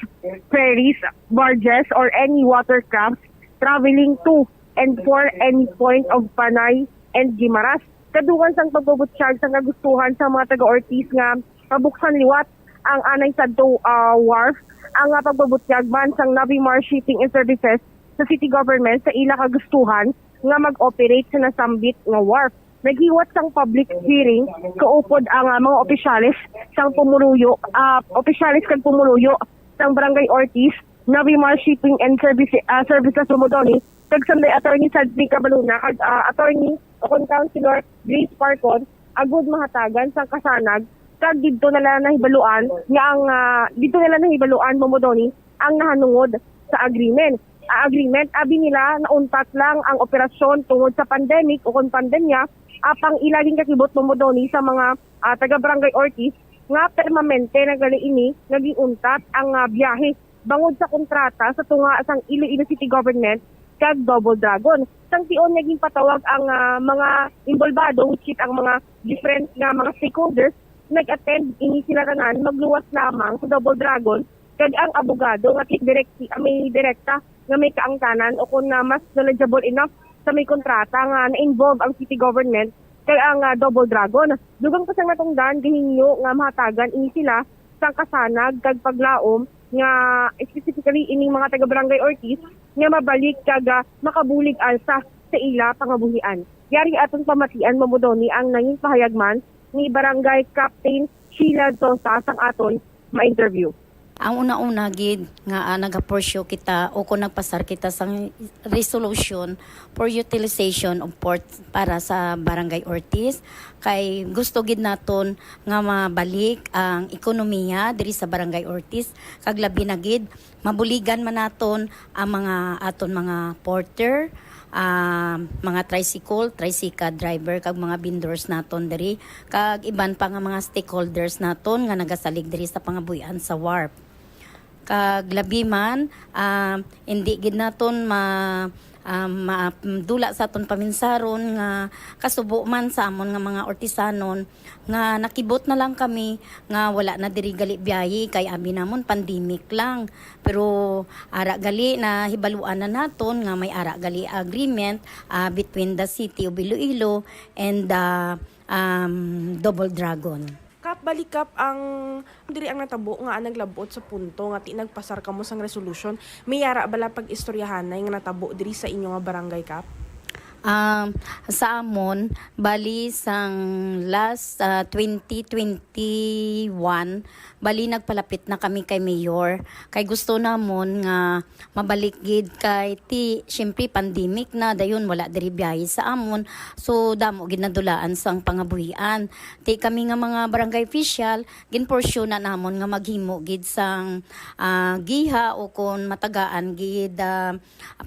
ferries, barges, or any watercraft traveling to and for any point of Panay and Guimaras. Kadungan sang pagpabutyag sang kagustuhan sang mga taga-Ortiz nga mabuksan liwat ang anay sadto, ah, wharf, ang, ah, pagpabutyag man sang Navimar Shipping and Services sa city government sa ila kagustuhan nga mag-operate sa nasambit nga wharf. Naghiwat sang public hearing kaupod ang, ah, mga opisyales sang pumuluyo, ah, opisyales kag pumuluyo sang Barangay Ortiz, Navimar Shipping and Service, ah, Services Bombo Donny, kag sanday Attorney Sadney Cabaluna kag, ah, Attorney o kon Councilor Grace Parcon, agud mahatagan sang kasanag kag didto nila nahibaluan nga ang, ah, didto nila nahibaluan, Bombo Donny, ang nahanungod sa agreement. Ang agreement, abi nila, nauntat lang ang operasyon tungod sa pandemic o kon pandemya, apang ila ginkakibot, Bombo Donny, sa mga, ah, taga Barangay Ortiz nga permanente na gali ini nga giuntat ang, ah, biyahe bangod sa kontrata sa tunga sang Iloilo City Government kag Double Dragon. Sang tion nga ginpatawag ang, ah, mga involbado, which is ang mga different nga mga stakeholders, nag-attend ini sila tanan, magluwas lamang sa Double Dragon kag ang abogado nga ti-, direct-, ah, may direkta nga may kaangtanan o kon, ah, mas knowledgeable enough sa may kontrata nga na-involve ang city government kag ang, ah, Double Dragon. Dugang pa sang natungdan, gahingyo nga mahatagan ini sila sang kasanag kag paglaom nga specifically ining mga taga Barangay Ortiz nga mabalik kag, ah, makabulig alsa sa ila pangabuhian. Yari aton pamatian, Bombo Donny, ang nangin pahayag man ni Barangay Captain Sheila Sosa sang aton ma-interview. Ang una-una gid nga, ah, nagapursyo kita o kung nagpasar kita sang resolution for utilization of port para sa Barangay Ortiz, kay gusto gid naton nga mabalik ang ekonomiya diri sa Barangay Ortiz, kag labi na gid mabuligan man naton ang mga aton mga porter, ah, mga tricycle, tricycle driver, kag mga vendors naton diri, kag iban pa nga mga stakeholders naton nga nagasalig diri sa pangabuhian sa wharf. Kag labi man, ah, hindi gid naton ma-, um, ma-, dula sa aton paminsaron nga kasubo man sa amon nga mga ortisanon nga nakibot na lang kami nga wala na diri gali biyahe kay abi namon pandemic lang. Pero ara gali na hibaluan na naton nga may ara gali agreement, ah, between the City of Iloilo and the, um, Double Dragon. Kap, bali, Kap, ang diri ang natabo nga ang naglabot sa punto nga ti nagpasar kamo sang resolution. May ara bala pag-istoryahanay nga natabo diri sa inyo nga barangay, Kap? Um, sa amon, bali sang last, ah, twenty twenty-one, bali nagpalapit na kami kay Mayor. Kay gusto namon nga mabalik gid kay ti, siyempre, pandemic na, dayon wala diri biyahe sa amon. So, damo gid nadulaan sang pangabuhian. Ti kami nga mga barangay official, gin-pursue na namon nga maghimo gid sang, ah, giha o kon matagaan gid, ah,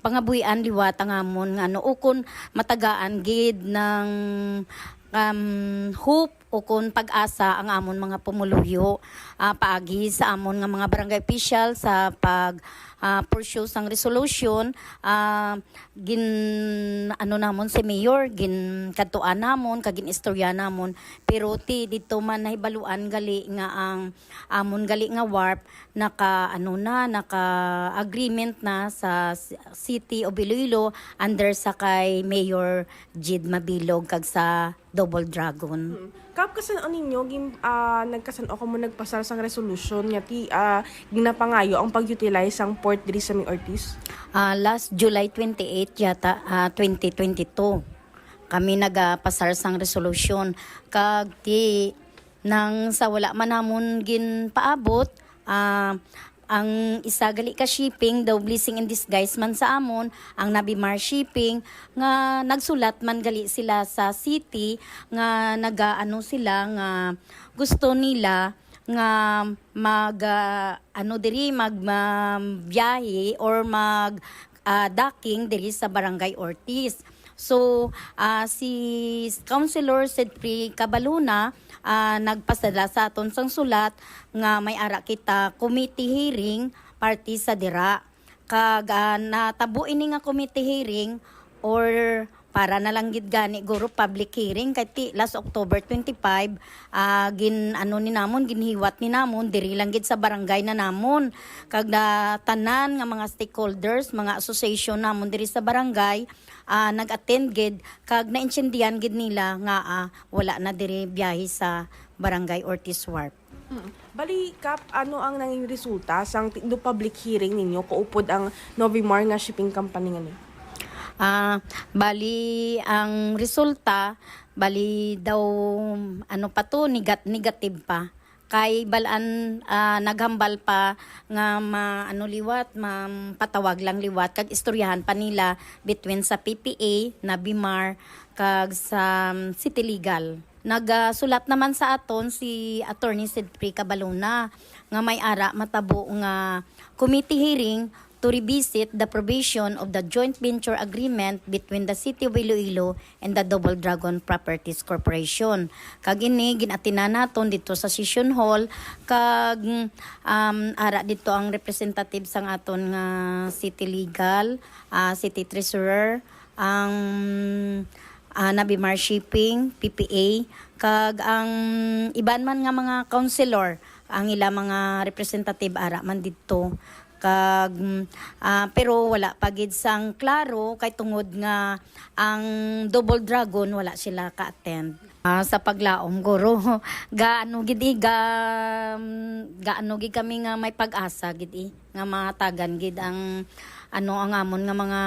pangabuhian liwat ang amon nga ano, o kon matagaan gid ng, um, hope o kon pag-asa ang amon mga pumuluyo, ah, paagi sa amon nga mga barangay official sa pag, ah, pursue sang resolution, ah, gin-, ano namon si Mayor, gin-, kadtuan namon, kag gin-istorya namon. Pero ti dito man nahibaluan gali nga ang amon gali nga warp naka, ano na, naka-agreement na sa C-, City of Iloilo under sa kay Mayor Jid Mabilog kag sa Double Dragon. Mm. Kap, kasan-o ninyo gin-, ah, nagkasan-o kamo nagpasar sang resolution nga ti, ah, ginapangayo ang pag-utilize sang port diri sa May Ortiz? Ah, last July twenty-eight yata, ah, twenty twenty-two. Kami nagapasar sang resolution. Kag ti nang sa wala man namon ginpaabot, ah, ang isa gali ka shipping daw blessing in disguise man sa amon, ang Nabimar Shipping, nga nagsulat man gali sila sa city nga nagaano sila nga gusto nila nga mag, ah, ano diri, mag, um, biyahe or mag, ah, docking diri sa Barangay Ortiz. So, ah, si Councilor Sedfrey Cabaluna, ah, nagpasadala sa aton sang sulat nga may ara kita committee hearing parte sa dira. Kag, ah, natabo ini nga committee hearing or para na lang gid gani guro public hearing kay ti last October twenty-five, ah, gin-, ano ni namon, ginhiwat ni namon diri lang gid sa barangay na namon. Kag na tanan nga mga stakeholders, mga association namon diri sa barangay, ah, nag-attend gid kag naintindihan gid nila nga, ah, wala na diri biyahe sa Barangay Ortiz Wharf. Mm. Bali, Kap, ano ang nanging resulta sang ti-, no public hearing ninyo kaupod ang Novemar nga shipping company ngani? Ah, bali, ang resulta, bali daw, ano pa to, negat-, negative pa. Kay balaan, ah, naghambal pa nga ma-, ano liwat, ma-, patawag lang liwat, kag istoryahan pa nila between sa P P A, Nabimar, kag sa, um, City Legal. Nagasulat naman sa aton si Attorney Sidpri Cabaluna nga may ara matabo nga committee hearing to revisit the provision of the joint venture agreement between the City of Iloilo and the Double Dragon Properties Corporation. Kag ini gin-atinan naton dito sa session hall, kag, um, ara dito ang representative sang aton nga city legal, ah, city treasurer, ang, ah, Nabimar Shipping, P P A, kag ang iban man nga mga councilor, ang ila mga representative ara man didto. Kag, mm, ah, pero wala pa gid sang klaro kay tungod nga ang Double Dragon wala sila ka-attend. Ah, sa paglaom, guro, gaano gid i-, ga-, mm, gaano gid kami nga may pag-asa gid i, nga matagan gid ang, ano, ang amon nga mga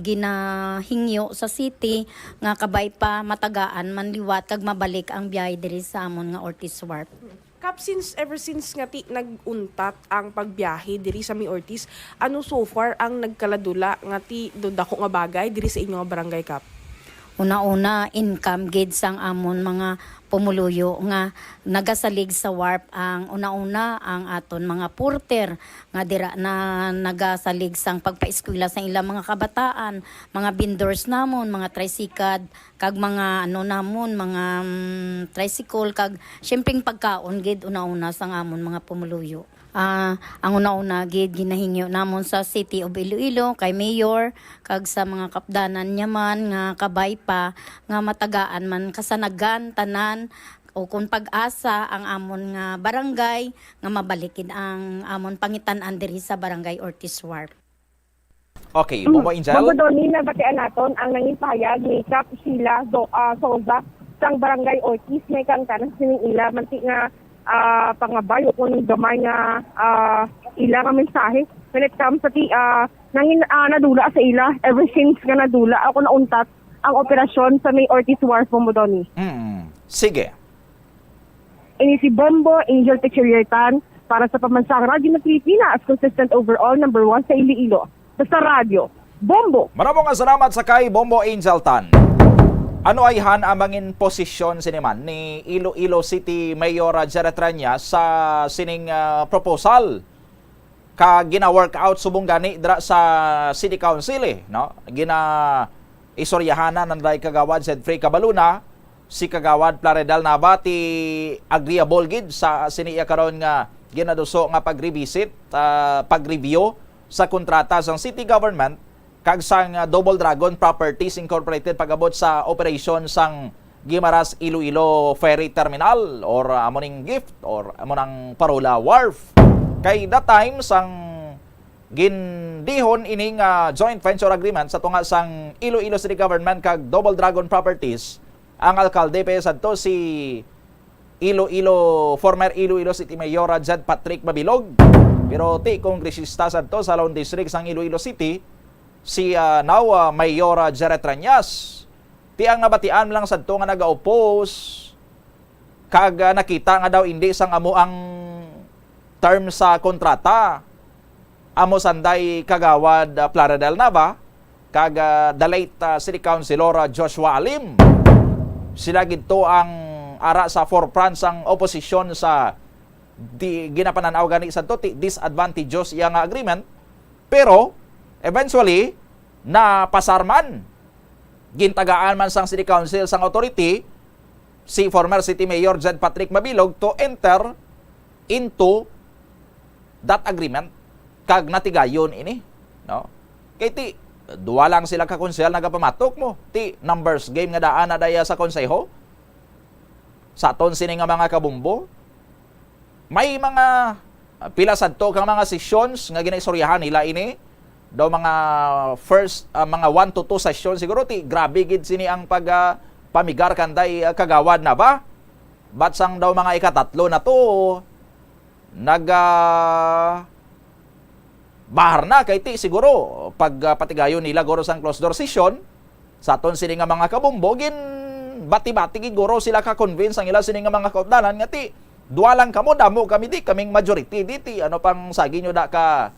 ginahingyo sa city nga kabay pa matagaan man liwat kag mabalik ang biyahe diri sa amon nga Ortiz Wharf. Kap, since, ever since nga ti nag-untat ang pagbiyahe diri sa May Ortiz, ano so far ang nagkaladula nga ti do dako nga bagay diri sa inyo nga barangay, Kap? Una-una, income gid sang amon mga pumuluyo nga nagasalig sa wharf. Ang una-una, ang aton mga porter nga dira na nagasalig sang pagpaeskwela sa ilang mga kabataan, mga vendors namon, mga tricycad, kag mga ano namon, mga, mm, tricycle, kag siyempre pagkaon gid una-una sang amon mga pumuluyo. Ah, ang una-una gid ginahingyo namon sa City of Iloilo kay Mayor kag sa mga kapdanan niya man nga kabay pa nga matagaan man kasanagan tanan o kung pag-asa ang amon nga barangay nga mabalik gid ang amon pangitan-an diri sa Barangay Ortiz Wharf. Okay, Bombo Angel? Bombo Donnie, nabatian naton ang nangin pahayag ni Kap Sheila Do, ah, Souza sang Barangay Ortiz nga ikangtanan sining ila manti nga ah, pangabay o kung gamay nga ah, ila nga mensahe when it comes sa ti ah, nangin ah, nadula sa ila ever since nga nadula ako nauntat ang operasyon sa may Ortiz Wharf, Bombo Donnie. Mm. Sige. Ini si Bombo Angel Pichiliertan para sa Pamansang Radyo ng Pilipinas, consistent overall, number one sa Iloilo. Basta radyo, Bombo! Maramo nga salamat sa kay Bombo Angel Tan. Ano ayhan ang mangin posisyon sini man ni Iloilo City Mayor Jared Rania sa sining ah, proposal ka gina-work out subong gani dira sa City Council eh, no? Gina istoryahanan nanday Kagawad Zedfrey Cabaluna, si Kagawad Plaridel Nava ti agreeable gid sa sini iya karon nga ginaduso nga pag-revisit, ah, pag-review sa kontrata sang city government kag sang ah, Double Dragon Properties Incorporated pag-abot sa operasyon sang Guimaras Iloilo Ferry Terminal or ah, amo ning gift or amo nang Parola Wharf. Kay that time sang gindihon ini nga joint venture agreement sa tunga sang Iloilo City Government kag Double Dragon Properties, ang alkalde pa sadto si Iloilo, former Iloilo City Mayor Jed Patrick Mabilog, pero ti kongresista sadto sa Laon District sang Iloilo City, si ah, now ah, Mayor Jared Ranias. Ti ang nabatian lang sadto nga naga-oppose kag ah, nakita nga daw indi sang amo ang term sa kontrata. Amo sanday Kagawad ah, Plaridel Nava kag ah, the late ah, City Councilor ah, Joshua Alim. Sila gid to ang ara sa forefront sang oposisyon sa di ginapanan-aw gani sadto ti disadvantageous iya nga agreement. Pero eventually napasar man, gintagaan man sang City Council sang authority si former City Mayor Jed Patrick Mabilog to enter into that agreement kag natigayon ini, no? Kay ti duwa lang sila ka konsehal nagapamatok mo. Ti numbers game nga daan na daya sa konseho. Sa aton sini nga mga kabumbo, may mga ah, pila sadto ka mga sessions nga ginaistoryahan nila ini. Daw mga first, ah, mga one to two sessions siguro ti grabe gid sini ang pag ah, pamigar kanday ah, Kagawad Nava. But sang daw mga ikatatlo na to, nag ah, bahar na kay ti siguro pag ah, patigayon nila guro sang closed door session sa aton sini nga mga kabumbo, gin bati-bati gid guro sila ka convince ang ila sini nga mga kaupdanan nga ti duwa lang kamo, damo kami, di kaming majority, di ti ano pang sagi nyo da ka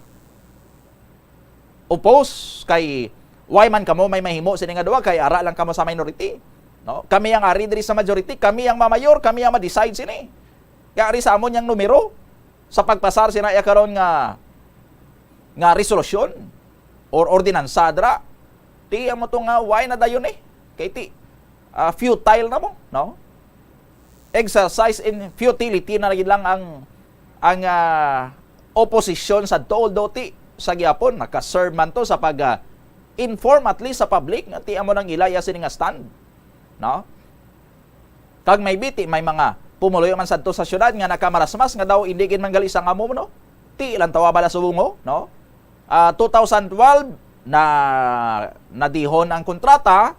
oppose kay why man kamo may mahimo sini nga duwa kay ara lang kamo sa minority, no? Kami ang ari diri sa majority, kami ang mamayor, kami ang ma-decide sini. Kay ari sa amon yang numero sa pagpasar sina iya karon nga nga resolusyon or ordinansa dira. Ti amo to nga why na dayon eh. Kay ti ah, futile na mo, no? Exercise in futility na gid lang ang ang ah, oposisyon sa although ti sa gihapon naka-serve man to sa pag ah, inform at least sa public nga ti amo nang ila iya sini nga stand, no? Kag maybe ti may mga pumuluyo man sadto sa syudad nga nakamarasmas nga daw indi gid man gali sang amo, no? Ti ilang tawa bala subungo, no? Ah, two thousand twelve na nadihon ang kontrata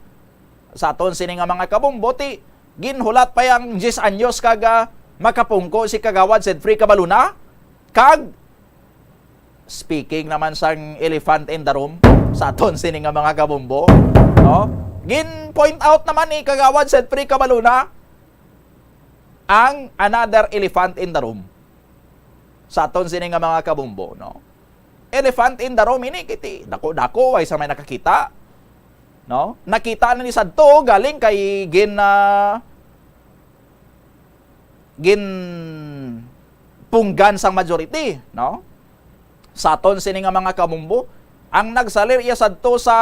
sa aton sini nga mga kabumbo, ti ginhulat pa yang diyes anyos kag ah, makapungko si Kagawad Zedfrey Cabaluna kag speaking naman sang elephant in the room sa aton sini nga mga kabumbo, no? Gin point out naman ni Kagawad Zedfrey Cabaluna ang another elephant in the room sa aton sini nga mga kabumbo, no? Elephant in the room ini kiti dako-dako way sa may nakakita, no? Nakita na ni sadto galing kay gin ah, gin punggan sang majority, no? Sa aton sini nga mga kabumbo, ang nagsalir iya sadto sa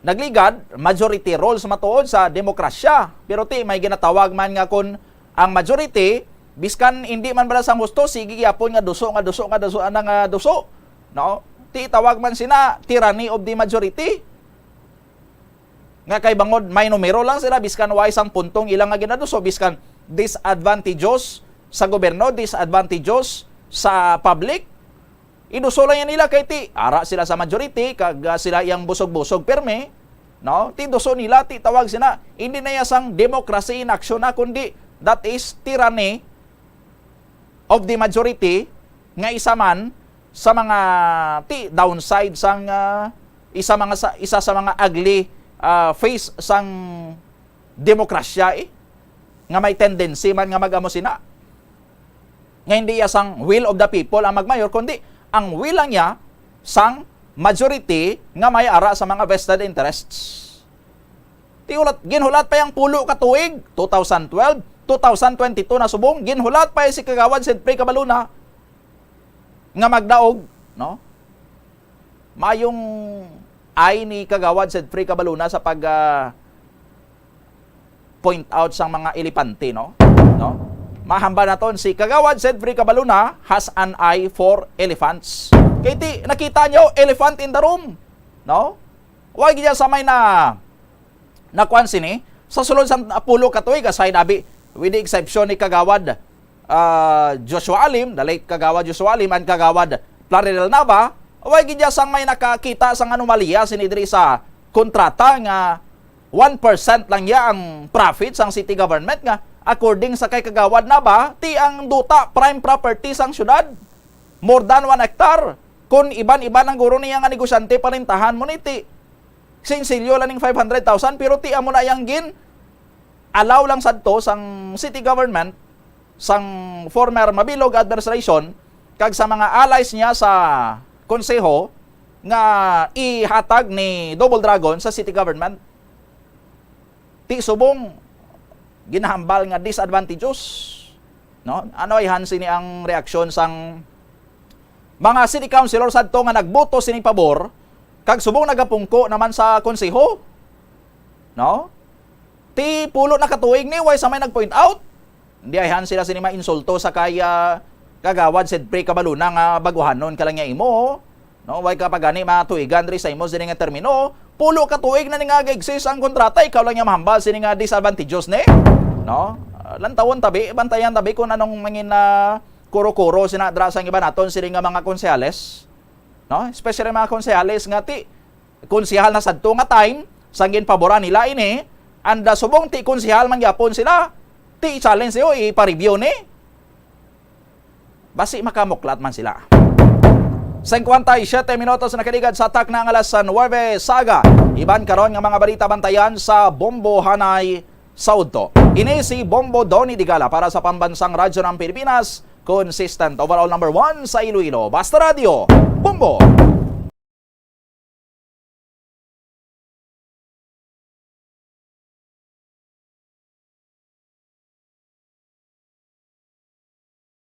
nagligad, majority rules matuod sa demokrasya. Pero ti may ginatawag man nga kun ang majority Biskan hindi man bala sang husto, sige gyapon nga duso, nga duso, nga duso, ana nga duso, no? Ti tawag man sina tyranny of the majority. Nga kay bangod may numero lang sila, biskan way sang puntong ilang nga ginaduso, biskan disadvantageous sa gobyerno, disadvantageous sa public, iduso lang yan nila kay ti ara sila sa majority, kag, ah, sila yang busog-busog pirmi, no? Ti duso nila, ti tawag sina, hindi na iya sang democracy in action na, kundi that is tyranny of the majority, nga isa man sa mga ti downside sang, ah, isa mga sa, isa sa mga ugly, ah, face sang demokrasya, eh, nga may tendency man nga mag-amo sina, nga hindi iya sang will of the people ang magmayor, kundi ang will lang niya sang majority nga may ara sa mga vested interests. Tihulat, ginhulat pa yang pulo ka tuig, two thousand twelve, two thousand twenty-two na subong, ginhulat pa si Kagawad Sedfrey Cabaluna nga magdaog, no? Mayong ay ni Kagawad Sedfrey Cabaluna sa pag, ah, point out sang mga elepante, no? No? Mahamba naton si Kagawad Sedfrey Cabaluna has an eye for elephants. Kay ti, nakita niyo, elephant in the room, no? Wa gid sa may na nakuan sini sa sulod sa pulo ka tuig, aside abi, with the exception ni Kagawad, ah, Joshua Alim, the late Kagawad Joshua Alim and Kagawad Plaridel Nava, way gid sang may nakakita sang anomalya sini diri sa kontrata nga one percent lang niya ang profit sang city government, nga according sa kay Kagawad Nava, ti ang duta prime property sang syudad, more than one hectare. Kun iban-iban ang guro niya nga negosyante, parintahan mo ni ti, sinsilyo lang ning five hundred thousand, pero ti amo na yang gin allow lang sadto sang city government, sang former Mabilog administration, kag sa mga allies niya sa konseho nga ihatag ni Double Dragon sa city government. Ti subong ginahambal nga disadvantageous, no? Ano ay han sini ang reaksyon sang mga city councilor sadto nga nagboto sini pabor, kag subong nagapungko naman sa konseho, no? Ti pulo na ka tuig ni, way sa may nag-point out. Hindi ay han sila sini mainsulto sa kay, ah, Kagawad Sedfrey Cabaluna nga baguhanon ka lang niya imo, no? Way ka pa gani matuigan diri sa imo sini nga termino. Pulo ka tuig na ni nga ga-exist ang kontrata, ikaw lang niya mahambal sini nga disadvantageous ni, no? Ah, lantawon tabi, bantayan tabi kung anong mangin, ah, kuro-kuro sina dra sang iba naton sini nga mga konsehales, no? Especially mga konsehales nga ti konsehal na sadto nga time sang ginpaboran nila ini, and, ah, subong ti konsehal man gyapon sila, ti i-challenge niyo, ipa-review ni. Basi makamuklat man sila. Singkwenta y siyete minutos na kaligad sa takna nga alas nuwebe sa aga. Iban karon nga mga balita bantayan sa Bombo Hanay sa udto. Ini si Bombo Donny Digala para sa Pambansang Radyo ng Pilipinas, consistent overall number one sa Iloilo. Basta Radyo, Bombo!